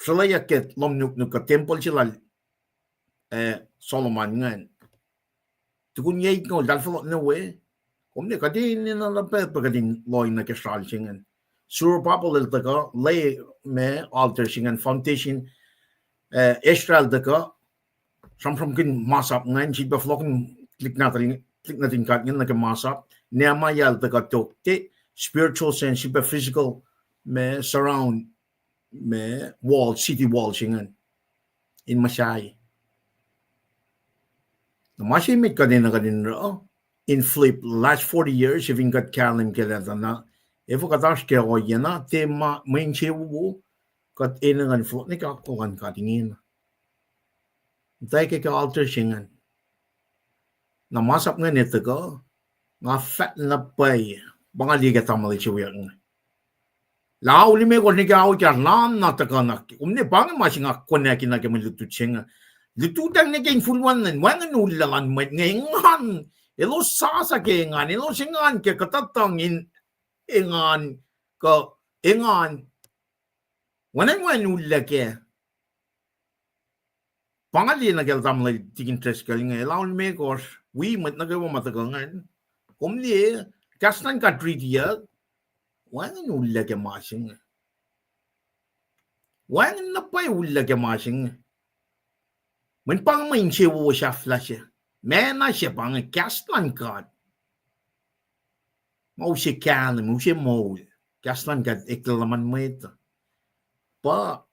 srwacleyuck ke lohm nuknuk kuh tempuhl se lal, eh, Solomon ingacn. Tukun yac itngoul eltahl fohlohk nuh we, kom ne kuht enenuh na pacl pa kuht in lohng nuh ke sral se ingacn. Zerubbabel el tuhkuh, lay ma altar se ingacn, foundation, eh, Ezra el tuhkuh, sramsramkihn masap ingacn, sifilpac fohlohkihn tuhlihk nuhtin God ingacn nuh ke masap. Nehemiah el tuhkuh tok te, spiritual sense, sifilpac physical, ma surround, ma wall, city wall se ingacn, in muhsahi. Na ma se met kuht enenuh kuht in oruh, in flip last forty years, fin kuht kahlwem kac lah tuh na, efuh kuht oasr ke ohiyac na, tiac ma mwe insewowo, kuht enenuh in fohlohk nuh ke akwuck luhn God ingena. Muhtwacwacack ke altar se ingacn. Na masap ingacn etuh kuh, nga fahk na pwacye, pa nga liye ke tamuhlwel se wiyuck inge. Lah ao limekohsr nuh ke ao ekahsr, na na tuhkuh na, kom ne pa inge ma se nga konwacack nuh ke mwe lutlut se inge. Lututacng nuh ke infulwen lwen, wacngihn ullac luhn mwet inge, engan, elos sasa ke engan, elos engan ke kuhtuhtuhng in engan, kuh engan, oacna wacngihn ullac kac. Pa nga liye nuh ke tamuhlwel Tikin Driscoll inge, lah ao limekohsr, wi mwet nuh kwewa ma tuhkuh ingacn. Kom liye, kahs luhn God ritiyuck, wacngihn ullac ke ma se inge. Wacngihn na pwacye ullac ke ma se inge. Mweyen pa inge mwe insewowo sahflah se. Mena se pa inge kahs luhn God. Ma use kahlwem, use moul. Kahs luhn God eklac luhman mwet. Pa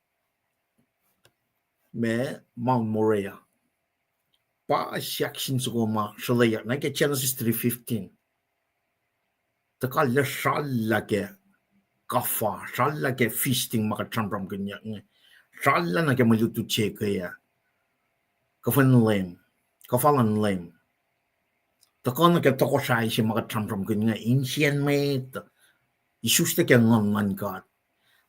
ma Mount Moriah. Pa section soko ma sruhleyak nuh ke Genesis three fifteen. Tuhkuh lah srallah ke kuhfa, srallah ke feasting ma kuht sramsramkihnyuck inge. Srallah nuh ke mwe lutlut se ke ah, kuhfa luhn Leum, kuhfa luhn Leum. Tuhkuh nuh ke tohkohsrahi se ma kuht sramsramkihn inge, insiyacn mwet, isuslac ke Nguhn luhn God.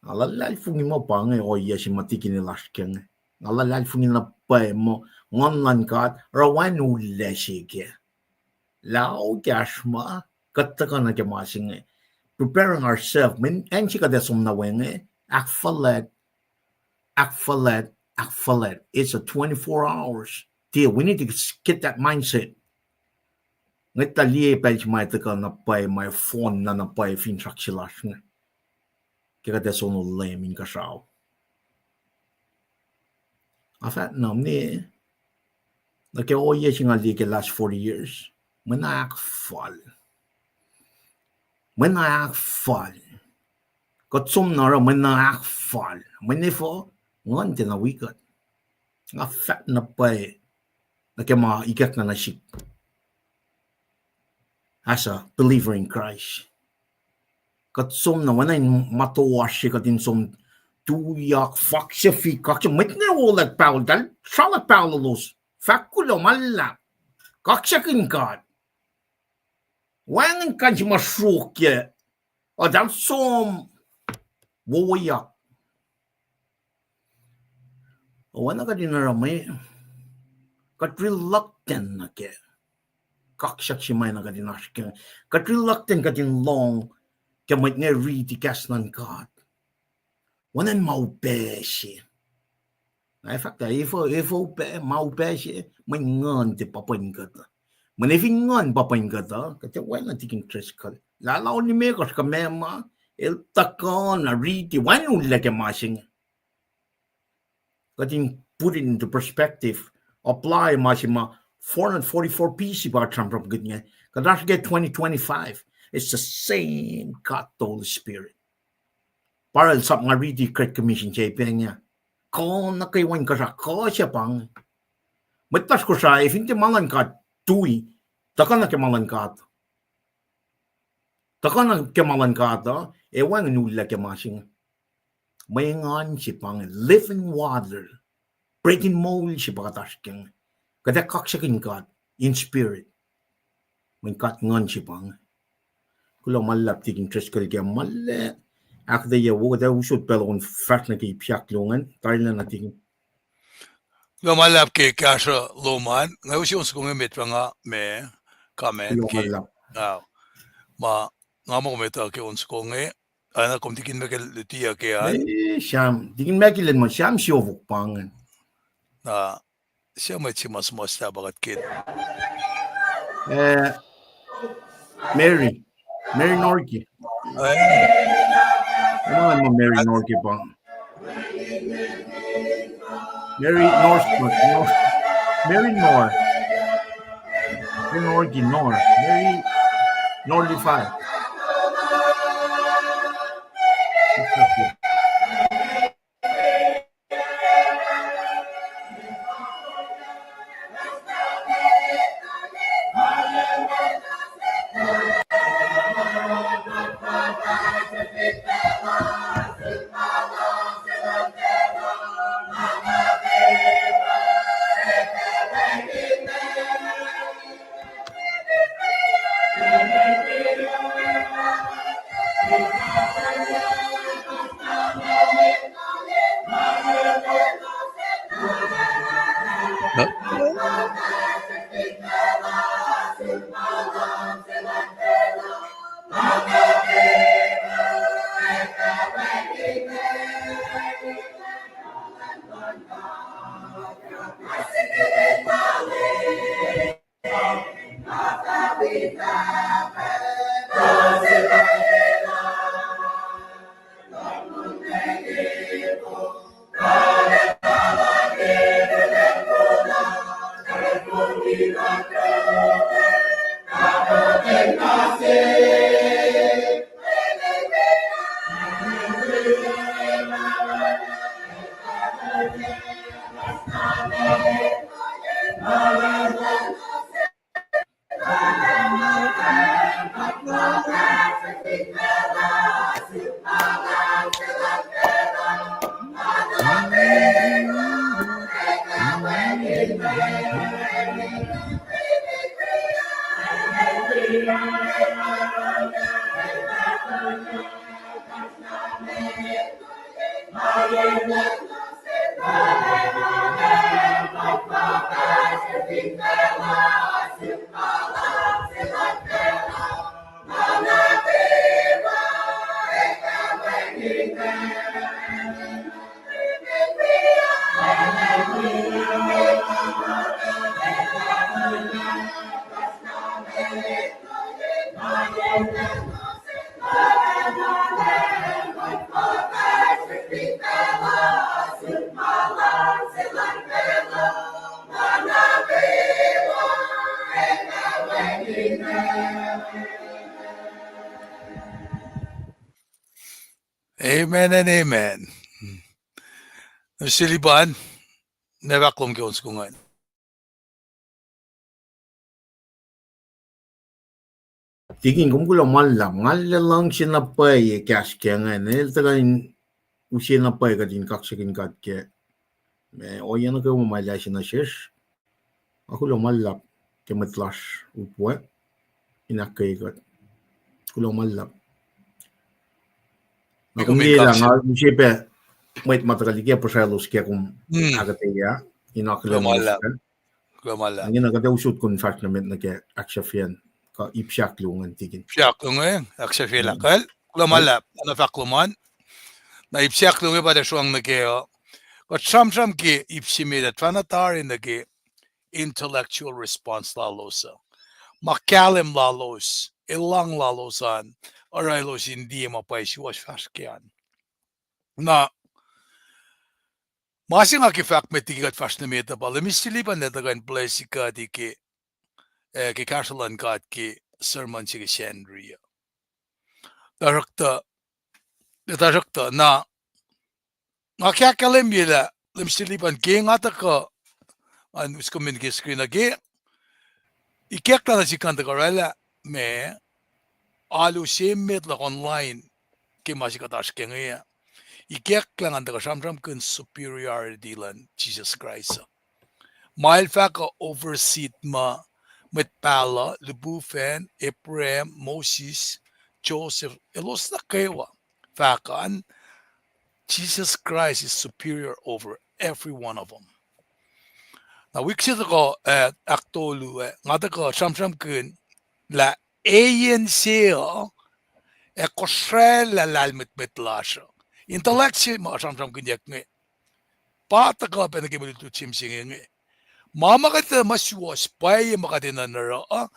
Nga luhlahlfongi muh pa inge ohiyac se ma tikin el oasr ke inge. Nga luhlahlfongi na pwacye muh Nguhn luhn God oruh wacngihn ullac se kac. Lah ao ekahsr ma kuht tuhkuh nuh ke ma se inge. Preparing ourselves. Mweyen acn se kuht ac som nuh we inge, ahkfuhlwact, ahkfuhlwact, ahkfuhlwact. It's a twenty-four hours deal. We need to get that mindset. Ngwet lah liye pacl se ma tuhkuh na pwacye, ma fohn na na pwacye finsrak se lasr inge. Ke kuht ac soenol Leum inkuhsrao. Nga fahk na mwe, nuh ke ohiyac se nga liye ke last forty years, mwe na ahkfal. Mwe na ahkfal. Kuht som na oruh mwe na ahkfal. Mwe na efuh, Nguhn tiacna wi kuht. Nga fahk na pwacye, nuh ke ma ikackna nuh sihk as a believer in Christ. Kuht som na oacna in ma toasr se kuht in som tuyak, faksufi, kaksakihn mwet inge, olwack pahol, eltahl sralak pahol lalos, fahk kuloh ma luhlahp, kaksakihn God. Wacngihn kain se ma sruokyac, eltahl som wowoyak. Oacna kuht in oruh mwe, kuht reluctant nuh ke kaksakihn se ma na kuht in oasr ke, kuht reluctant kuht in lohng ke mwet inge riti kahs luhn God. Oacna ma upac se. Ac fahk lah efuh, efuh upac, ma upac se, mweyen Nguhn tiac pa pwen kuhtuh. Mweyen fin Nguhn pa pwen kuhtuh, kuht ac wacna tikin Driscoll. Lah lao limekohsr kuh meac ma, el tuhkuh na riti, wacngihn ullac ke ma se inge. Kuht in put it into perspective, apply ma se ma four hundred forty-four B C pa kuht sramsramkihn inge, kuht oasr ke twenty twenty-five. It's the same God the Holy Spirit. Pa el sap nga riti Great Commission se pa inge. Kuh nuh kwewa inkuhsrao, kuh se pa inge. Mwet lasr Kosrae, fin tiac ma luhn God tui, tuhkuh nuh ke ma luhn God, tuhkuh nuh ke ma luhn God uh, ac wacngihn ullac ke ma se inge. Mwe engan se pa inge, living water, bread in moul se pa kuht oasr ke inge. Kuht ac kaksakihn God in spirit. Mweyen God Nguhn se pa inge. Kuloh ma luhlahp tikin Driscoll ke ma lwelah ahkuhtweyac wo, kuht ac usot pacl on fahsr nuh ke ip se ahkluo ingacn, tarilacna tikin. Kuloh ma luhlahp ke kahsruh lom an, nga use on soko inge met pa nga ma comment ke. Ma nga muh kom etuh ke on soko inge, oacna kom tikin Michael lutiyuck ke an. Tikin Michael el muh Sam siofok pa ingacn. Na, se mwet se ma suhmuhslah pa kuht ken. Mary. Mary Norgay. Mary Norgay pa. Mary North, North, Mary North. Mary Norgay, North. Mary North Lifai. Amen and amen. Silipan, na fahk lom ke on soko ingacn. Tikin, kom kuloh ma luhlahp, nga luhngse na pwacye kahs ke ingacn, el tuhkuh in use na pwacye kuht in kaksakihn God ke, eh, ohiyac nuh kwewa ma el ase nuh sesr. Nga kuloh ma luhlahp ke mwet lasr upac in ahkkweye kuht. Kuloh ma luhlahp. Na kom liye lah nga use pac mwet ma tuhkuh liki puhsralos ke kom ahkuhtweyac in akihlen. Kuloh ma luhlahp. Ingena kuht ac usot kom fahsr nuh met nuh ke ahksahfyacn, kuh ip se ahkluo ingacn, Tikin. Ip se ahkluo inge, ahksahfyelah kacl. Kuloh ma luhlahp, na fahk lom an. Na ip se ahkluo inge pa tuh sruang nuh ke uh, kuht sramsram ke ip se met ah, tuhfahna tari nuh ke intellectual response lalos uh, ma kahlwem lalos, elang lalos an, oruh elos in liye ma pwacye suwohs fahsr ke an. Na ma se nga ke fahk met liki kuht fahsr nuh met uh pa Lemisilipan el tuhkuh in bless kuht ke, eh, ke kahsruh luhn God ke sermon se ke Sacnri uh. Tuhsruhktuh, tuhsruhktuh na nga ke ahkkahlwemye lah Lemisilipan ke nga tuhkuh, an us kom in ke screen uh ke, ikacklah nuh sik ngan tuhkuh oraclah ma, alu se met luhk online ke ma se kuht oasr ke inge ah. Ikacklah ngan tuhkuh sramsramkihn superiority luhn Jisus Kraist uh. Ma el fahk uh overseat ma, mwet pahluh, lihpufacn, Abraham, Moses, Joseph, elos nuh kwewa fahk an, Jesus Christ is superior over every one of them. Na wik se tuhkuh, eh, ahktolu, eh, nga tuhkuh sramsramkihn lah eyen se uh, ac kosraclah lahlmwetmwet lasr uh. Intellect se ma sramsramkihnyuck inge, pa tuhkuh pac nuh ke mwe lutlut se mihsenge inge. Ma ma kuht, ma suwohs pwacye ma kuht enenuh in oruh uh,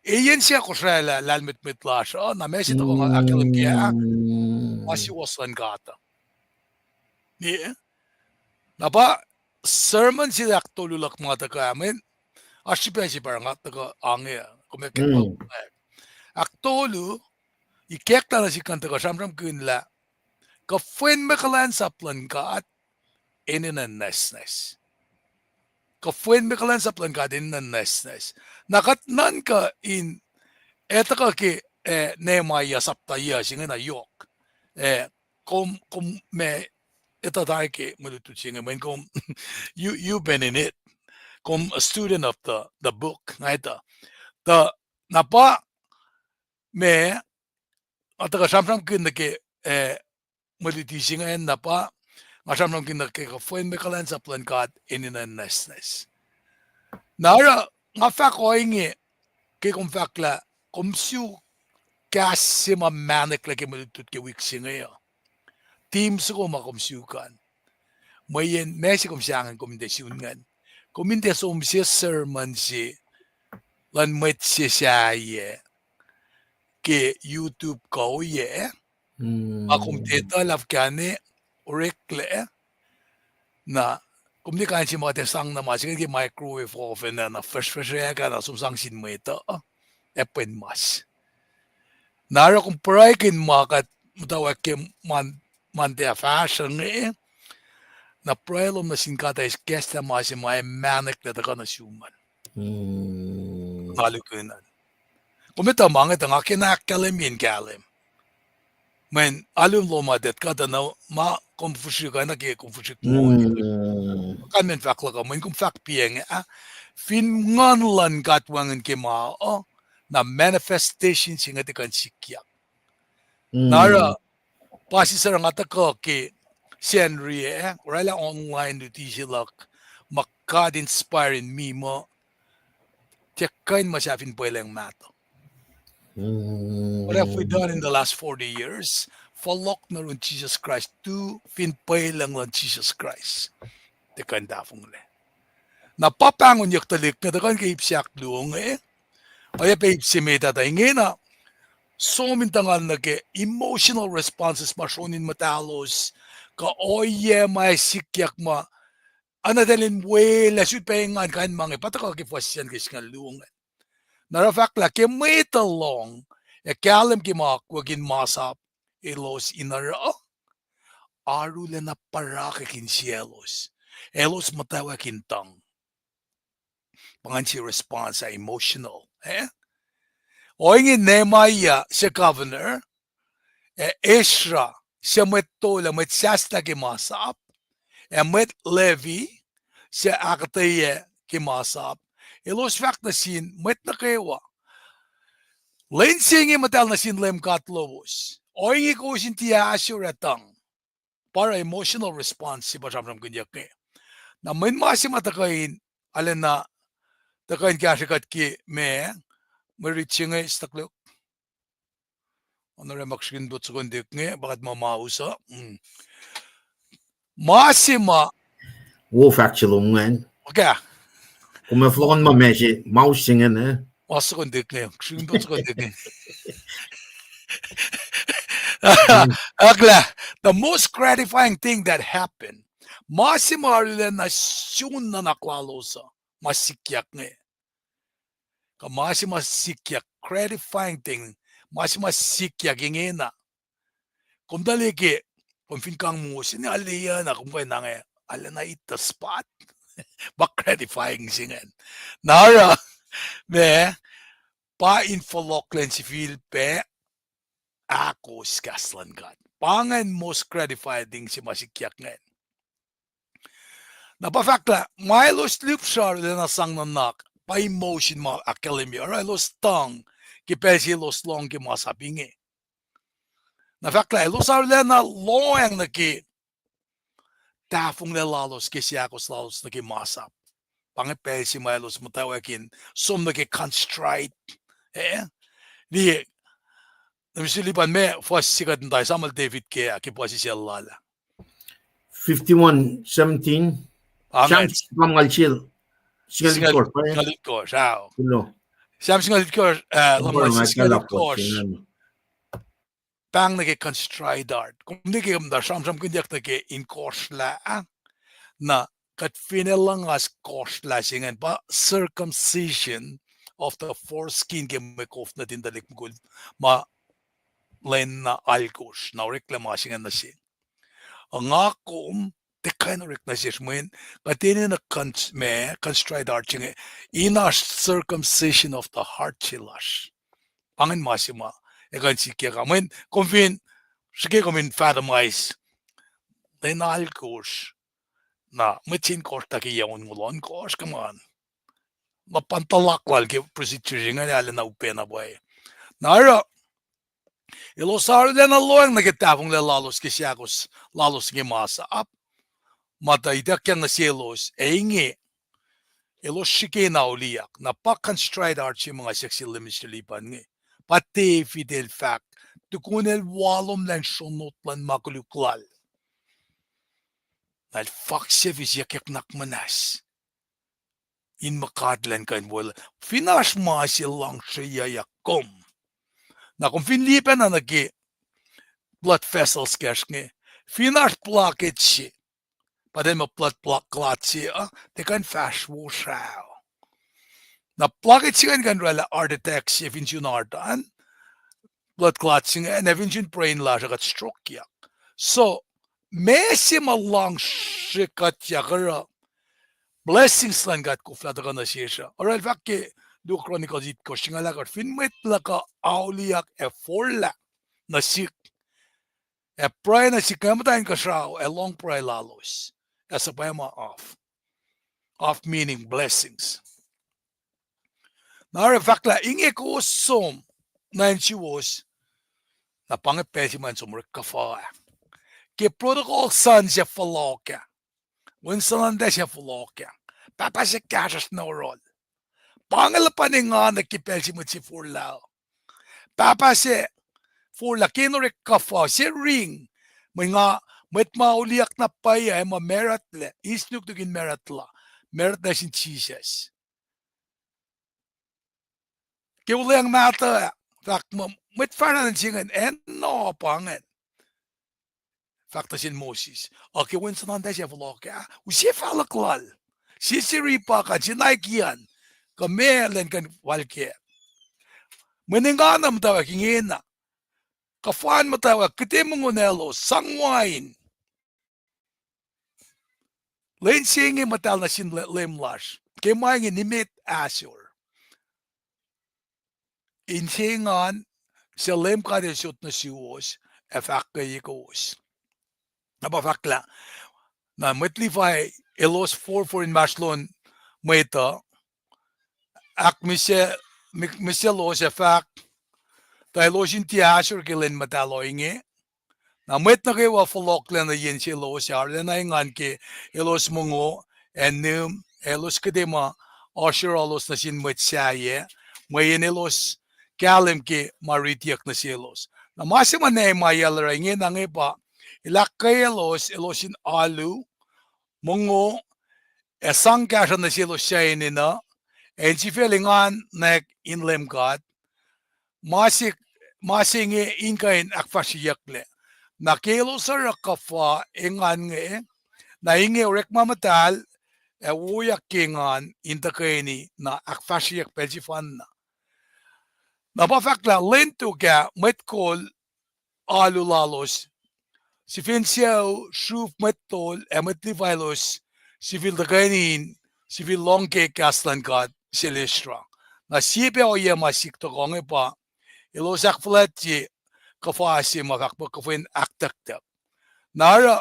eyen se kosraclah lahlmwetmwet lasr uh, na ma se tuhkuh nga ahkkahlwem ke ah, ma suwohs luhn God uh. Na pa sermon se ahktolu luhk ma tuhkuh ah, mweyen oasr srihpac se pa nga tuhkuh ange, kom ac ke ahktolu, ikacklah nuh sik ngan tuhkuh sramsramkihn lah kuhfwen mwe kuhlwacnsap luhn God enenuh in nwacsnwacs. Kuhfwen mwe kuhlwacnsap luhn God enenuh in nwacsnwacs. Na kuht nuhnkuh in, eh, tuhkuh ke, eh, Nehemiah sapta yac se ingena yohk. Eh, kom, kom ma etuh tari ke mwe lutlut se inge, mweyen kom, you, you've been in it. Kom a student of the, the book, nga etuh. Tuh, na pa, ma, nga tuhkuh sramsramkihn nuh ke, eh, mwe luti se ingacn na pa, nga sramsramkihn nuh ke kuhfwen mwe kuhlwacnsap luhn God enenuh in nwacsnwacs. Na oruh, nga fahk ohinge, ke kom fahk lah, kom suk kahs se ma mahneklac ke mwe lutlut ke wik se inge uh. Theme soko ma kom suk an. Mweyen ma se kom sahngweng kom in tiac sun ingacn. Kom in tiac som se sermon se luhn mwet se sahyac ke YouTube kuh ohiyac. Ma kom tiac etuh lah fuhkah ne oreklac. Na kom tiac kuh in se ma tiac sang na ma se ke microwave oven ah, na fresfresrack ah, na som sang sin mwet uh, ac pwen mas. Na oruh kom pruhekihn ma kuht muhtwacwacack ke Mon-, Monday ah fahsruh inge, Na pruhe lom nuh sin God ac kahslah ma se ma ac mahneklac tuhkuh nuh sum an. Nga lukun an. Kom etuh ma inge tuh nga kena ahkkahlwemye in kahlwem. Mweyen alu lom ah that God uh na ma kom fihsrwacsr uh na ke kom fihsrwacsr mo. Kalmen fahk luhk uh, mweyen kom fahk piac inge ah, fin nguhn luhn God wacngihn ke ma uh, na manifestation se inge tiac kuh in sikyak. Na oruh, pa sisor nga tuhkuh ke Sacnri ah, oraclah online luti se luhk, ma God inspire in mi muh, tiac kuh in muh sahp fin pwelucng mahtuh. What have we done in the last forty years? Fohlohk nuh yurin Jisus Kraist, tu fin pwelucng luhn Jisus Kraist. Tiac kuh in tahfonglac. Na pa pahngonyuck tuhlihk inge tuhkuh ke ip se ahkluo inge, oacyacpac ip se met ah tuh ingena, som in tuhngal nuh ke emotional responses ma sronin muhtahlos, kuh ohiyac ma ac sikyak ma, anataclin welah sut pac engan kain ma inge, pa tuhkuh ke fuhs se an ke singucul luo ingacn. Na oruh fahk lah ke mwet uh lohng ac kahlwem ke ma akwuck in masap elos in oruh, arulacna puhrakwack insiyaclos. Elos muhtwacwacack in tuhng. Pa ingacn se response ah emotional, eh? Ohinge Nehemiah se governor, ac Ezra se mwet tol ah, mwet sahslah ke masap, ac mwet Levi se ahkuhtweyac ke masap, elos fahk nuh sin mwet nuh kwewa, lwen se inge muhtahl nuh sin Leum God lowos. Ohinge kowos in tiac ahsor ac tuhng. Pa oruh emotional response se pa sramsramkihnyuck inge. Na mweyen ma se ma tuhkuh in, arulacna tuhkuh in kahsrwe kuht ke ma, mwe rit se inge stuck lok. Onoramak srihkin pot sokon tok inge, pa kuht muh ma us uh. Ma se ma. Wo fahk se lom ingacn. Okay. Kom ac fohlohk ma ma se, ma us se ingacn, eh? Ma sokon tok inge, srihkin pot sokon tok inge. Eklac, the most gratifying thing that happened. Ma se ma arulacna sun nuhnak lalos uh, ma sikyak inge. Kuh ma se ma sikyak, gratifying thing, ma se ma sikyak ingena. Kom tuh liye ke, kom fin kang mongos in aliyacna, kom kuh in ange, arulacna hit the spot. Pa gratifying se ingacn. Na oruh, ma, pa in fohlohklac in sifilpac ahkos kahs luhn God. Pa ingacn most gratifying thing se ma sikyak ingacn. Na pa fahk lah, ma elos lihpsre arulacna sang nuhnak, pa emotion ma ahkkahlwemye, oruh elos tuhng ke pacl se elos lohng ke masap inge. Na fahk lah elos arulacna lohacng nuh ke tahfonglac lalos ke seahkos lalos nuh ke masap. Pa inge pacl se ma elos muhtwacwacack in som nuh ke contrite. Eh? Liye, na mister Lipan, ma fuhs se kuht muhta, Samuel David ke, ke puhsisacl lal ah. Fifty-one seventeen. Amen. Psalms, Psalm singucul itkohsr, ah. Psalms singucul itkohsr, ah, Psalms singucul itkohsr. Pahng nuh ke contrite heart. Kom nuh ke muhta sramsramkihnyuck nuh ke in kohsrlah, ah? Na kuht finne luhngas kohsrlah se ingacn pa circumcision of the foreskin ke mwe kof nuhtin tuhlihk mukul ma lwen na alkosr, na oreklac ma se ingacn nuh sesr. Ac nga kom, tiac kuh in orek nuh sesr mweyen kuht enenuh ma contrite heart se inge, in oasr circumcision of the heart se lasr. Pa ingacn ma se ma ac kuh in sikyak uh. Mweyen kom fin, srihke kom in fathom-i, lwen alkosr, na mwet se in kohsr tuh ke yac onngoul ohnkohsr, come on. Na pa tuhlahk lal ke procedure se inge arulacna upacna pwacye. Na oruh, elos arulacna lohacng nuh ke tahfonglac lalos ke seahkos lalos ke masap, ma tuh ituckyang nuh selos, ac inge, elos srihke na auliyak. Na pa contrite heart se ma nga siyuck sel Mister Lipan inge. Pa David el fahk, tukun el walomlah in sronot luhn ma koluk lal, na el faksafi siyuckyuck nuhnak muhnahs in muh God Elan kuh in wol. Fin oasr ma se luhngsreyuckyak kom, na kom fin liye pacna nuh ke blood vessels kacsr inge, fin oasr blockage se, pa tiac ma blood clot se uh, tiac kuh in fahsr wo srao. Na blockage se ingacn kuh in oraclah heart attack se fin sun heart an, blood clot se ingacn, ac fin sun brain lasr uh kuht strokeyak. So, meac se ma luhngse kuhtyak oruh blessings luhn God koflah tuhkuh nuh sesr uh. Oruh el fahk ke Luo Chronicles itkohsr singucul ahkosr, fin mwet luhk uh auliyak ac forlah nuh sihk, ac pruhe nuh sihk, nga muhta inkuhsrao ac lohng pruhe lalos, ac suhpwacma af. Af meaning blessings. Na oruh fahk lah inge kowos som nuh insiwos, na pa inge pacl se ma in som orek kuhfa ah. Ke prodigal son se fohlohk ah, wen sohn an ta se fohlohk ah, pahpah se kahsruhsr na oruhl. Pa inge luhpan engan ke pacl se mwet se forlah uh. Pahpah se forlah ke in orek kuhfa se ring. Mwe nga, mwet ma auliyak na pwacye ac ma marattlac, eis nuknuk in marattlac, marattlac sin Jisus. Ke olweacng mahtuh, fahk muh mwet fahsracn se ingacn, acn na pa ingacn. Fahk nuh sin Moses, uh, ke wen sohn an ta se fohlohk ah, use fahluhk lal. Sie seri pa kan, sie naikian, kuh meac elan kuh in fal kac. Mwe engan muhtwacwacack ingena. Kuhfa in muhtwacwacack, kihte mongo nahtuhlos, sang wain. Lwen se inge muhtahl nuh sin le-, Leum lasr. Ke ma inge nimet ahsor. Inse engan se Leum God El sot nuh suwos, ac fahk kuhiye kowos. Na pa fahk lah, na mwet Levi elos forfor inmahsrlon mwet uh, ahkmihsye, mi-, mihsyelos ac fahk, tuh elos in tiac ahsor ke lwen muhtahl ohinge. Na mwet nuh kwewa fohlohklac nuh yen selos ac arulacna engan ke elos mongo, ac nihm, ac elos kihte ma oasr yohrohlos nuh sin mwet sahyac, mweyen elos kahlwem ke ma ritiyuck nuh selos. Na ma se ma Nehemiah el oruh ingena inge pa, el ahkkweyaclos elos in alu, mongo, ac sang kahsruh nuh selos suc enenuh, ac insifacl engan nuh in Leum God, ma se, ma se inge in kuh in ahkfahsryeyucklac. Na ke elos oruh kuhfa engan inge, na inge orekma muhtahl, ac woyak ke engan in tuhkweni, na ahkfahsryeyuck pacl sefanna. Na pa fahk lah lwen tok ah mwet kol alu lalos, sifacn sucu, sruf, mwet tol, ac mwet Levi elos sifil tuhkweni in sifil lohng ke kahs luhn God se lesra. Na sie pac ohiyac ma sik tuhkuh inge pa, elos ahkfuhlwactye kuhfa se ma fahk muh kuhfa in ahktucktuck. Na oruh,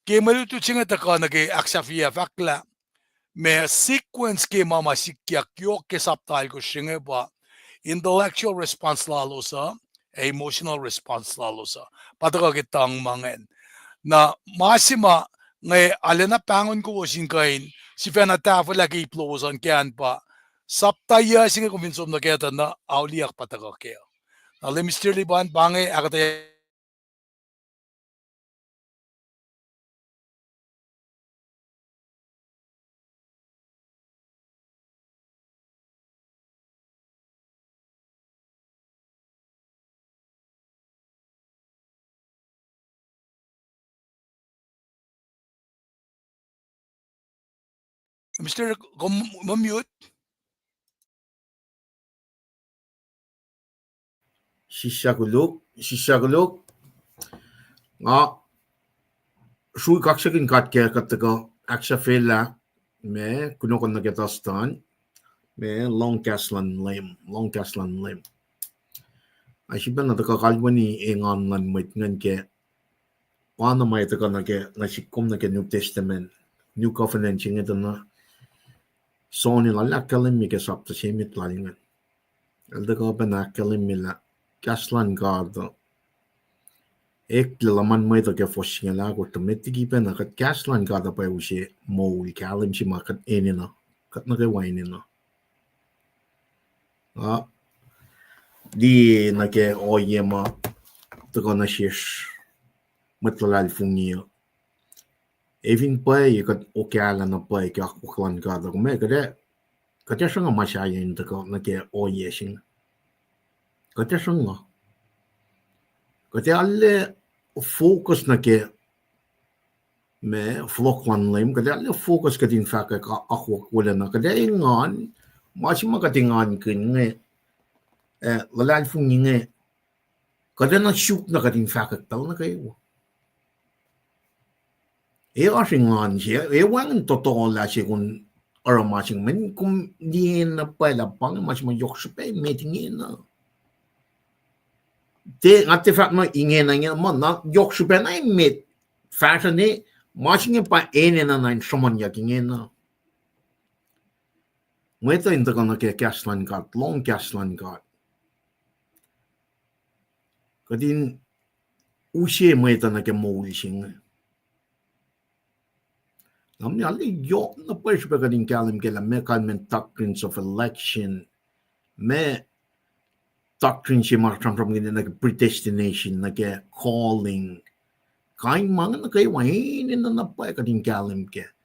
ke mwe lutlut se inge tuhkuh nuh ke ahksahfyelah fahk lah, ma sequence ke ma ma sikyak yohk ke sapta alkosr se inge pa, intellectual response lalos uh, ac emotional response lalos uh. Pa tuhkuh ke tuhng ma ingacn. Na ma se ma inge arulacna pahngon kowos in kuh in sifacna tahfwelah ke ip lowos an ke an pa, sapta yuc se inge kom fin som nuh kac tuh na auliyak pa tuhkuh kac. Na Leum Mister Liban pa inge ahkuhtweyac Mister, kom mute? Sisya koluk, sisya koluk. Nga srui kaksakihn God ke kuht tuhkuh ahksahfyelah, ma kunohkohn nuh ke tuhstuhn, ma lohng kahs luhn Leum, lohng kahs luhn Leum. Ac srihpac na tuhkuh kalweni engan luhn mwet ingacn ke pa na ma tuhkuh nuh ke, nuh sihk kom nuh ke New Testament, New Covenant se inge tuh na John el ahkkahlwemye ke sapta se met lal ingacn. El tuhkuh pacna ahkkahlwemye lah kahs luhn God uh eklac luhman mwet uh ke fuhs singucul ahkosr, tuh met liki pacna kuht kahs luhn God uh pa use moul, kahlwem se ma kuht enenuh, kuht nuh kwewa enenuh. Ah, liye nuh ke ohiyac ma tuhkuh nuh sesr mwet luhlahlfongi uh. Ac fin pwacye kuht okahlah na pwacye ke akwuck luhn God uh, kom, kuht ac, kuht ac sruhnga ma sahyac in tuhkuh nuh ke ohiyac se inge. Kuht ac sruhnga. Kuht ac arlac focus nuh ke ma fohlohk luhn Leum, kuht ac arlac focus kuht in fahkwack akwuck wolacna, kuht ac engan, ma se ma kuht engankihn inge, eh, luhlahlfongi inge, kuht ac nuh suk na kuht in fahkwack pacl nuh kwewa. E oasr engan se, e wacngihn totolah se kom oruh ma se inge, mweyen kom liye na pwacye lah pa inge ma se ma yohk srihpac emet ingena. Tiac, nga tiac fahk muh ingena, ingena, muh na yohk srihpac na emet, fahsruh ne, ma se inge pa enenuh na in sruhmuhnyuck ingena. Mwet uh in tuhkuh nuh ke kahs luhn God, lohng kahs luhn God. Kuht in use mwet uh nuh ke moul se inge. Na mwe arlac yohk na pwacye srihpac kuht in kahlwem kac lah meac kalmacn doctrines of election, meac doctrine se ma sramsramkihn nuh ke predestination, nuh ke calling. Kain ma inge nuh kwewa enenuh na pwacye kuht in kahlwem kac.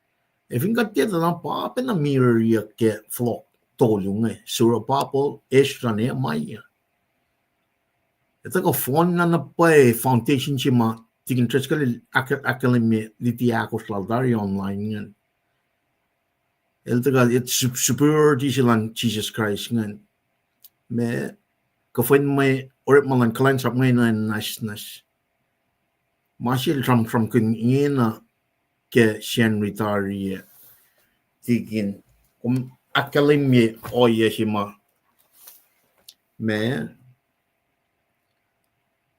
Ac fin kuht tiac tuh na pa pacna mirror-yuck ke fohlohk tolu inge, Zerubbabel, Ezra, Nehemiah. Ac tuhkuh fohnlah na pwacye foundation se ma Tikin Driscoll el ahk-, ahkkahlwemye liti ahkosr lal tari online ingacn. El tuhkuh, it sup-, superiority se luhn Jisus Kraist ingacn. Ma kuhfwen mwe orekma luhn kuhlwacnsap ingena in nwacsnwacs. Ma se el sramsramkihn ingena ke Sacnri tari ah. Tikin, kom ahkkahlwemye ohiyac se ma, ma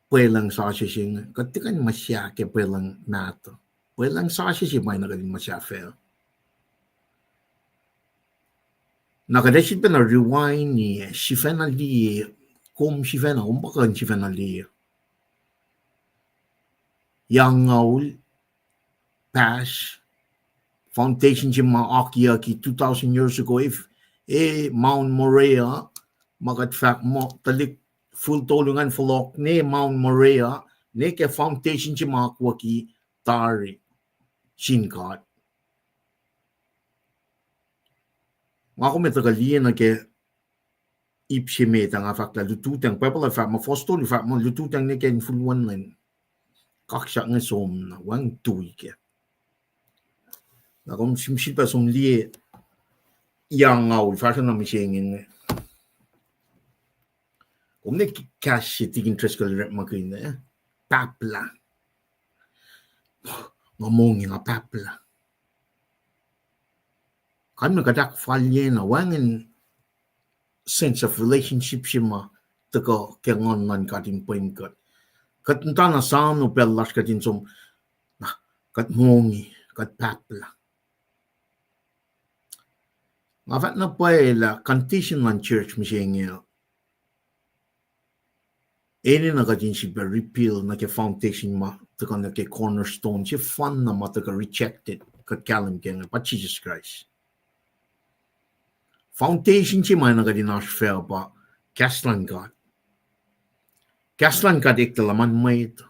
pwelucng sasuc se inge. Kuht tiac kuh in muhsac ke pwelucng mahtuh. Pwelucng sasuc se pa na kuht in muhsac fac. Na kuht ac sifilpac na rewind-i, sifacna liye, kom sifacna, kom pa kuh in sifacna liye. Yac angngaul, pahs, foundation se ma akiyucki two thousand years ago, if, e, Mount Moriah, ma kuht fahk muh tuhlihk fihl tolu ingacn fohlohk ne Mount Moriah, ne ke foundation se ma akwucki tari sin God. Nga kom ac tuhkuh liye nuh ke ip se met ah, nga fahk lah lututacng, Bible uh fahk muh, fuhs tolu fahk muh lututacng ne ke infulwen lwen. Kaksak inge som na, wacngihn tui kac. Na kom sim sifilpac som liye yac angngaul, fahsruh na mihsenge inge. Kom ne kahs se Tikin Driscoll orekmakihn, eh? Pahplah. Nga mongi, nga pahplah. Kalmac kuht ahkfalye na, wacngihn sense of relationship se ma tuhkuh ke Nguhn luhn God in pwen kuht. Kuht muhta na sano pacl lasr kuht in som, na, kuht mongi, kuht pahplah. Nga fahk na pwacye lah condition luhn church mihsenge uh, enenuh kuht in sifilpac rebuild nuh ke foundation ma tuhkuh nuh ke cornerstone sefanna ma tuhkuh rejected, kuht kahlwem ke inge pa Jisus Kraist. Foundation se ma enenuh kuht in oasr fac pa kahs luhn God. Kahs luhn God eklac luhman mwet.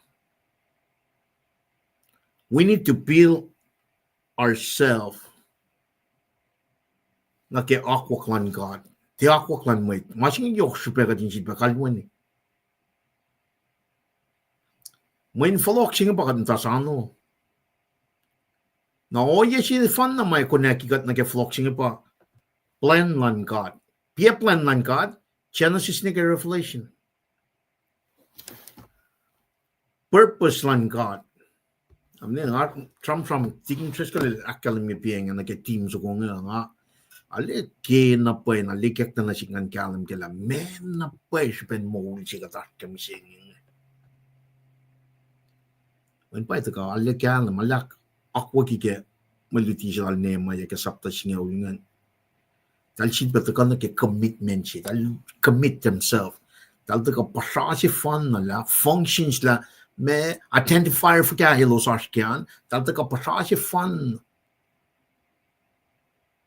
We need to build ourselves nuh ke akwuck luhn God. Tiac akwuck luhn mwet. Ma se inge yohk srihpac kuht in sifilpac kalweni. Mweyen fohlohk se inge pa kuht muhta sano. Na ohiyac sefanna ma konwacki kuht nuh ke fohlohk se inge pa plwacn luhn God. Piac plwacn luhn God, Genesis nuh ke Revelation. Purpose luhn God. Am ne nga sramsram Tikin Driscoll el ahkkahlwemye piac inge nuh ke team soko inge, nga arlac ke na pwacye na, arlac kacktah nuh sik ngan kahlwem ke lah meac na pwacye srihpen moul se kuht oasr ke mihsenge inge. Mweyen pa tuhkuh arlac kahlwem, arlac akwucki ke mwe luti se lal Nehemiah ke sapta singucul ingacn. Eltahl sifilpac tuhkuh nuh ke commitment se, eltahl commit themselves. Eltahl tuhkuh puhsra sefanna lah, functions lah, ma identifier fuhkah elos oasr kac an, eltahl tuhkuh puhsra sefanna.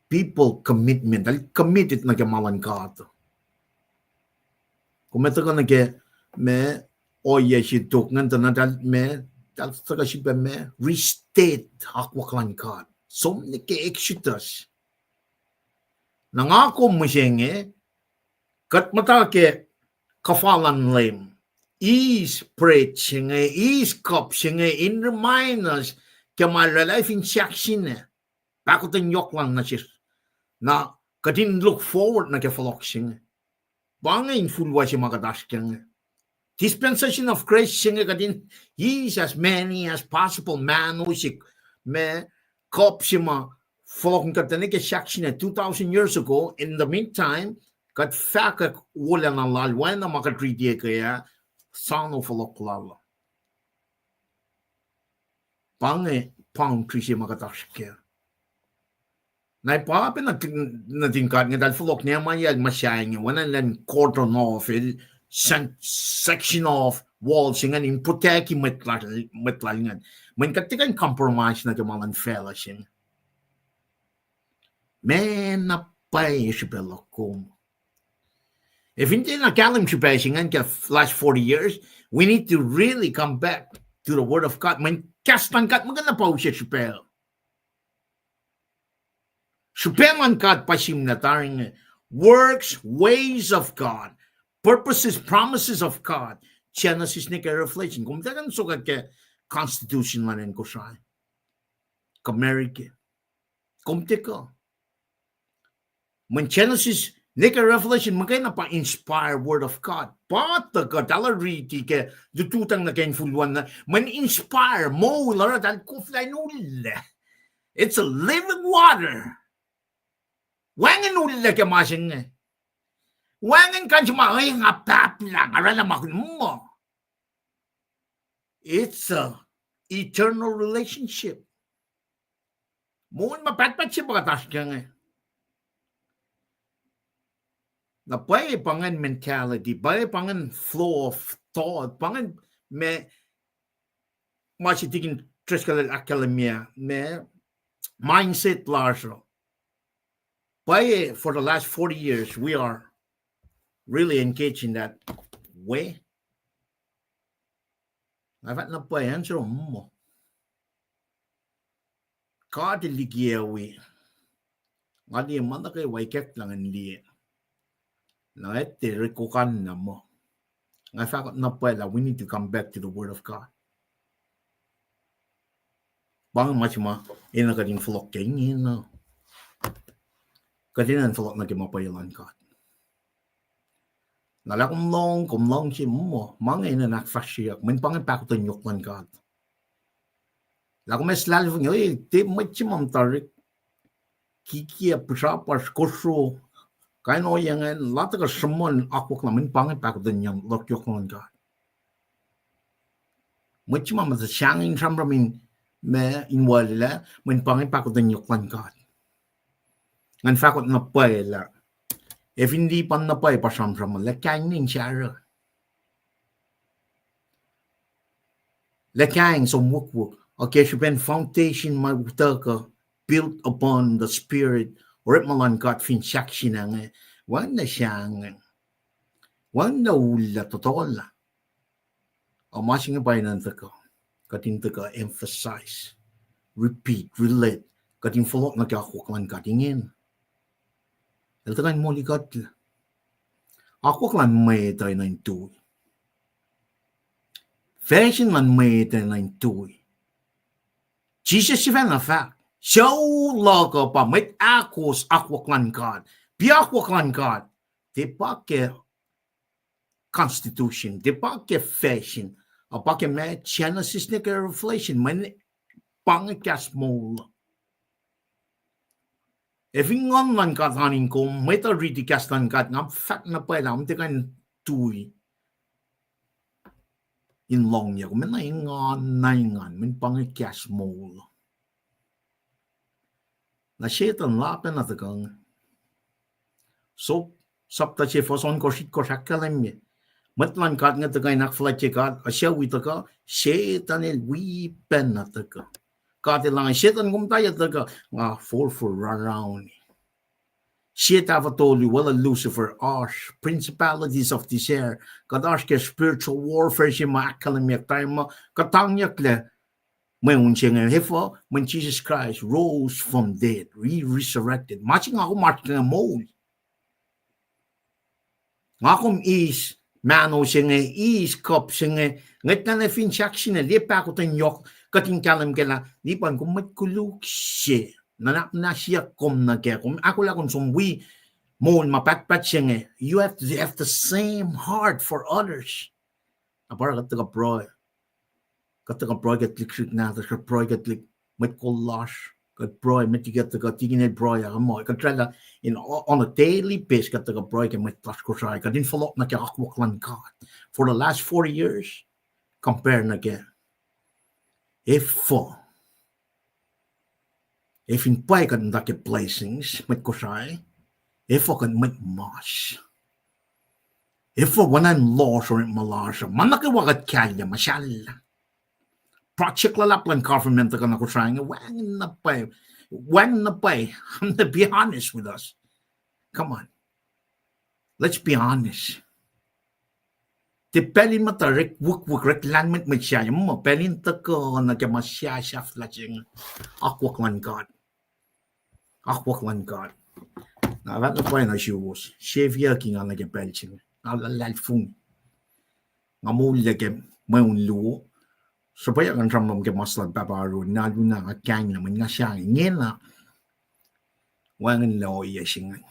People commitment, eltahl committed nuh ke ma luhn God. Kom ac tuhkuh nuh ke ma ohiyac se tok ingacn tuh na eltahl ma, eltahl tuhkuh sifilpac ma restate akwuck luhn God. Som nuh ke Exodus. Na nga kom mihsenge, kuht muhta ke kuhfa luhn Leum. Eis bread se inge, eis cup se inge in remind us ke ma El oraclah fin sahk sina, pahkotwen yohk lal nuh sesr. Na kuht in look forward nuh ke fohlohk se inge. Pa inge infulwa se ma kuht oasr ke inge. Dispensation of grace se inge kuht in eis as many as possible, mahno se, ma, cup se ma fohlohk in kuht tuhna ke sahk sina two thousand years ago, in the meantime, kuht fahkwack wolacna lal oacna ma kuht riti ke ah, soano fohlohk lal uh. Pa inge boundary se ma kuht oasr kac. Na pa pacna nuhtin God inge, eltahl fohlohk Nehemiah el muhsahi inge, oacna elan cordon off, el section off wall se ingacn in protect-i mwet lal, mwet lal ingacn. Mweyen kuht tiac kuh in compromise nuh ke ma luhn facluh se inge. Ma na pwacye srihpac luhk kom. Ac fin tiacna kahlwem srihpac se ingacn ke last forty years, we need to really come back to the word of God. Mweyen kahs luhn God muhkwena pa use srihpac. Srihpac luhn God pa sihmlac tari inge. Works, ways of God, purposes, promises of God. Genesis nuh ke Revelation. Kom tiac kuh in sokwack ke constitution luhn acn Kosrae kuh America. Kom tiac kuh. Mweyen Genesis nuh ke Revelation muhkwena pa inspired word of God. Pa tuhkuh eltahl riti ke lututacng nuh ke infulwen, mweyen inspire, moul oruh eltahl koflah in ullac. It's a living water. Wacngihn ullac ke ma se inge. Wacngihn kuh in se ma, e, nga pahplah, nga oraclah ma kuh in muh. It's a eternal relationship. Moul ma pahtpaht se pa kuht oasr kac inge. Na pwacye pa ingacn mentality, pwacye pa ingacn flow of thought, pa ingacn ma, ma se tikin Driscoll el ahkkahlwemye, ma mindset lasr uh. Pwacye for the last forty years we are really engaged in that way. Nga fahk na pwacye answer muh God el likiyac wi. Nga liye ma nuh kwewa ikacklah ngan liye. Na etuh rekokan na muh. Nga fahk na pwacye lah we need to come back to the word of God. Pa inge ma se ma enenuh kuht in fohlohk ke ingena. Kuht enenuh in fohlohk nuh ke ma pwacye luhn God. Na lah kom lohng, kom luhngse muh, ma inge enenuh in ahkfahsryeyuck, mweyen pa inge pahkotwen yohk luhn God. Lah kom eslahlfongi, e, tiac mwet se ma muhta orek kikiacp, pihsrapasr, kosro, kain ohiyac ingacn, lah tuhkuh sruhmuhn akwuck lal, mweyen pa inge pahkotwen yohk luhn God. Mwet se ma muhta sahngweng sramsram in, ma in wal lah, mweyen pa inge pahkotwen yohk luhn God. Ngan fahk na pwacye lah, e fin lipan na pwacye pa sramsram uh, lah kaing in sahruh. Lah kaing som wukwuck, okay, srihpen foundation ma utuckuh, built upon the Spirit, orekma luhn God fin sahk sina inge, wacngihn sahngweng, wacngihn ullac totolah. A ma se inge pa enenuh in tuhkuh, kuht in tuhkuh emphasize, repeat, relate, kuht in fohlohk nuh ke akwuck luhn God ingena. El tuhkuh in molikuhtlac. Akwuck luhn mwet uh enenuh in tui. Facsin luhn mwet uh enenuh in tui. Jisus sifacna fahk, sucu luhk uh pa mwet ahkos akwuck luhn God. Piac akwuck luhn God? Tiac pa ke constitution, tiac pa ke facsin, a pa ke ma Genesis nuh ke Revelation, mweyen pa inge kahs moul. Ac fin Nguhn luhn God oan in kom, mwet uh riti kahs luhn God, nga fahk na pwacye lah kom tiac kuh in tui in lohngyuck, kom enenuh engan na engan, mweyen pa inge kahs moul. Na Setuhn lah pacna tuhkuh inge. Job sapta se fuhs ohnkohsr, itkohsr ahkkahlwemye, mwet luhn God inge tuhkuh in ahkfuhlwactye God, ac suc wi tuhkuh? Setuhn el wi pacna tuhkuh. God el inge, Setuhn, kom tiac tuhkuh? Nga forfor rarauhni. Sie tahfuh tolu, weluhl Lucifer, oasr principalities of this air. Kuht oasr ke spiritual warfare se ma ahkkahlwemyeyuck tari muh kuhtangyucklac mweun se inge, efuh? Mweyen Jesus Christ rose from dead, he resurrected. Ma se nga kom oasr ke inge moul. Nga kom eis mahno se inge, eis cup se inge, ngwetlah na fin sahk sina, liye pahkotwen yohk, kuht in kahlwem kac lah, lipan kom mwet koluk se, nuhnak muhnahsyeyuck kom nuh kac, kom ahkolah kom som wi moul ma pahtpaht se inge. You have to have the same heart for others. Na pa oruh kuht tuhkuh pruhe. Kuht tuhkuh pruhe ke tuhlihk srihk nahtuhsr, kuht pruhe ke tuhlihk mwet kol lasr, kuht pruhe, met liki kuht tuhkuh, tikin el pruhe, ac muh kuht oraclah in, on a daily basis kuht tuhkuh pruhe ke mwet lasr Kosrae, kuht in fohlohk nuh ke akwuck luhn God for the last forty years, compare nuh ke efuh. Ac fin pwacye kuht muhta ke blessings, mwet Kosrae, efuh kuht mwet mas? Efuh oacna in lohsr orekma lasr uh? Ma nuh kwewa kuht kahlyac, ma sahllahlah. Project luhlahp luhn government tuhkuh nuh Kosrae inge, wacngihn na pwacye, wacngihn na pwacye. I'm gonna be honest with us. Come on. Let's be honest. Tiac pacl in muhta orek wikwik, orek lahlmwetmwet sahyac, muh pacl in tuhkuh nuh ke ma sahsahflah se inge. Akwuck luhn God. Akwuck luhn God. Na fahk na pwacye nuh suwos, sefyucki nga nuh ke pacl se inge. Nga luhlahlfongi. Nga moulyak ke mweun luo. Suhpweyuck in sramsram ke mas lal Pahpah Aaron, na luna nga kahnglah mweyen nga sahngweng ingena. Wacngihnlac ohiyac se inge.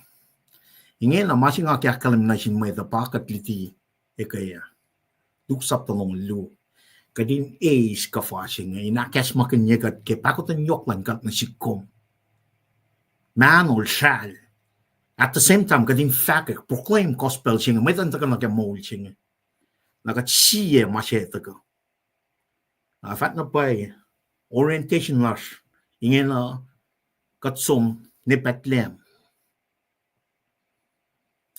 Ingena ma se nga ahkkahlwemye nuh sin mwet uh pa kuht luti ekuh ah. Luke sapta longoul luo. Kuht in eis kuhfa se inge in ahkacsmakihnye kuht ke pahkotwen yohk luhn God nuh sihk kom. Mahno, sral. At the same time kuht in fahkwack, proclaim gospel se inge, mwet uh in tuhkuh nuh ke moul se inge. Na kuht sie ma se tuhkuh. Na fahk na pwacye, orientation lasr ingena, kuht som ne Bethlehem.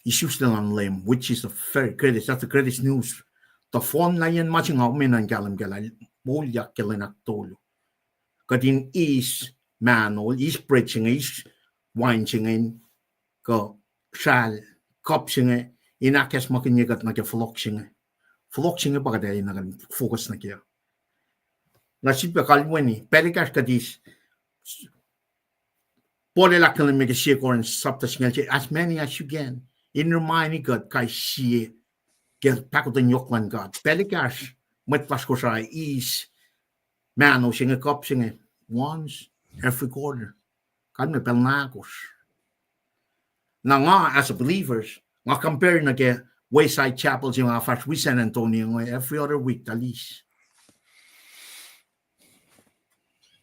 Isuslac luhn Leum, which is the very greatest, that's the greatest news. Tuh fohn layacn ma se nga omenan kahlwem kac lah moulyak ke lwen ahktolu. Kuht in eis mahno, eis bread se inge, eis wine se inge, kuh sral, cup se inge, in ahkacsmakihnye kuht nuh ke fohlohk se inge. Fohlohk se inge pa kuht ac enenuh in focus nuh kac. Na sifilpac kalweni pacl ekahsr kuht eis, Paul el ahkkahlwemye ke sie Corinth sapta singucul se, as many as you can, in remind kuht kais sie ke pahkotwen yohk luhn God. Pacl ekahsr mwet lasr Kosrae eis mahno se inge, cup se inge, once every quarter. Kalmac pacl na ahkosr. Na nga, as a believers, nga compare nuh ke Wayside Chapel se nga fahsr wi San Antonio inge, every other week tuh eis.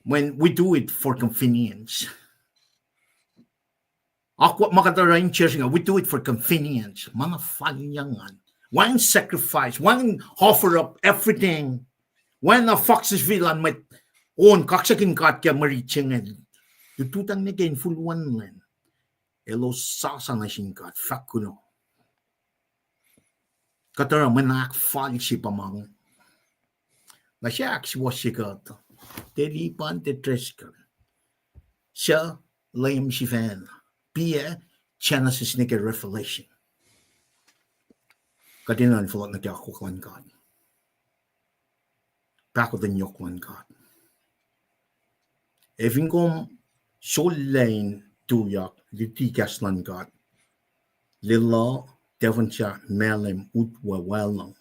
When we do it for convenience. Akwuck ma kuht oruh in church inge, we do it for convenience. Ma na fal ingacn. Wacngihn sacrifice, wacngihn offer up everything. Wacngihn na foxes filan mwet on kaksakihn God ke mwe rit se inge. Lututacng nuh ke infulwen lwen. Elos sasa nuh sin God, fahk kuloh. Kuht oruh mwe na ahkfalye pa ma inge. Na sahk suwohs se kuht, tiac lipan, tiac dress code. Suc Leum sifacna. Piac Genesis nuh ke Revelation. Kuht enenuh in fohlohk nuh ke akwuck luhn God. Pahkotwen yohk luhn God. Ac fin kom sollac in tuyak luti kahs luhn God, Lelu, Devonshire, Malem, Otway, Walung,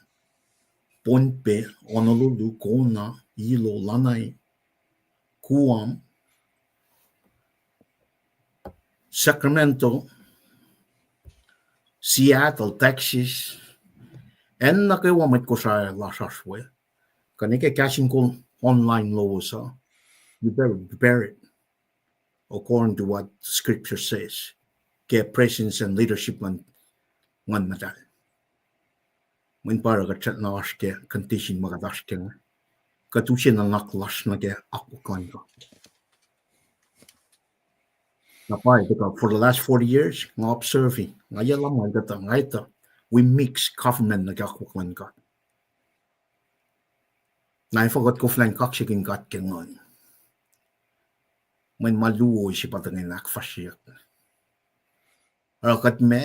Pohnpei, Honolulu, Kona, Hilo, Lanai, Guam, Sacramento, Seattle, Texas, acn nuh kwewa mwet Kosrae lasr oasr we, kuh nuh ke kahs in kol online lowos uh, you better prepare it according to what the scripture says ke presence and leadership luhn Nguhn Muhtahl. Mweyen pa oruh kuht srackna oasr ke condition ma kuht oasr ke inge. Kuht use nuhnak lasr nuh ke akwuck luhn God. Na pa tuhkuh for the last forty years, nga observe, nga yac lumngaul kuhtuh, nga etuh, we mix government nuh ke akwuck luhn God. Na efuh kuht koflah in kaksakihn God ke nguhn? Mweyen ma luo se pa tuhkuh in ahkfahsryeyuck. Oruh kuht ma,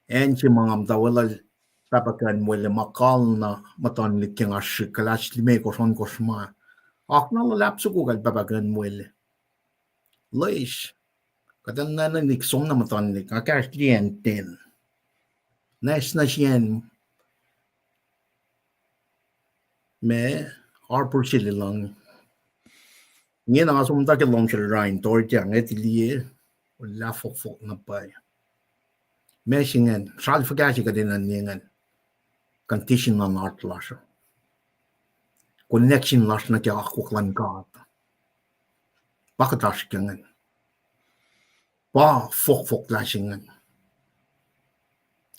acn se ma nga muhta weluhl pahpah Kenwele, ma kalmac muhtuhnlik ke nga srihk kuhlahs limekohsr ohnkohsr ma, akna luhlahp soko kacl pahpah Kenwele. Loes, kuht enenuh in som na muhtuhnlik, nga kahsrliyacn ten. Nwacsnwacs iyacn ma, Harbour City lucng. Ingena nga som muhta ke lohm sel Rhine, Tortia, ngwet liye, olahfohkfohk na pwacye. Ma se ingacn, sralfuhkah se kuht enenuh in engan, condition luhn heart lasr uh, connection lasr nuh ke akwuck luhn God. Pa kuht oasr ke ingacn. Pa fohkfohk lasr ingacn.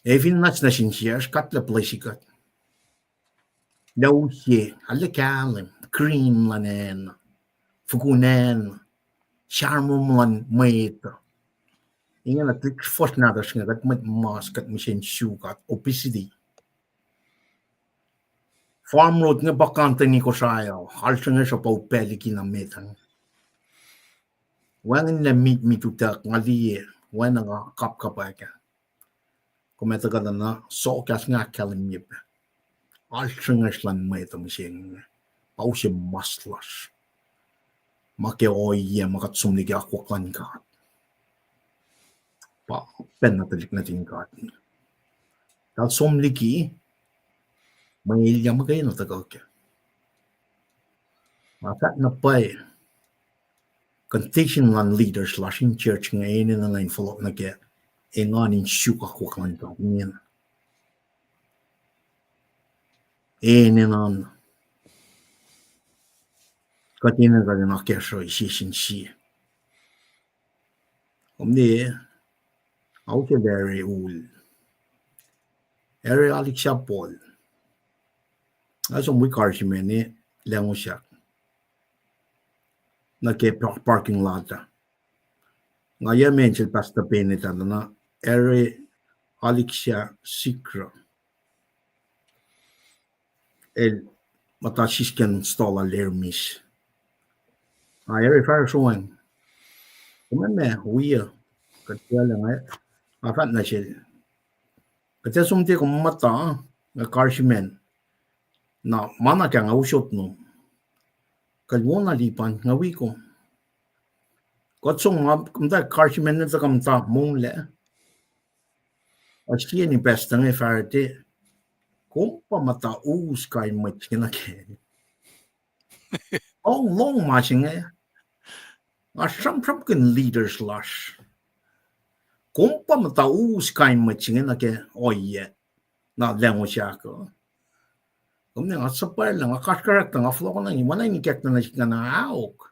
Ac fin nuhnak nuh sin siacsr, kuht lah bless kuht. Lah use, arlac kahlwem, cream luhn acn, fukun acn, sharmum luhn mwet. Ingena tuh fuhsr nahtuhsr inge, kuht mwet mas, kuht mihsenge suk, obesity. Farm Road inge pa continent Kosrae uh, alsrengwesr uh pa upac liki na met an. Wacngihn lah meat, meat utuck, nga liye, oacna nga kapkapwack ah. Kom ac tuhkuh na, na sokahs inge ahkkahlwemye pac. Alsrengwesr luhn mwet uh mihsenge, pa use mas lasr. Ma ke ohiyac ma kuht som liki akwuck luhn God. Pa pacna tuhlihk nuhtin God. Tahl som liki, mwe elyah muhkwena tuhkuh kac. Nga fahk na pwacye, condition luhn leaders lasr in church inge enenuh na in fohlohk nuh ke engan in suk akwuck luhn God ingena. Enenuh na kuht enenuh kuht in akacsruhi sie sin sie. Kom liye, aukel Eri ul, Eri Aliksah Paul. Nga som wi karsime ne, lengusyak nuh ke pa-, parking lot ah. Nga yac men sel Pastor Bennett ah, na Eri Aliksah Sikra. El muhta sisken stall ah Lermis. Nga, Eri, fahsr soeng. Kom ac ma wi uh? Kuht tiac lah nga, nga fahk nuh sel, kuht ac som tiac kom muhta, nga karsime. Na ma na ke nga usot nom. Kuht wona lipan nga wi kom. Kuht som ma muhta karsime ne tuhkuh muhta monglac. Oasr sie ni pastor inge fahsr, kom pa muhta us kain mwet se inge nuh ke. Lohng, lohng ma se inge. Nga sramsramkihn leaders lasr. Kom pa muhta us kain mwet se inge nuh ke ohiyac, na lengusyak uh. Kom ne nga suhpwacrlah, nga kasrkuhrack tuh nga fohlohk na, ma na in ikackna nuh sik na ahok.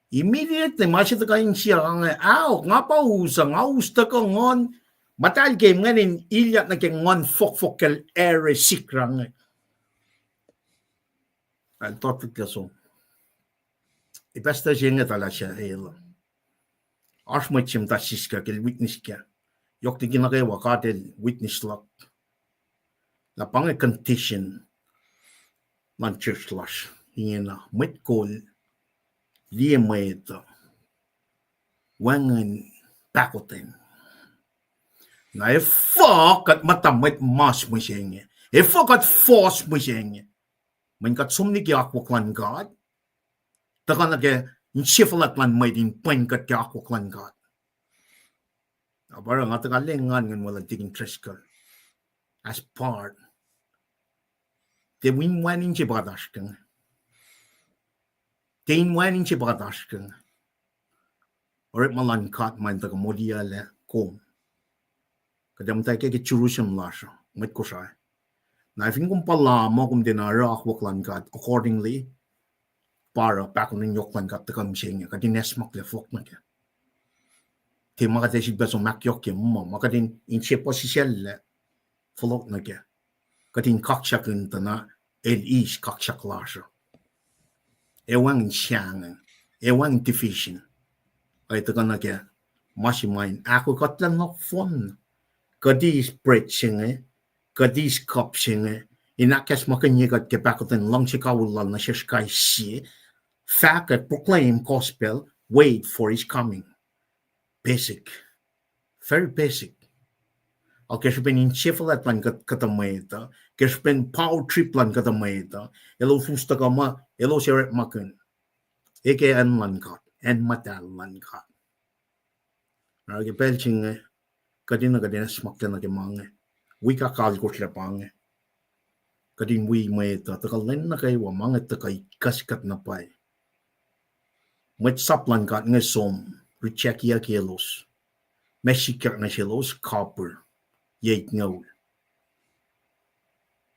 Immediately ma se tuhkuh insiyuck inge, ahok, nga pa us uh, nga us tuhkuh nguhn, muhtahl ke ingacn in ilyak nuh ke nguhn fohkfohk kacl Eri Sikra inge. Ac tuh tuh ke som. Pastor se inge tuh lah se el, oasr mwet se muhta siskac el witness kac. Yohk liki nuh kwewa God el witness luhk. Na pa inge condition luhn church lasr ingena, mwet kol, liye mwet uh, wacngihn pahkotwen. Na efuh kuht muhta mwet mas mihsenge? Efuh kuht fohs mihsenge? Mweyen kuht som liki akwuck luhn God. Tuhkuh nuh ke insefuhlwact luhn mwet in pwen kuht ke akwuck luhn God. Na pa oruh nga tuhkuh leng ngan ngan weluhl tikin Driscoll as part. Tiac in wacngihn se pa kuht oasr ke inge. Tiac in wacngihn se pa kuht oasr ke inge. Orekma luhn God ma in tuhkuh moliyuclac kom. Kuht ac muhta ke, ke Jerusalem lasr uh, mwet Kosrae. Na fin kom puhla muh kom tiacna oruh akwuck luhn God accordingly, pa oruh pahkotwen yohk luhn God tuhkuh mihsenge, kuht in acsmaklac fohlohk nuh kac. Tiac ma kuht ac sifilpac som ahkyohkye muh, ma kuht in, in se puhsisacllac fohlohk nuh kac. Kuht in kaksakihn tuh na el eis kaksak lasr uh. Ac wacngihn sahngweng, ac wacngihn division. Ac tuhkuh nuh ke ma se ma in ahkolah kuht lah nohfohn. Kuht eis bread se inge, kuht eis cup se inge, in ahkacsmakihnye kuht ke pahkotwen luhngse kawihl lal nuh sesr kais sie. Fahkwack, proclaim gospel, wait for his coming. Basic. Very basic. Ac ke srihpen insefuhlwact luhn kuht, kuhtuh mwet uh, ke srihpen power trip luhn kuhtuh mwet uh, elos us tuhkuh muh, elos orekmakihn. Ac ke acn luhn God, acn muhtahl luhn God. Oruh ke pacl se inge, kuht in, kuht in acsmaklac nuh ke ma inge. Wik ahkalkohsr lah pa inge. Kuht in wi mwet uh, tuhkuh lwen nuh kwewa, ma inge tuhkuh ikacs kuht na pwacye. Mwet sap luhn God inge som, rejectiyucki elos. Ma sikyak nuh selos, copper, yac itngoul.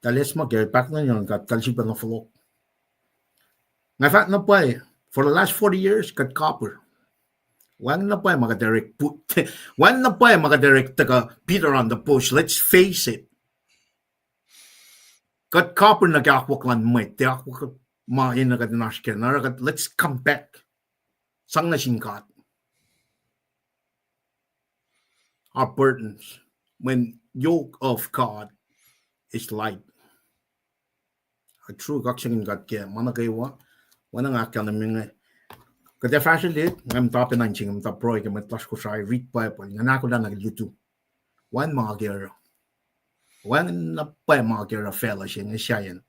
Tahl acsmak ke pahkotwen luhn God, tahl sifilpac na fohlohk. Nga fahk na pwacye, For the last forty years, kuht copper. Wacngihn na pwacye ma kuht orek pu-, wacngihn na pwacye ma kuht orek tuhkuh beat around the bush. Let's face it. Kuht copper nuh ke akwuck luhn mwet, tiac akwuck ma enenuh kuht in oasr kac. Na oruh kuht, let's come back. Sang nuh sin God. Our burdens, when yoke of God is light. True, kaksakihn God ke ma nuh kwewa, oacna nga ahkkahlwemye inge. Kuht ac fahsrwelihk, nga muhta pacna in se inge, muhta pruhe ke mwet lasr Kosrae, read Bible, nga ahkolah nuh ke lutu. Wacngihn ma ke oruh. Wacngihn na pwacye ma ke oruh facluh se inge sahyacn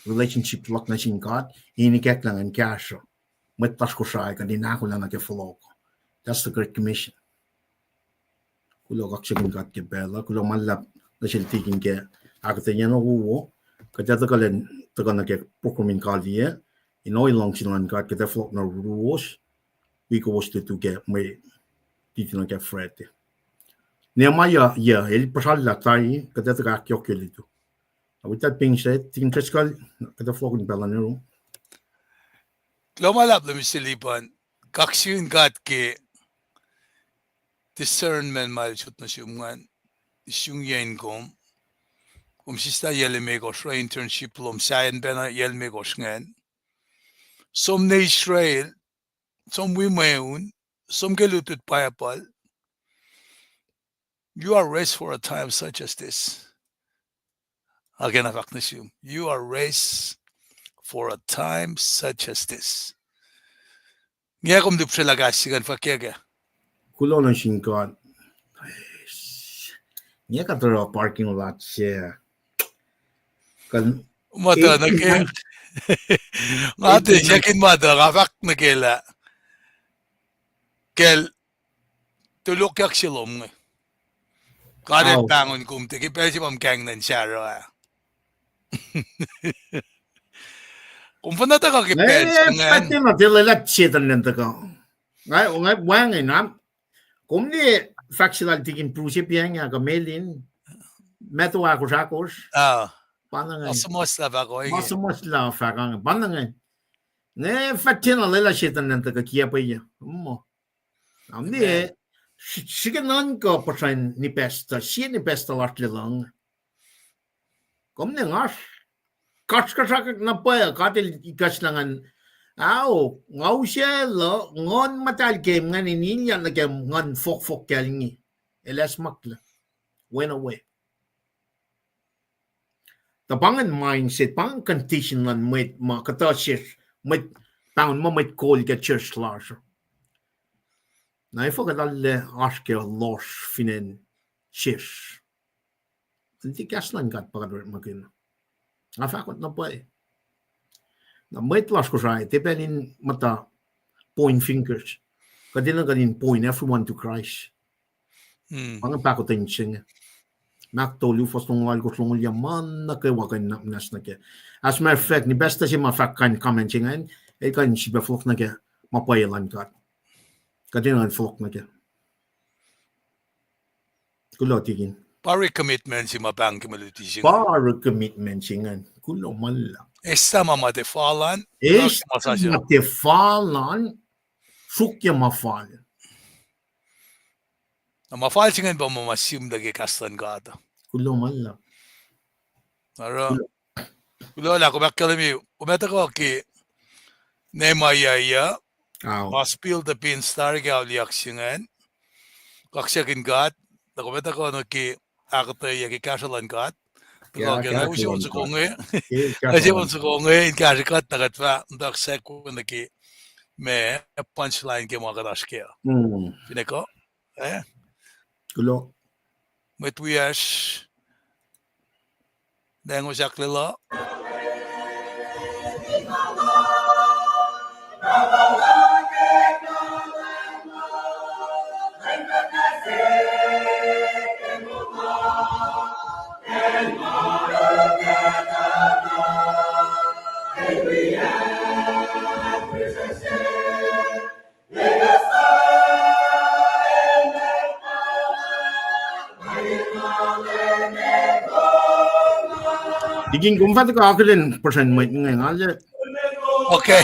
relationship luhk nuh sin God, in ikacklah in kahsruh mwet lasr Kosrae kuht in ahkolah nuh ke fohlohk. That's the Great Commission. Kuloh, kaksakihn God ke pacl uh, kuloh ma luhlahp nuh sel Tikin ke ahkuhtweyac na wowo, kuht ac tuhkuh lwen, tuhkuh nuh ke program in kaliyac, in ohiyac luhngse luhn God, kuht ac fohlohk nuh yuruwos, wi kowos lutu ke mwe titi nuh ke Friday. Nehemiah, yac, el puhsrallah tari, kuht ac tuhkuh ahkyohkye lutu. With that being said, Tikin Driscoll, kuht ac fohlohk in pacl uh nuh yurum. Kuloh ma luhlahp lom Mister Lipan, kaksakihn God ke discernment ma el sot nuh sum ingacn, isungiyacn kom. Kom sislah yac limekohsr, oruh internship lom sahyacn pacna yac limekohsr ingacn. Som nuh Israel, som wi mweun, som ke lutlut Bible. You are raised for a time such as this. Again, I fahk nuh sum, you are raised for a time such as this. Nge kom lihpsrelah kahs se ingacn fahk ke. Kuloh nuh sin God. Nge kuht oruh parking lot se. Kuh muhta nuh ke. Nga tiac siyuck in muhta, nga fahk nuh ke lah, kacl, tulokyak se lom inge. God El pahngon kom tuh ke pacl se ma kang nuh in Sarah ah. Kom fin tuhkuh ke pacl se ingacn, tiac lwelah Setuhn lwen tuhkuh. Nga, nga wacngihn, kom liye fahk se lal Tikin Bruce Piang ah kuh Melin, Matthew ahkosr ahkosr. Pa inge. Ma suhmuhslah fahk inge. Pa inge. Nge fah tiacna lwelah Setuhn lwen tuhkuh kiacpweyuc. Muh. Am liye, srihke nuhnkuh puhsren ni pastor, sie ni pastor lasr lwelah inge. Kom ne ngasr, kasrkuhsrak na pwacye, God El ikacslah ngan, ao, nga usaclah, Nguhn Muhtahl ke ingacn in ilyak nuh ke nguhn fohkfohk kalngi. El acsmaklac. Went away. Tuh pa ingacn mindset, pa ingacn condition luhn mwet ma kuhtuh sesr, mwet, pahngon muh mwet kol ke church lasr. Na efuh kuht arlac oasr ke lohsr fin acn sesr? Tiac kahs luhn God pa kuht orekmakihn. Nga fahkot na pwacye. Na mwet lasr Kosrae, tiac pacl in muhta point fingers. Kuht enenuh kuht in point everyone to Christ. Pa inge pahkotwen se inge. Mark tolu, fuhs longoul alkosr, longoul yac, ma nuh kwewa kuh in muhnahs nuh kac. As a matter of fact, ni pastor se ma fahk kain comment se ingacn, el kuh in sifilpac fohlohk nuh ke ma pwacye luhn God. Kuht enenuh in fohlohk nuh kac. Kuloh Tikin. Pa recommitment se ma pahng ke mwe luti se inge. Pa recommitment se ingacn. Kuloh ma luhlahp. Eslah ma ma tiac fal an, eslah ma tiac fal an, sruokyac ma fal. Na ma fal se ingacn pa ma ma sihmlac ke kahs luhn God. Kuloh ma luhlahp. Oruh, kuloh lah kom ahkkahlwemye, kom ac tuhkuh ke Nehemiah, ma spill the beans tari ke auliyak se ingacn. Kaksakihn God, na kom ac tuhkuh nuh ke ahkuhtweyac ke kahsruh luhn God. Tuhkuh ke na use on soko inge, na use on soko inge in kahsrwe kuht, na kuht fah muhta sack nuh ke ma punchline ke ma kuht oasr kac. Finne kuh, eh? Kuloh. Mwet wiyacsr, nangos ahklelah. Tikin, kom fah tuhkuh akihlen puhsren mwet inge, nga le. Okay.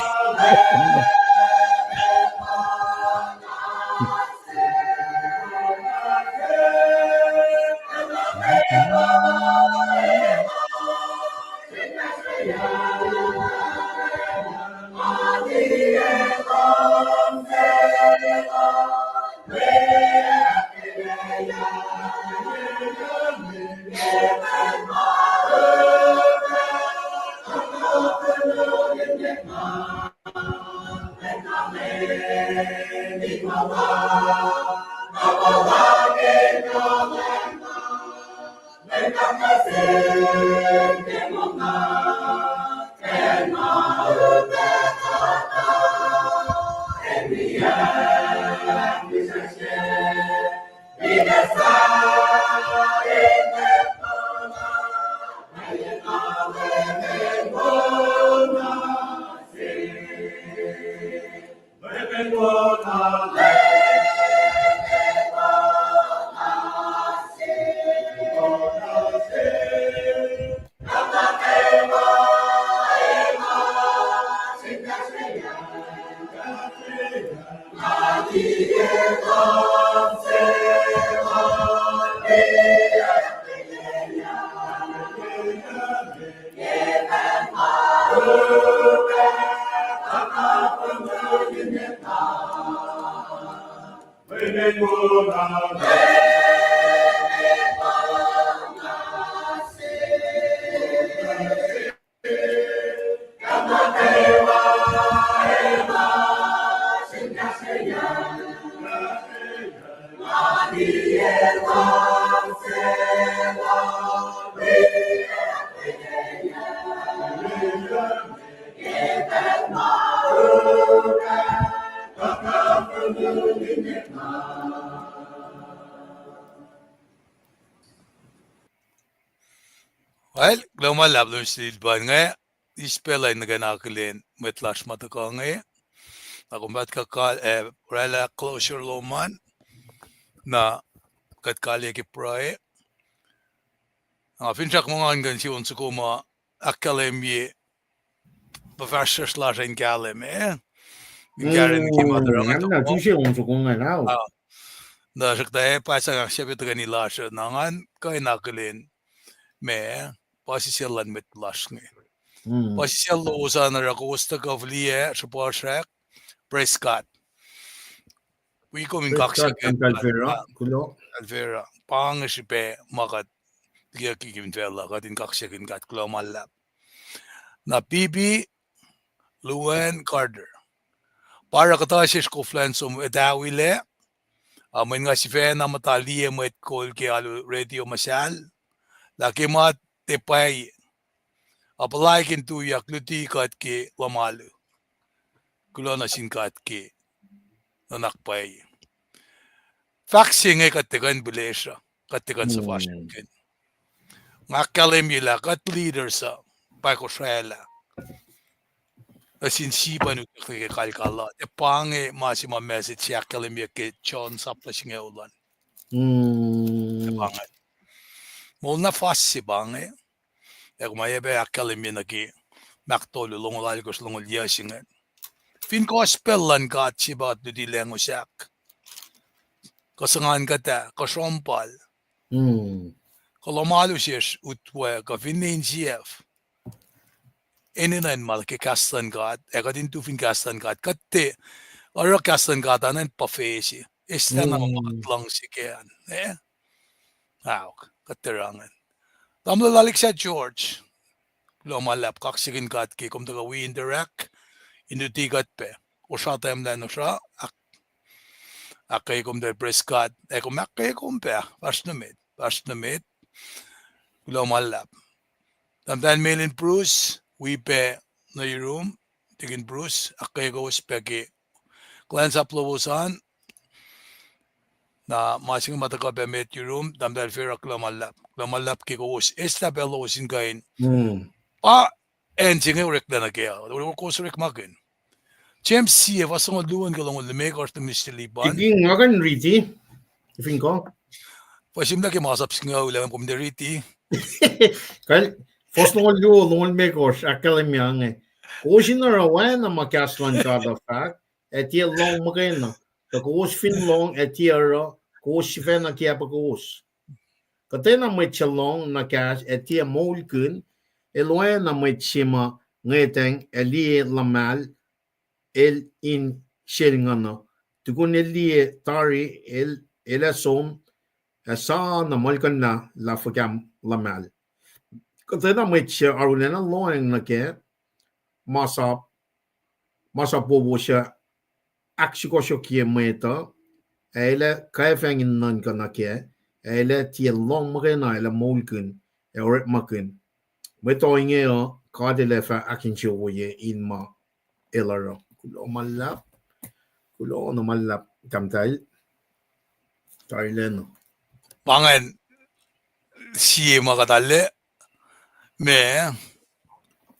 Well, kuloh ma luhlahp lun silpan inge, eis pacl in nuh ke akihlen mwet lasr ma tuhkuh inge. Na kom fah tuhkuh kal, eh, oraclah closure lom an. Na kuht kaliyac ke pruhe. Na finsrak ma ngan kuh in sie on soko ma ahkkahlwemye fuhfahsryucsr lasr in kahlwem, eh? In kahlwem ke ma tuh rang na tuse on soko ngan out. Na srihkta, eh, pa sang ahksahfye tuhkweni lasr uh, na ngan kuh in akihlen ma, puhsisacl luhn mwet lasr inge. Puhsisacl lowos an oruh kowos tuhkuh fihliyac, srihpac srack, praise God. Wi kom in kaksakihn Alvera, kuloh. Alvera, pa inge srihpac ma kuht liyeyucki fin facluh, kuht in kaksakihn God, kuloh ma luhlahp. Na Bibi, Luan, Carter. Pa oruh kuhtuh sesr koflah in som etawilac, a mweyen nga sifacna muhta liye mwet kol ke alu radio muhsahl, lah ke ma tiac pwacye. Ac puhlaik in tuyak luti kuht ke lohm alu. Kuloh nuh sin God ke nuhnak pwacye. Fahk se inge kuht tiac kuh in pihlesruh, kuht tiac kuh in suhfasrkihn. Nga ahkkahlwemye lah kuht leaders uh pa kosraclah nuh sin sie pa in utucklac ke kalkal uh. Ac pa inge ma se ma message se ahkkahlwemye ke John sapta singucul an. Moul na fas se pa inge. Ac kom ac pac ahkkahlwemye nuh ke Mark tolu, longoul alkosr, longoul yuc se inge. Fin gospel luhn God se pa luti lacngosak, kuh suhnguhn kuhtuh, kuh srompal, kuh lohm alu sesr utwe, kuh finne insiyac, enenuh in ma ke kahs luhn God, ac kuht in tu fin kahs luhn God, kuht tiac oruh kahs luhn God an in puhfesi, eslah na ma kuht luhngse kac an, eh? Aok, kuht tiac rangin. Tamuhlwel Alexa George, kuloh ma luhlahp, kaksakihn God ke kom tuhkuh wi interact, in luti kuht pac. Osra tahmtahel, osra, ahk-, ahkkweye kom tuh, praise God, ac kom ahkkweye kom pac, fahsr nuh met, fahsr nuh met, kuloh ma luhlahp. Tahmtahel Melin Bruce, wi pac nuh yurum, Tikin Bruce, ahkkweye kowos pac ke kuhlwacnsap lowos an. Na ma se inge ma tuhkuh pac met yurum, Tahmtahel Vera, kuloh ma luhlahp. Kuloh ma luhlahp ke kowos eslah pacl lowos in kuh in. Pa acn se inge oreklac nuh kac, kowos orekmakihn. James sie, fuhs longoul luo nuh ke longoul limekohsr, tuh minister lipan. Tikin, nga kuh in riti. Fin kuh, pa sihmlac ke masap singucul ah, kom tiac riti. Kal, fuhs longoul luo, longoul limekohsr, ahkkahlwemye inge. Kowos in oruh oacna ma kahs luhn God uh fahk, ac tiac lohng muhkwena. Tuh kowos fin lohng ac tiac oruh, kowos sifacna kiacpwe kowos. Kuhtwena mwet suc lohng na kahs ac tiac moulkihn, el oacna mwet se ma ngwetacng ac liye luhmahl el in sel nguhn uh. Tukun el liye tari, el, el ac som, ac sa na muhlkuhnlah lah fuhkah luhmahl. Kuhtwena mwet suc arulacna lohacng nuh kac, masap, masap wowo suc ahksukohsohkye mwet uh, ac el ac kwacfweacng in nuhnkuh nuh kac, ac el ac tiac lohng muhkwena, el ac moulkihn, ac orekmakihn. Mwet ohinge uh, God El ac fah ahkinsewowoye in ma el oruh. Kuloh ma luhlahp, kuloh na ma luhlahp, tahmtahel. Tarilacna. Pa ingacn sie ma kuht arlac, ma,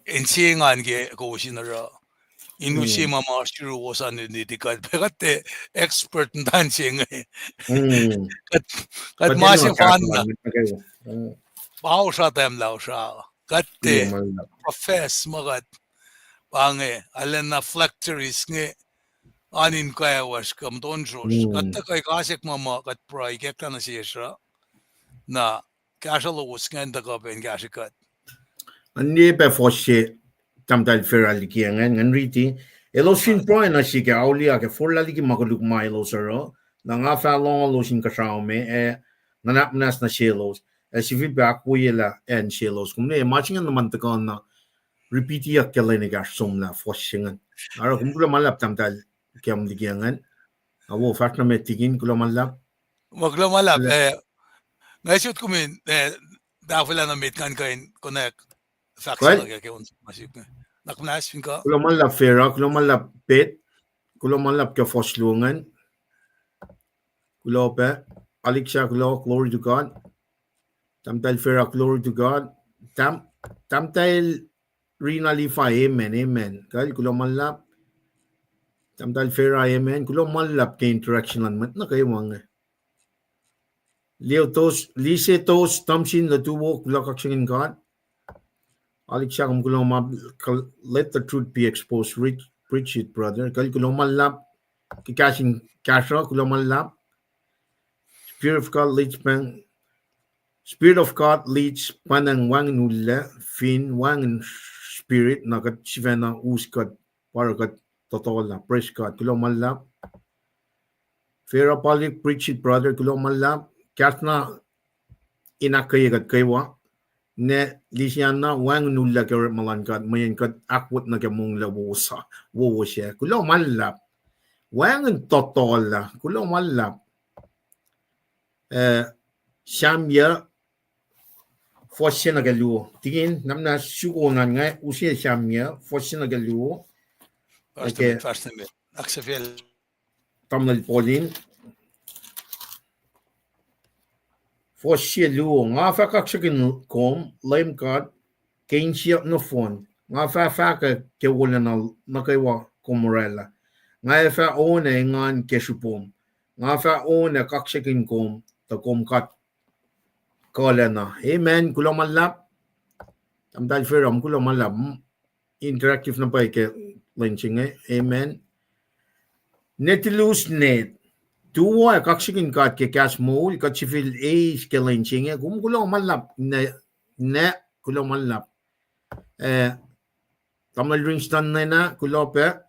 in se engan ke kowos in oruh. In use ma ma sruok wosasuc nuhtihk kuht, pa kuht tiac expert in muhta se inge. Kuht, kuht ma sefanna. Pa osra tahmlah osra. Kuht tiac profess ma kuht. Pa inge, arulacna phylacteries inge, an in kwewa kuh muhtuhn srohsr. Kuht tuh kuh kasak ma ma kuht pruhe ikacklah nuh sesr uh, na kahsruh lowos ingacn tuhkuh pac in kahsrwe kuht. An liye pac fuhs se tahmtahel Fera liki ingacn, ngan riti. Elos fin pruhe nuh sihk ac auliyak ac forlah liki ma koluk ma elos oruh, na nga fah lohngohlos inkuhsrao me ac nuhnak muhnahs nuh selos, ac sifilpac ahkwoyelah acn selos. Kom liye ma se ingacn nuh man tuhkuh na repeat-iyuck ke lwen ekahsr somlah fuhs se ingacn. Oruh kom kuloh ma luhlahp tahmtahel Cam liki ingacn. Awo, fahsr nuh met tikin, kuloh ma luhlahp. Ma kuloh ma luhlahp, eh, nga sot kom in, eh, tahfwelah nuh met ngan kuh in connect. Fahk se nuh ke, ke on ma sik. Nuhnak muhnahs fin kuh. Kuloh ma luhlahp Fera, kuloh ma luhlahp Pet, kuloh ma luhlahp ke fuhs luo ingacn. Kuloh pac, Alexa, kuloh, glory to God. Tahmtahel Fera, glory to God. Tahm-, tahmtahel Rina Levi, amen, amen. Kal, kuloh ma luhlahp. Tahmtahel Fera, amen. Kuloh ma luhlahp ke interaction luhn mwet nuh kwewa inge. Leo Tos, Lise Tos Thompson, Latuo, kuloh kaksakihn God. Alik Sakum, kuloh ma, let the truth be exposed. Preach it, brother. Kal, kuloh ma luhlahp ke kahs in kahsruh, kuloh ma luhlahp. Spirit of God leads pang, Spirit of God leads panang wacngihn ullac, fin wacngihn Spirit, na kuht sifacna us kuht, pa oruh kuht totolah. Praise God. Kuloh ma luhlahp. Fera Palik, preach it, brother. Kuloh ma luhlahp. Kahs na in ahkkweye kuht kwewa. Ne Lisiana, wacngihn ullac ke orekma luhn God, mweyen kuht ahkwot nuh ke monglac wowo sac. Kuloh ma luhlahp. Wacngihn totolah. Kuloh ma luhlahp. Eh, Samya, fuhs se nuh ke luo. Tikin, namna sukonan nga use Samya, fuhs se nuh ke luo. Tamuhlwel Paulin. Fuhs se luo, nga fah kaksakihn kom, Leum God, ke insiyuck nohfohn. Nga fah fahkwack ke wolacna nuh kwewa kom orwaclah. Nga ac fah on ac engan ke srihpom. Nga fah on ac kaksakihn kom, tuh kom God kuhlacna. Amen. Kuloh ma luhlahp. Tahmtahel Fera, kuloh ma luhlahp. Interactive na pwacye ke lwen se inge. Amen. Netilus Ned. Tuwo ac kaksakihn God ke kahs moul, kuht sifil eis ke lwen se inge. Kom kuloh ma luhlahp. Ne, ne, kuloh ma luhlahp. Eh, Tamuhlwel Ringston Nena, kuloh pac.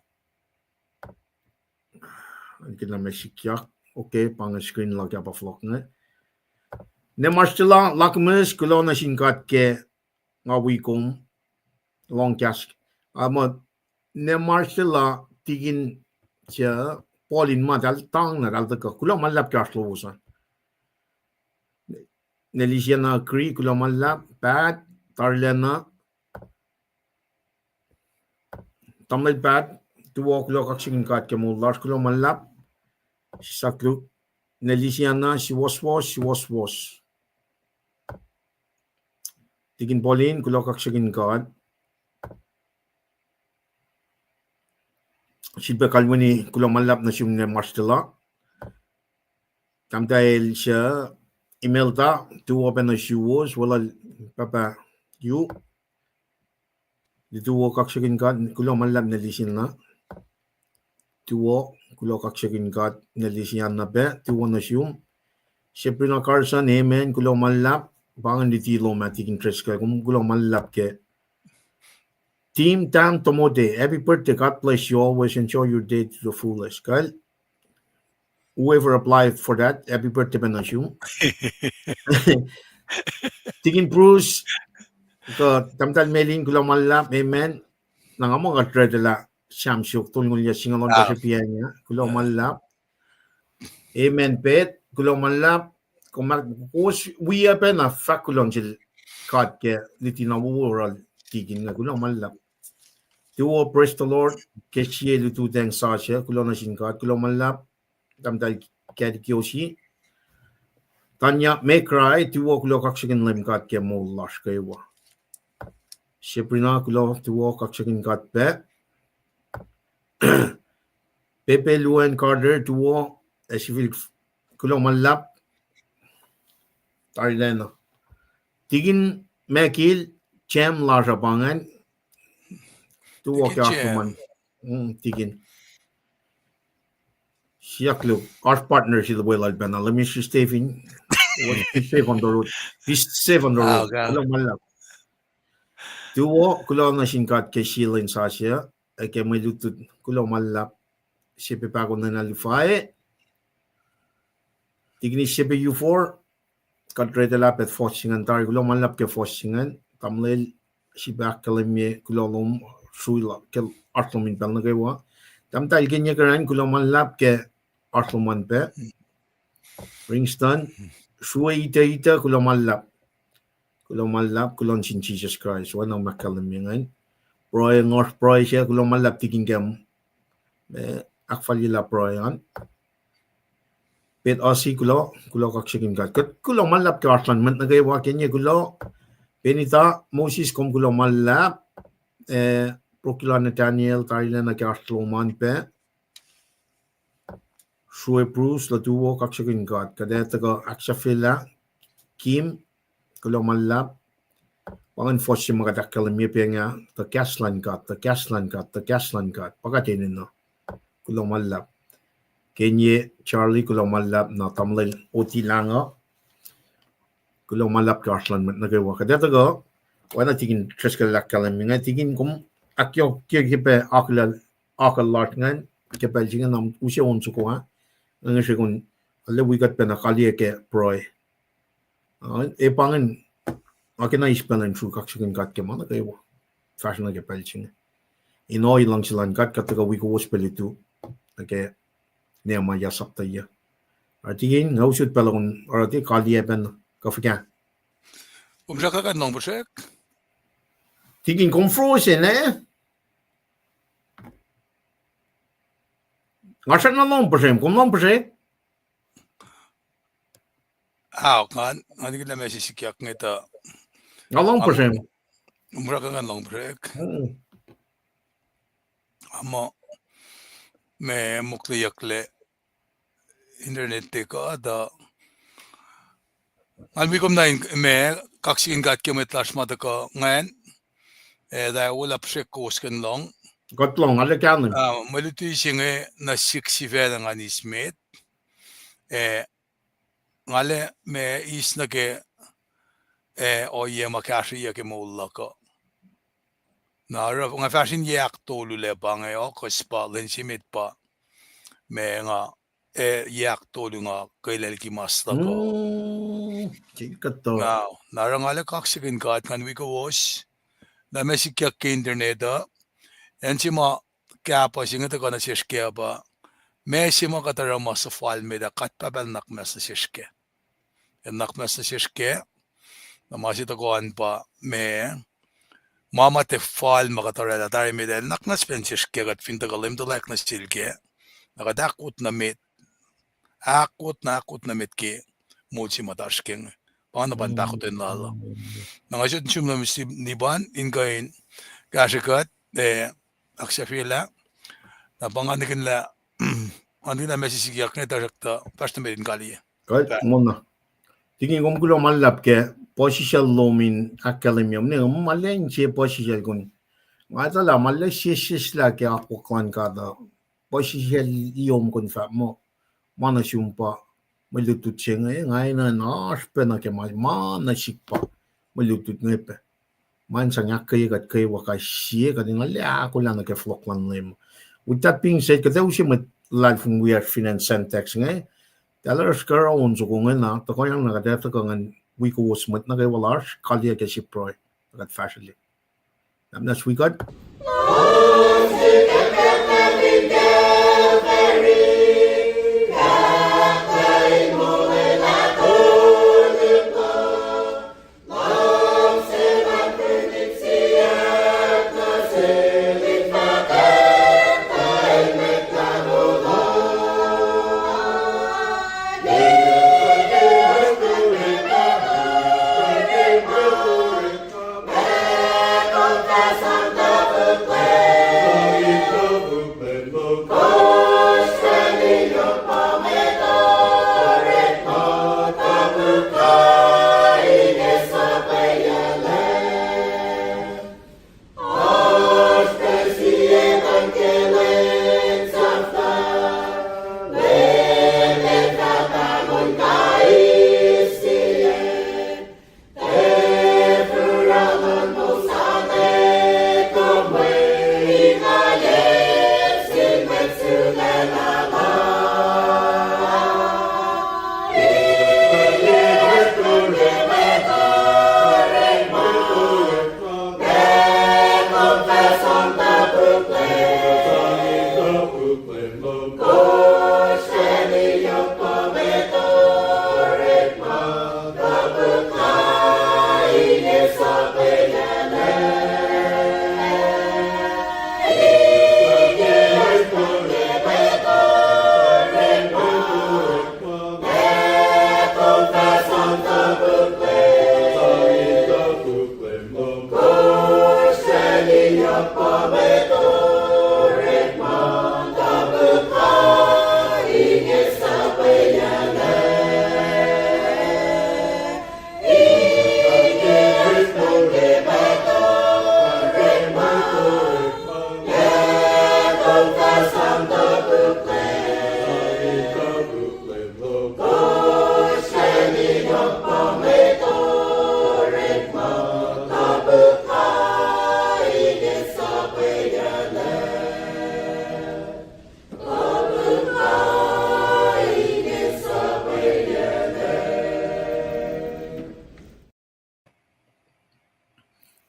Kena ma sikyak. Okay, pa inge screen luhk ah pa fohlohk inge. Ne Marcella Lakmus, kuloh nuh sin God ke nga wi kom. Lohng kahs. Ama, ne Marcella, tikin se, Paulin ma, tal tang na, tal tuhkuh. Kuloh ma luhlahp ke oasr lowos an. Ne Lisiana Kri, kuloh ma luhlahp, Pat, tarilacna. Tamuhlwel Pat, tuwo, kuloh kaksakihn God ke moul lasr, kuloh ma luhlahp. Sisak Luk, ne Lisiana, siwohswohs, siwohswohs. Tikin Paulin, kuloh kaksakihn God. Sifilpac kalweni kuloh ma luhlahp nuh sum ne Marcella. Tahmtahel se Imelda, tuwo pac nuh suwos, welul pahpah yu. Lituwo kaksakihn God, kuloh ma luhlahp ne Lisiana. Tuwo, Kuloh kaksakihn God, nga lisi anna pac, tuwo nuh sum. Sabrina Carson, amen, kuloh ma luhlahp. Pa ingacn luti lom ah, Tikin Driscoll, kom kuloh ma luhlahp ke. Team Tam Tomote, happy birthday, God bless you, always enjoy your day to the fullest. Kal, whoever applied for that, happy birthday pac nuh sum. Tikin Bruce, kuh Tahmtahel Melin, kuloh ma luhlahp, amen. Na nga muh kuht read lah Sam siofok tolngoul yac singucul ohnkohsr piacng ah, kuloh ma luhlahp. Amen, Pet, kuloh ma luhlahp. Kom, kowos wi pac na fahk kuloh nuh sel God ke luti na wowo oruh Tikin inge, kuloh ma luhlahp. Tuwo, praise the Lord, ke sie lututacng sasuc, kuloh nuh sin God, kuloh ma luhlahp. Tahmtahel Kati Kiosi. Tanya Mekrai, tuwo, kuloh kaksakihn Leum God ke moul lasr kwewa. Sabrina, kuloh, tuwo, kaksakihn God pac. Pepe Luen Carter, tuwo, ac sifil kuloh ma luhlahp. Tarilacna. Tikin Mekil, Jem lasr uh pa ingacn. Tuwo ke oasr lom an. Tikin. Siyuck luhk, oasr partner se lal pacna, Lemis Stephen. Be safe on the road. Be safe on the road. Kuloh ma luhlahp. Tuwo, kuloh nuh sin God ke sie lwen sasuc, ac ke mwe lutlut, kuloh ma luhlahp, sie pac pahkotwen na lufae. Tikin Sepe U four, kuht read lah pac fohs se ingacn tari, kuloh ma luhlahp ke fohs se ingacn, tamuhlwel, sifilpac ahkkahlwemye kuloh lom, srui la, ke oasr lom in pacl nuh kwewa. Tahmtahel Kenye Keran, kuloh ma luhlahp ke oasr lom an pac. Ringston, srue ite ite, kuloh ma luhlahp. Kuloh ma luhlahp, kuloh nuh sin Jisus Kraist, oacna ma ahkkahlwemye ingacn. Pruhe, ngoasr pruhe se, kuloh ma luhlahp Tikin Kam. Eh, ahkfalyelah pruhe an. Pet Asi, kuloh, kuloh kaksakihn God. Kuht kuloh ma luhlahp ke oasr luhn mwet nuh kwewa, Kenye, kuloh. Benita Moses, kom kuloh ma luhlahp. Eh, Prokila Nathaniel, tarilacna ke oasr lom an pac. Srue Bruce, lutuwo, kaksakihn God. Kuht ac tuhkuh ahksahfyelah, Kim, kuloh ma luhlahp. Pa ingacn fohs se ma kuht ahkkahlwemye pa inge, tuh kahs luhn God, tuh kahs luhn God, tuh kahs luhn God. Pa kuht enenuh. Kuloh ma luhlahp. Kenye Charlie, kuloh ma luhlahp, na tamuhlwel Oti Lahngo. Kuloh ma luhlahp ke oasr luhn mwet nuh kwewa. Kuht ac tuhkuh, oacna Tikin Driscoll ahkkahlwemye inge, Tikin kom ahkyohkye ke pac akucl lasr ingacn, ke pacl se inge na use on soko ah, nga ngihsre kom, arlac wi kuht pacna kaliyac ke pruhe. Ah, e pa ingacn, nga kena eis pacl in srui kaksakihn God ke ma nuh kwewa. Fahsr nuh ke pacl se inge. In ohiyac luhngse luhn God, kuht tuhkuh wi kowos pac lutu. Nuh ke Nehemiah sapta yac. Ac Tikin, nga usot pacl uh kom oruh tiac kaliyac pacna, kuh fuhkah? Kom srackna lohng puhsrek? Tikin, kom frozen, eh? Nga srackna lohng puhsrem, kom lohng puhsrek? Ao, nga, nga nikihn lah ma se sikyak inge tuh. Nga lohng puhsrem. Kom srackna lohng puhsrek. Ama, ma mokleyucklac internet te kuh tuh. Ngan wi kom na in, ma, kaksakihn God ke mwet lasr ma tuhkuh ingacn. Eh, tuh wolacna puhsrek kowos kuh in lohng. Kuht lohng, arlac kahlwem. Ah, mwe luti se inge nuh sihk sifacna ngan eis met. Eh, nga arlac ma eis nuh ke, eh, ohiyac ma kahsrweyuc ke moul luhk uh. Na oruh nga fahsr in yac ahktolu lac pa inge, August pa lwen se met pa, ma nga, eh, yac ahktolu nga kwelac liki mas luhk uh. Na, na oruh nga arlac kaksakihn God ngan wi kowos. Na ma sikyak ke internet uh, acn se ma kahpuh se inge tuhkuh nuh sesr kac pa, ma se ma kuht oruh ma suhfal met ah, kuht pahpah nuhnak muhnahs nuh sesr kac. El nuhnak muhnahs nuh sesr kac, na ma se tuhkuh an pa, ma, ma ma tiac fal ma kuht orwaclah tari met ah, el nuhnak muhnahs pac nuh sesr kac, kuht fin tuhkuh lwemtuhlac nuh sel kac. Na kuht ahkot nuh met, ahkot na, ahkot nuh met ke moul se muhtahl kac inge. Pa na pa pahkotwen lal uh. Na nga sot in sum nuh sin Lipan in kuh in kahsrwe kuht, eh, ahksahfyelah. Na pa nga nikihnlah, nga nikihnlah ma se sikyak inge tuhsruhktuh, Pastor Met in kaliyac. Kuh, mona. Tikin, kom kuloh ma luhlahp ke puhsisacl lom in ahkkahlwemye, ne, ma lwen se puhsisacl kom. Nga etuh lah ma lwen sesseslah ke akwuck luhn God uh. puhsisacl liyom kom fahk muh, ma nuh sum pa mwe lutlut se inge, nga enenuh in oasr pac nuh ke ma, ma nuh sihk pa mwe lutlut inge pac. Ma in sang ahkkweye kuht kwewa kais sie, kuht in arlac ahkolah nuh ke fohlohk luhn Leum. With that being said, kuht ac use mwet luhlahlfongi wiyacsr fin acn Sandtex inge, tala oasr kuhra on soko inge na, tuhkuh na kuht ac tuhkuh ngan wi kowos mwet nuh kwewa lasr, kaliyac ke sip pruhe, na kuht fahsrwelihk. Nahtuhsr wi kuht.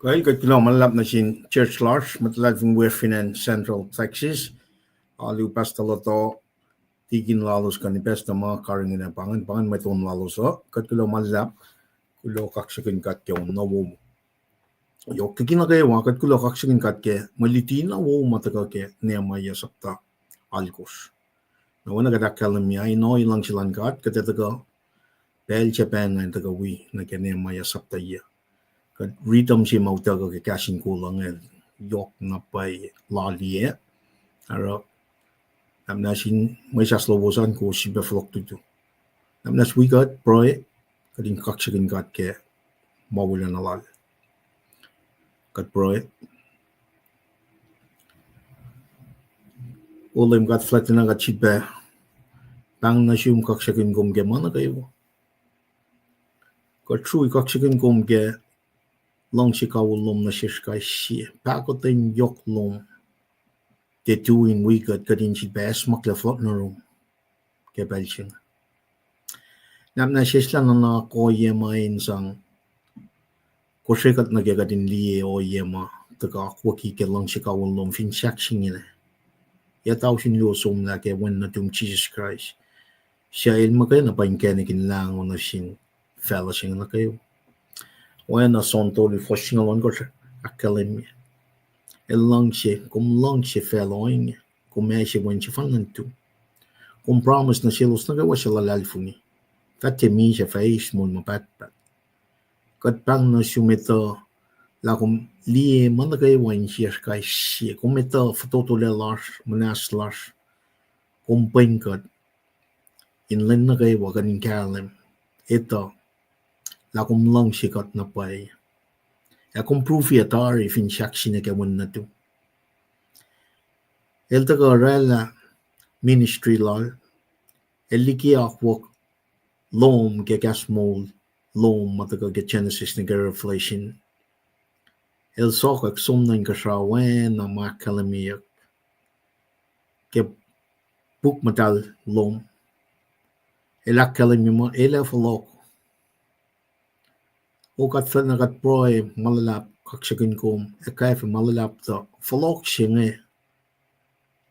Kuh, kuht kuloh ma luhlahp nuh sin church lasr, mwet luhlahlfongi wiyacsr fin acn Central Texas. Alu pastor Loto, tikin lalos kuh ni pastor ma karihngihn ah, pa ingacn, pa ingacn mwet on lalos uh. Kuht kuloh ma luhlahp, kuloh kaksakihn God ke on na wo. Yohk liki nuh kwewa, kuht kuloh kaksakihn God ke mwe luti na wo ma tuhkuh ke Nehemiah sapta alkosr. Na oacna kuht ahkkahlwemye, in ohiyac luhngse luhn God, kuht ac tuhkuh pacl se pacna in tuhkuh wi nuh ke Nehemiah sapta yuc. Kuht riti ma se ma utuckuh ke kahs in kol uh inge, yohk na pwacye, laliyac. Oruh, nahtuhsr in mwesahs lowos an kowos sifilpac fohlohk tutu. Nahtuhsr wi kuht pruhe, kuht in kaksakihn God ke ma wolacna lal. Kuht pruhe. O Leum God fuhlwactacna, kuht sifilpac pahng nuh sum, kaksakihn kom ke ma nuh kwewa. Kuht srui kaksakihn kom ke luhngse kawihl lom nuh sesr kais sie, pahkotwen yohk lom, tiac tui in wi kuht, kuht in sifilpac acsmaklac fohlohk nuh yurum ke pacl se inge. Nahtuhsr, seslah nuhnak ohiyac ma in sang kosre kuht nuh ke kuht in liye ohiyac ma tuhkuh akwucki ke luhngse kawihl lom fin sahk se inge. Yac tausin luo somlah ke Wen nuhtum Jisus Kraist, suc El muhkwena pa inkacnek in lahngo nuh sin facluh se inge nuh kwewa. Oacna John tolu fuhs singucul ohnkohsr ahkkahlwemye, El luhngse, kom luhngse facluh ohinge, kom acse Wen sefanna nuhtum. Kom promise nuh selos nuh kwewa suc luhlahlfongi, fah tiac misac, fah eis moul ma pahtpaht. Kuht pahng nuh sum etuh lah kom liye ma nuh kwewa insiyacsr kais sie, kom etuh fototolac lasr, muhnahs lasr. Kom pwen kuht in lwen nuh kwewa kuht in kahlwem, etuh lah kom luhngse kuht na pwacye. Ac kom prufi ah tari fin sahk se inge ke Wen nuhtum. El tuhkuh oraclah ministry lal, el liki akwuck lom ke kahs moul lom ma tuhkuh ke Genesis nuh ke Revelation. El sokwack som nuh inkuhsrao oacna ma ahkkahlwemyeyuck ke puk muhtahl lom. El ahkkahlwemye muh el ac fohlohk. O God Fuhlwactna, kuht pruhe ma luhlahp kaksakihn kom, ac kwacfe ma luhlahp tuh fohlohk se inge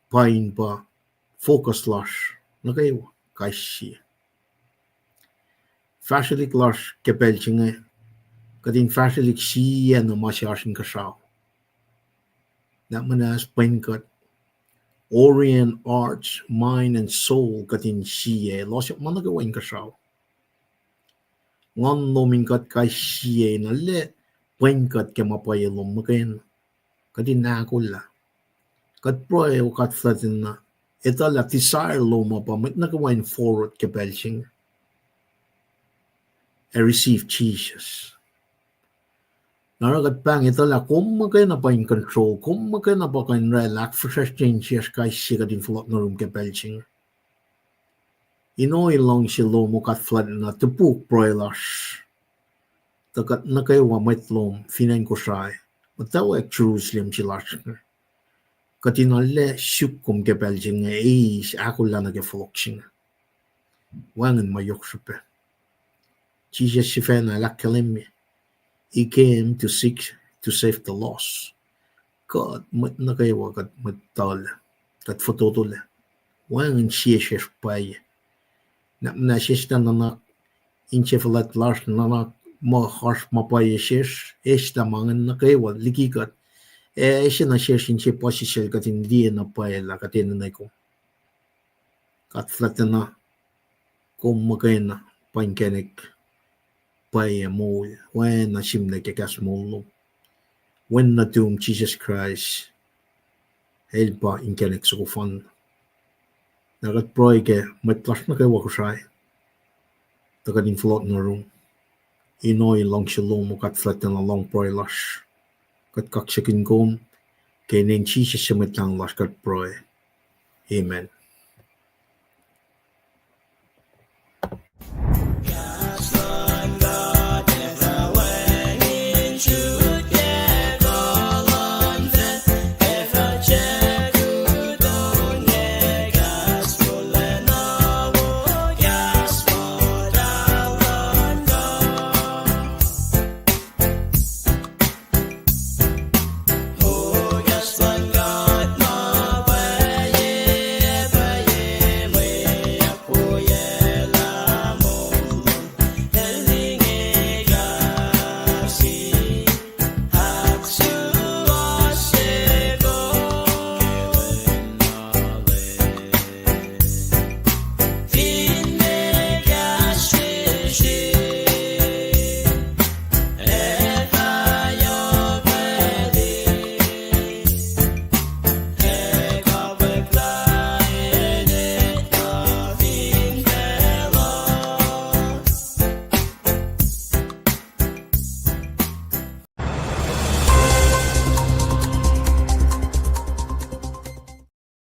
pa in pa focus lasr nuh kwewa kais sie. Fahsrwelihk lasr ke pacl se inge, kuht in fahsrwelihk sie na ma se oasr inkuhsrao. Na muhnahs pwen kuht, orient hearts, mind, and soul, kuht in sie, elos ma nuh kwewa inkuhsrao. Nguhn lom in kuht kais sie in arlac pwen kuht ke ma pwacye lom muhkwena. Kuht in ahkolah. Kuht pruhe, O God Fuhlwactna, etuh lah desire lom uh pa mwet nuh kwewa in forward ke pacl se inge ac receive Jesus. Na oruh kuht pahng etuh lah kom muhkwena pa in control, kom muhkwena pa kuh in oraclah ahkfihsracsrye insiyacsr kais sie kuht in fohlohk nuh yurum ke pacl se inge. Ino in luhngse lom, O God Fuhlwactna, topuk pruhe lasr tuh kuht nuh kwewa mwet lom fin acn Kosrae, muhtwacwacack Jerusalem se lasr inge, kuht in arlac suk kom ke pacl se inge, eis ahkolah nuh ke fohlohk se inge. Wacngihn ma yohk srihpac. Jisus sifacna el ahkkahlwemye, He came to seek, to save the lost. Kuht mwet nuh kwewa, kuht mwet tuhlac, kuht fototolac. Wacngihn sie sesr pwacye. Na muhnahs eslah nuhnak inse fuhlwact lasr, nuhnak muh oasr ma pwacye sesr, eslah ma ingacn nuh kwewa liki kuht. Ac ase nuh sesr inse puhsisacl kuht in liye na pwacye lah kuht enenuh kom. God Fuhlwactna, kom muhkwena pa inkacnek pwacye moul, oacna sihmlac ke kahs moul lom. Wen nuhtum Jisus Kraist, el pa inkacnek soko fanna. Na kuht pruhe ke mwet lasr nuh kwewa Kosrae, tuh kuht in fohlohk nuh yurum. Ino in luhngse lom, O God Fuhlwactna, lohng pruhe lasr. Kuht kaksakihn kom, ke inen Jisus su Mwet Lahngo lasr kuht pruhe. Amen.